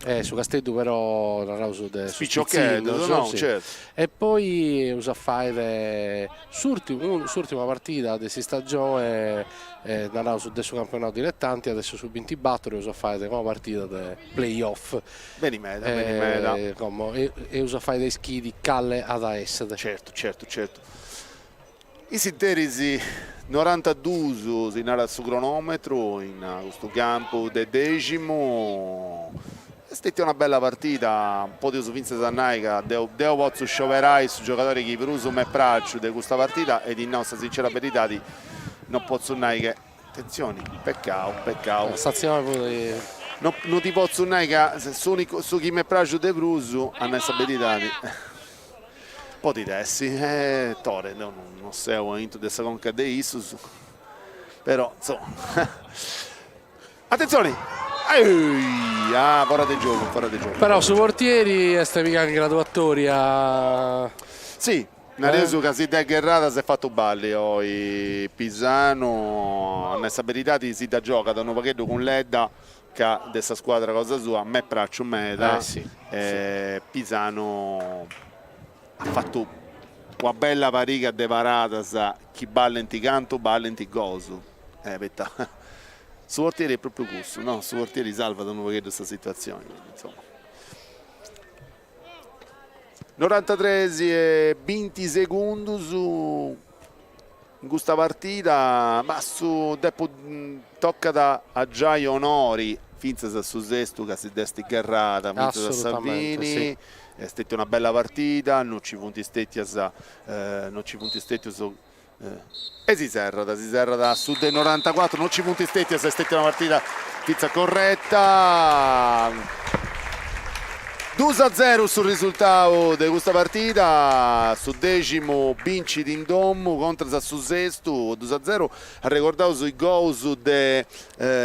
E su Casteddu però naraus de sos pitzinnos, no, certu. E poi eus a fai s'urtimu s'urtima partida de s'istagione naraus de su campionau diletanti at essi su bintibattor eus a fai una partida de play off. Beni meda, beni meda. Como eus a fai ischiri cale at a essere. Certu, certu, certu. In s'interis norantadus si narat su cronometru in custu campu de Deximu, est stetia una bella partida, podeus fintzas a nai ca deu deu potzu scioberai su giogadori chi prus m'est praxiu de custa partida e ddi nau sa sincera beridadi no potzu nai che, atentzioni, pecau, pecau. S'atzioni fut. No no ti potzu nai ca s'unicu su chi m'est praxiu de prus, a nai sa beridadi Podit essi, eh Tore, deu no seu aintru de sa conca de issus, però insoma. Atentzioni! Ah, fora de giogu, fora de giogu. Però su portieri est pigau in graduatoria. Si, nareus ca si dd'est gherrada s'est fatu balli oi Pisanu, a nai sa beridadi si dda giogat unu pagheddu cun Ledda ca de sa scuadra cosa sua m'est praxiu meda e Pisanu at fatu una bella pariga de paradas chi ballint cantu ballint gosu, poita su portieri est propriu cussu, no, su portieri salvat unu pagheddu sa situatzioni, quindi insoma. Norantatres e binti segundus in custa partida, ma su depu tocat a giai onori fintzas a su Sestu ca si dd'est gherrada fintzas a sa fini, est stetia una bella partida, no nci funt stetias no nci funt stetius. E si serrat, si serrat a su de norantacuatru, no nci funt stètias, est stètia una partida fintzas correta. Dus a zeru su risultau de custa partida, su Deximu bincit in domu contras a su Sestu, dus a zeru, arregordaus is gols de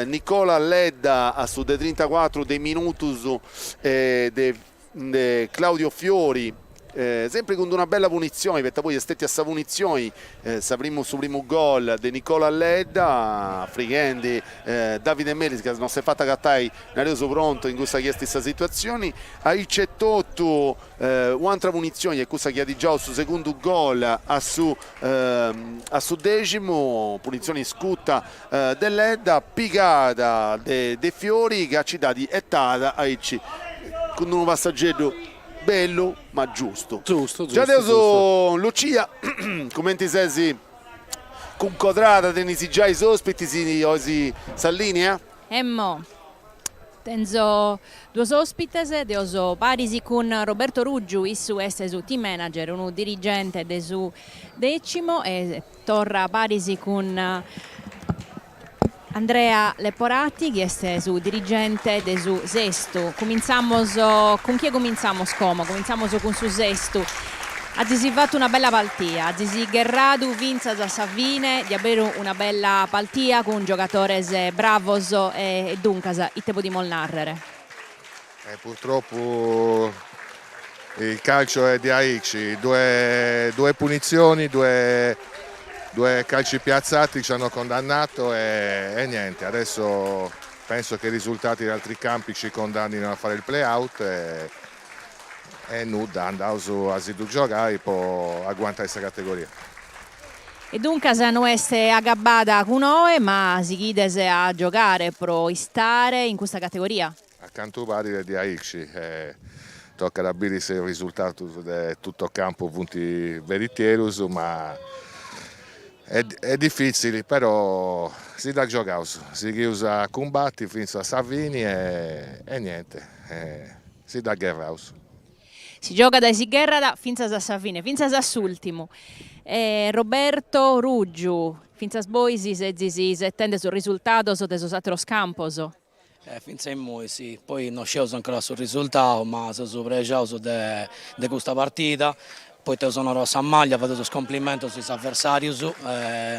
Nicola Ledda a su de trintacuatru de minutus e de Claudio Fiori Sempri cun d'una bella punitzioni, poita poi est stetia sa punitzioni sa primu su primu gol de Nicola Ledda, frighendi Davide Melis ca non s'est fatu agatai, nareus, prontu in cussa chi est sa situatzioni. Aici etotu u'antra punitzioni est cussa chi at giau su segundu gol a su a su deximu, punitzioni scuta de Ledda, pigada de Fiori ca ci dd'at 'etada aici cun d'unu passageddu Bellu ma giustu. Giustu, Già giustu, deus giustu. Lucia, cumenti ses cuncodrada, tenis giai is ospitis o sa linea? Emmo, tenzo duos ospites, deo so paris cun Roberto Ruggiu, issu est su team manager, unu dirigente de su Decimo e torra paris cun Andrea Leporati chi est su dirigente de su Sestu. Cumintzamos, cun chie cumintzamos como? Cumintzamos cun su Sestu. Azis fatu una bella paltia, azis gherradu fintzas a sa fine, diaberu una bella paltia cun giogadores bravos e duncas ite podimus nàrrere? Purtroppo il calcio è diaici, due, due punizioni, due, due calci piazzati ci hanno condannato e, e niente, adesso penso che i risultati di altri campi ci condannino a fare il play-out e, e nudda, andaus a si ddu giogai po aguantai sa categoria. E duncas no est agabbada cun oe, ma sighides a giogare pro istare in custa categoria? A cantu parit est diaici, tocat a biri si is risultatus de tutto campo funt veritierus, ma est difitzili, però si dda giogaus, sighius a cumbati fintzas a sa fini e niente, si dda gherraus. Si giogat e si gherrat fintzas a sa fine, fintzas a s'ùltimu. Roberto Ruggiu, fintzas bois sezis isetende sos risultados de sos àteros campos. Fintzas a immoi si, poi no scieus ancora su risultau, ma seus prexaus de de custa partida, poita eus onorau sa maglia, fadeus is complimentus a is aversarius,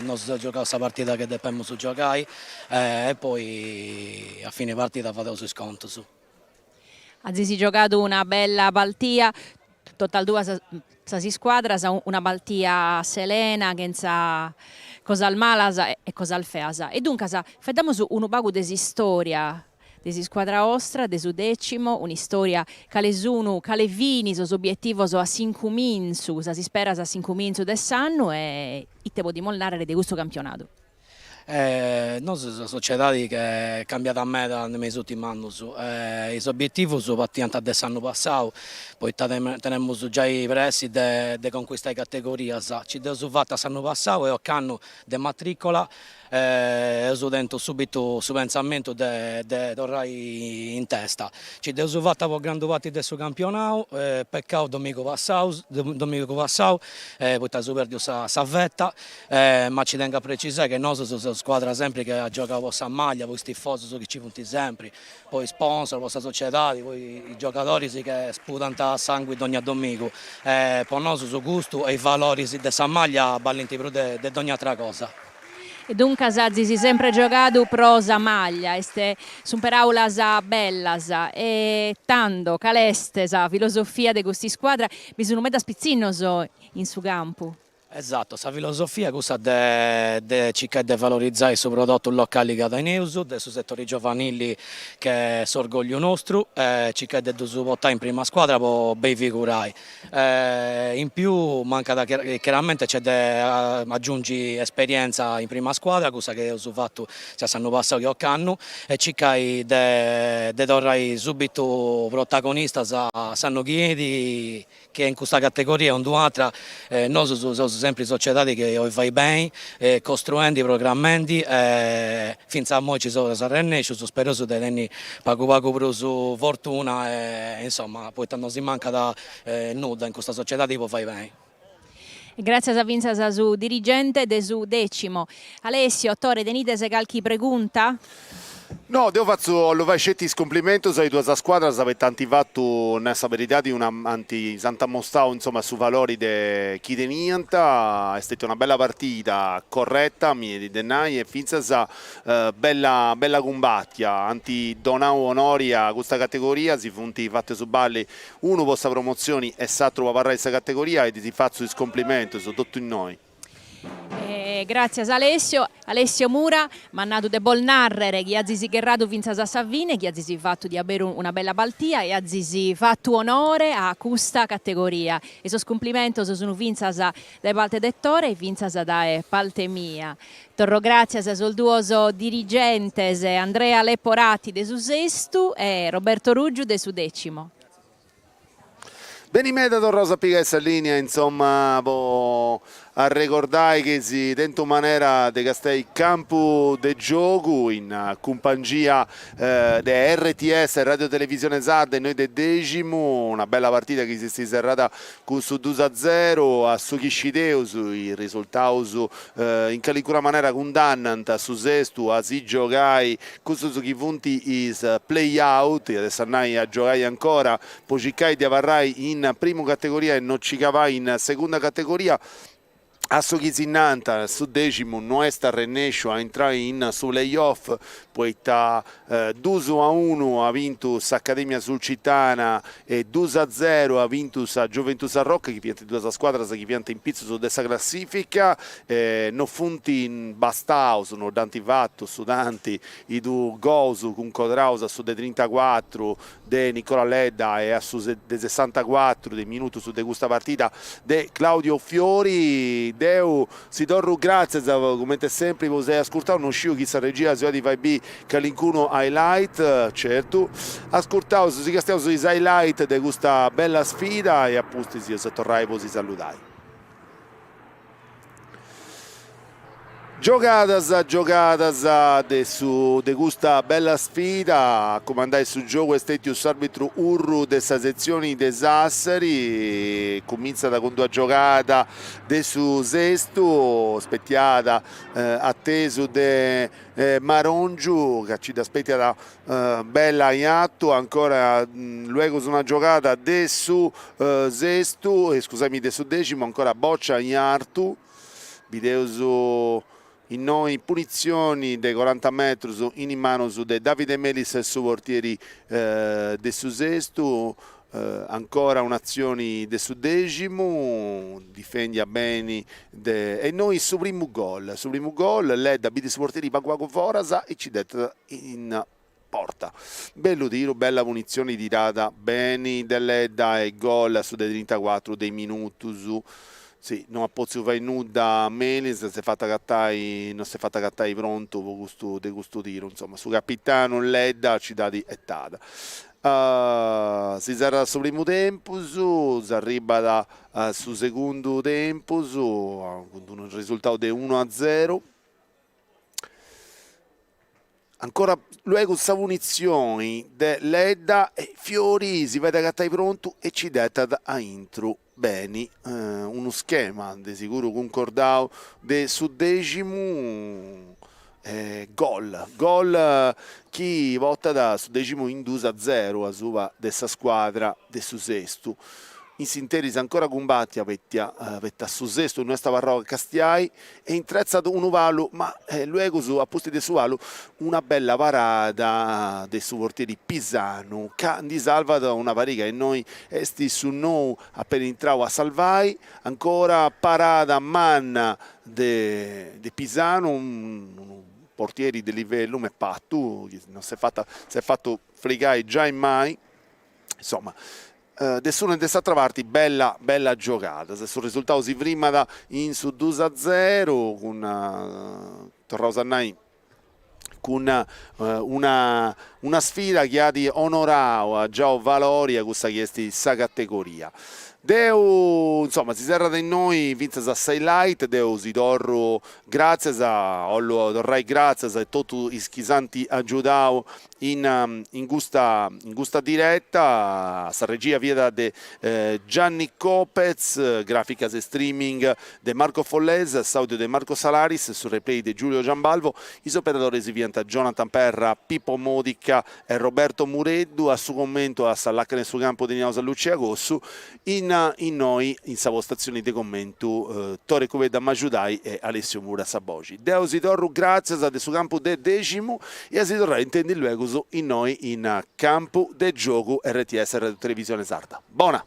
nosu eus giogau sa partida che depemus giogai e poi a fini partida fadeus is contus. Azis giogadu una bella paltia, totas duas sas iscuadras, una paltia selena, chentza cosas malas e cosas feas. E duncas, faeddamus unu pagu de s'istoria de s'iscuadra 'ostra, de su Decimo, un'istoria cale sun, cale fin sos obietivos a s'incumintzu, sas isperas a s'incumintzu de s'annu e ite podimus nàrrere de custu campionadu. Nosu seus una sociedadi che est cambiada meda me is ùrtimus annus, is obietivus partiant de s'annu passau, poita tenemus giai pressi de de concuistai categorias, ci dd'eus fata s'annu passau e ocannu de matricola eus tentu subitu su pentzamentu de de torrai in testa, ci dd'eus fata po grandu parti de su campionau, pecau domìnigu passau domìnigu passau poita eus pèrdiu sa sa veta Ma ci tengu a precisai che nosu seus una scuadra sempri che at giogau po sa maglia, po is tifosus chi ci funt sempri, po is sponsor, po sa sociedadi, po is giogadoris che spudant sangui dogna domigu. Po nosu su gustu e is valoris de sa maglia ballint prus de dogna atra cosa. E duncas azis sempre giogadu pro sa maglia, est sunt peraulas bellas. E tando cale est sa filosofia de custa iscuadra? Bi sun medas pitzinnos in su campu. Esatto, sa filosofia est cussa de de circai de valorizai su prodotu locali ca teneus, de su setori giovanili che est s'orgogliu nostru e circai de ddus portai in prima scuadra po bei figurai. In più mancat chiaramenti nc'est de agiungi esperienza in prima scuadra, cussa chi eus fatu sia s'annu passau chi ocannu e circai de de torrai subitu protagonistas s'annu chi 'enit Che in custa categoria o in d'un'atra nosu seus sempri sociedadi chi 'olit fai beni, costruendi, programmendi e fintzas a immoi ci seus arrennèscius, spereus de tenni pagu pagu prus fortuna e insoma poita no si mancat nudda in custa sociedadi po fai beni. Gràtzias fintzas a su dirigente de su Decimo. Alessio, Tore, tenides calchi pregunta? No, deu fatzu, 'ollu fai sceti is cumplimentus a is duas scuadras poita ant fatu, nai sa beridadi, una ant s'ant ammostau insoma su valori de chi teniant, est stetia una bella partida corretta, mi 'enit de nai, e fintzas bella bella cumbatia, ant donau onori a custa categoria, si funt fatus balli unu po sa promotzioni e s'atru po abarrai in sa categoria e ddis fatzu is cumplimentus totu innoi. Gràtzias Alessio. Alessio Mura m'at nadu de bos nàrrere chi azis gherradu fintzas a sa fine, chi azis fatu diaberu una bella partida e azis fatu onore a custa categoria. E sos cumplimentos sun fintzas dae parte de Tore e fintzas dae parte mia. Torro gràtzias a sos duos dirigentes, Andrea Leporati de su Sestu e Roberto Ruggiu de su Decimo. Beni meda torraus a pigai sa linea insomma po arregordai chi eis tentu manera de castiai Campu de Giogu in cumpangia de RTS Radio Televisione Sarda innoi de Deximu, una bella partida chi s'est serrada cun su dus a zeru, a su chi scideus is risultaus in calincuna manera cundannant su Sestu a si giogai cussus chi funt is play-out, iat essi a nai a giogai ancora po circai de abarrai in primu categoria e no nci cabai in segunda categoria. A su chi si nant, su Deximu no est arrennèsciu a intrai in su play-off poita dus a unu at bintu s'Academia Sulcitana e dus a zeru at bintu sa Gioventù Sarroch, chi fiant duas scuadras chi fiant in pitzus de sa classifica, no funt bastaus, no dd'ant fatu su tanti is dus gols cuncodraus a su de trintacuatru de Nicola Ledda e a su de sessantacuatru de minutus de custa partida de Claudio Fiori. Deu si torru gràtzias, cumenti sempri, po s'ai ascurtau, no sciu chi sa regia si 'olit fai biri calincunu highlight, certu, ascurtaus, si castiaus is highlight de custa bella sfida e a pustis eus a torrai po si saludai. Giogadas giogadas de su de custa bella sfida, a cumandai su giogu est stètiu s'arbitru Urru de sa setzioni de Sassari, cumintzat cun d'una giogada de su Sestu, spetiada atesu de Marongiu ca ci dda spetiat bella in artu, ancora luegus una giogada de su Sestu, scusaimi de su Deximu, ancora bòcia in artu. Bideus innoi punitzioni de coranta metrus in is manus de Davide Melis su portieri de su Sestu, ancora un'atzioni de su Deximu, difendia beni de e innoi su primu gol, su primu gol, Ledda bidit su portieri pagu pagu foras e ci dd'etat in porta. Bellu tiru, bella punitzioni tirada beni de Ledda e gol a su de trintacuatru de is minutus. Si, no at potziu fai nudda Melis, s'est fatu agatai, no s'est fatu agatai prontu po custu de custu tiru, insoma su capitanu Ledda ci dd'at 'etada. Si serrat su primu tempus, s'arribat a su segundu tempus cun unu resultau de unu a zeru. Ancora luegu sa punitzioni de Ledda e Fiori si fait agatai prontu e ci dd'etat a intru beni unu schema de siguru cuncordau de su Deximu gol gol chi portat su Deximu in dus a zeru asuba de sa scuadra de su Sestu. In s'interis ancora cumbatia poita su Sestu no est abarrau a castiai e intretzat unu palu, ma luegus a pustis de su palu una bella parada de su portieri Pisanu ca ndi salvat una pariga innoi est su nou apena intrau a salvai, ancora parada manna de de Pisanu, unu portieri de livellu m'est partu chi non s'est fata s'est fatu frigai giai mai, insoma De s'una e de s'atra parti bella bella giogadas, su resultau si frimat in su dus a zeru cun, torraus a nai, Cun una una sfida chi at onorau, at giau valori a cussa chi est sa categoria. Deu, insoma, si serrat innoi fintzas a s'highlight, deu si torru gràtzias, 'ollu torrai gràtzias a totu is chi s'ant agiudau in in custa in custa diretta, sa regia fiat de Gianni Copez, graficas e streaming de Marco Follesa, s'audio de Marco Salaris, su replay de Giulio Giambalvo, is operadores fiant Jonathan Perra, Pippo Modica e Roberto Mureddu, a su commentu a sa làcana 'e su campu teniaus a Lucia Cossu, in innoi in sa postatzioni de commentu Tore Cubeddu a m'agiudai e Alessio Mura a sa boxi. Deu si torru gràtzias de su campu de Deximu e a si torrai a intendi luegus innoi in Campu de Giogu RTS Radiotelevisione Sarda. Bona!